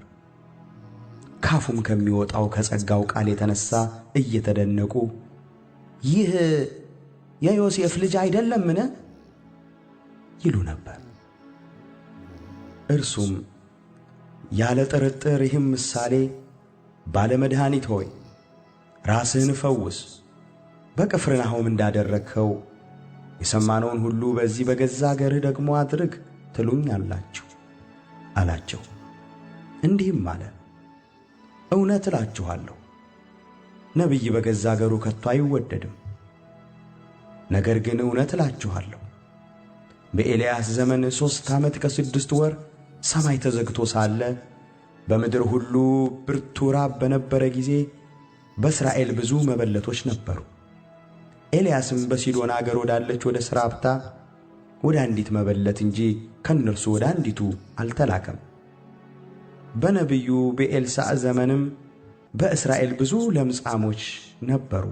ካፉም ከሚወጣው ከጸጋው ቃል የተነሣ እየተደነቁ ይህ የዮሴፍ ልጅ አይደለምን? ይሉ ነበር። እርሱም ያለ ጥርጥር ይህም ምሳሌ ባለመድኃኒት ሆይ ራስህን ፈውስ፣ በቅፍርናሆም እንዳደረግኸው የሰማነውን ሁሉ በዚህ በገዛ አገርህ ደግሞ አድርግ ትሉኛላችሁ አላቸው። እንዲህም አለ፣ እውነት እላችኋለሁ ነቢይ በገዛ አገሩ ከቶ አይወደድም። ነገር ግን እውነት እላችኋለሁ በኤልያስ ዘመን 3 ዓመት ከ6 ወር ሰማይ ተዘግቶ ሳለ በምድር ሁሉ ብርቱ ራብ በነበረ ጊዜ በእስራኤል ብዙ መበለቶች ነበሩ። ኤልያስም በሲዶና አገር ወዳለች ወደ ስራፕታ ወደ አንዲት መበለት እንጂ ከእነርሱ ወደ አንዲቱ አልተላከም። በነቢዩ በኤልሳዕ ዘመንም በእስራኤል ብዙ ለምጻሞች ነበሩ።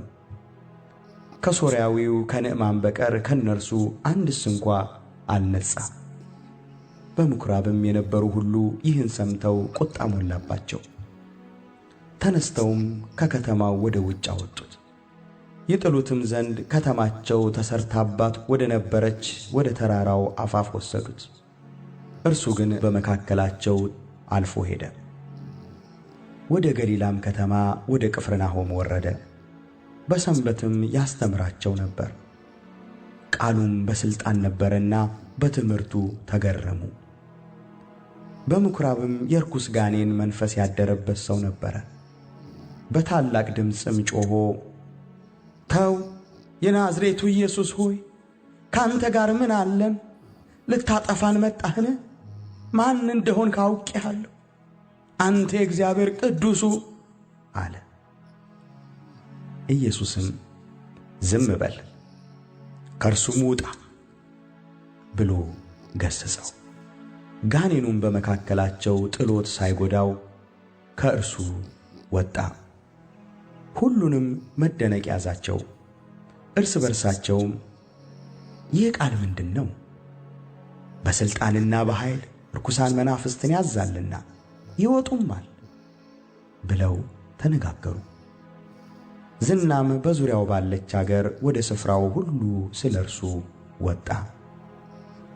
ከሶርያዊው ከንዕማን በቀር ከእነርሱ አንድስ እንኳ አልነጻም። በምኵራብም የነበሩ ሁሉ ይህን ሰምተው ቁጣ ሞላባቸው። ተነስተውም ከከተማው ወደ ውጭ አወጡት፣ ይጥሉትም ዘንድ ከተማቸው ተሠርታባት ወደ ነበረች ወደ ተራራው አፋፍ ወሰዱት። እርሱ ግን በመካከላቸው አልፎ ሄደ። ወደ ገሊላም ከተማ ወደ ቅፍርናሆም ወረደ። በሰንበትም ያስተምራቸው ነበር። ቃሉም በሥልጣን ነበረና በትምህርቱ ተገረሙ። በምኵራብም የርኩስ ጋኔን መንፈስ ያደረበት ሰው ነበረ። በታላቅ ድምፅም ጮኾ ተው፣ የናዝሬቱ ኢየሱስ ሆይ ካንተ ጋር ምን አለን? ልታጠፋን መጣህን? ማን እንደሆንክ አውቄሃለሁ። አንተ የእግዚአብሔር ቅዱሱ አለ። ኢየሱስም ዝም በል ከእርሱም ውጣ ብሎ ገሠጸው። ጋኔኑም በመካከላቸው ጥሎት ሳይጎዳው ከእርሱ ወጣ። ሁሉንም መደነቅ ያዛቸው። እርስ በርሳቸውም ይህ ቃል ምንድን ነው? በሥልጣንና በኃይል ርኩሳን መናፍስትን ያዛልና ይወጡማል ብለው ተነጋገሩ። ዝናም በዙሪያው ባለች አገር ወደ ስፍራው ሁሉ ስለ እርሱ ወጣ።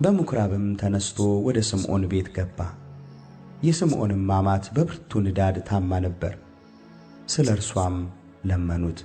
በምኵራብም ተነስቶ ወደ ስምዖን ቤት ገባ። የስምዖንም አማት በብርቱ ንዳድ ታማ ነበር። ስለ እርሷም ለመኑት።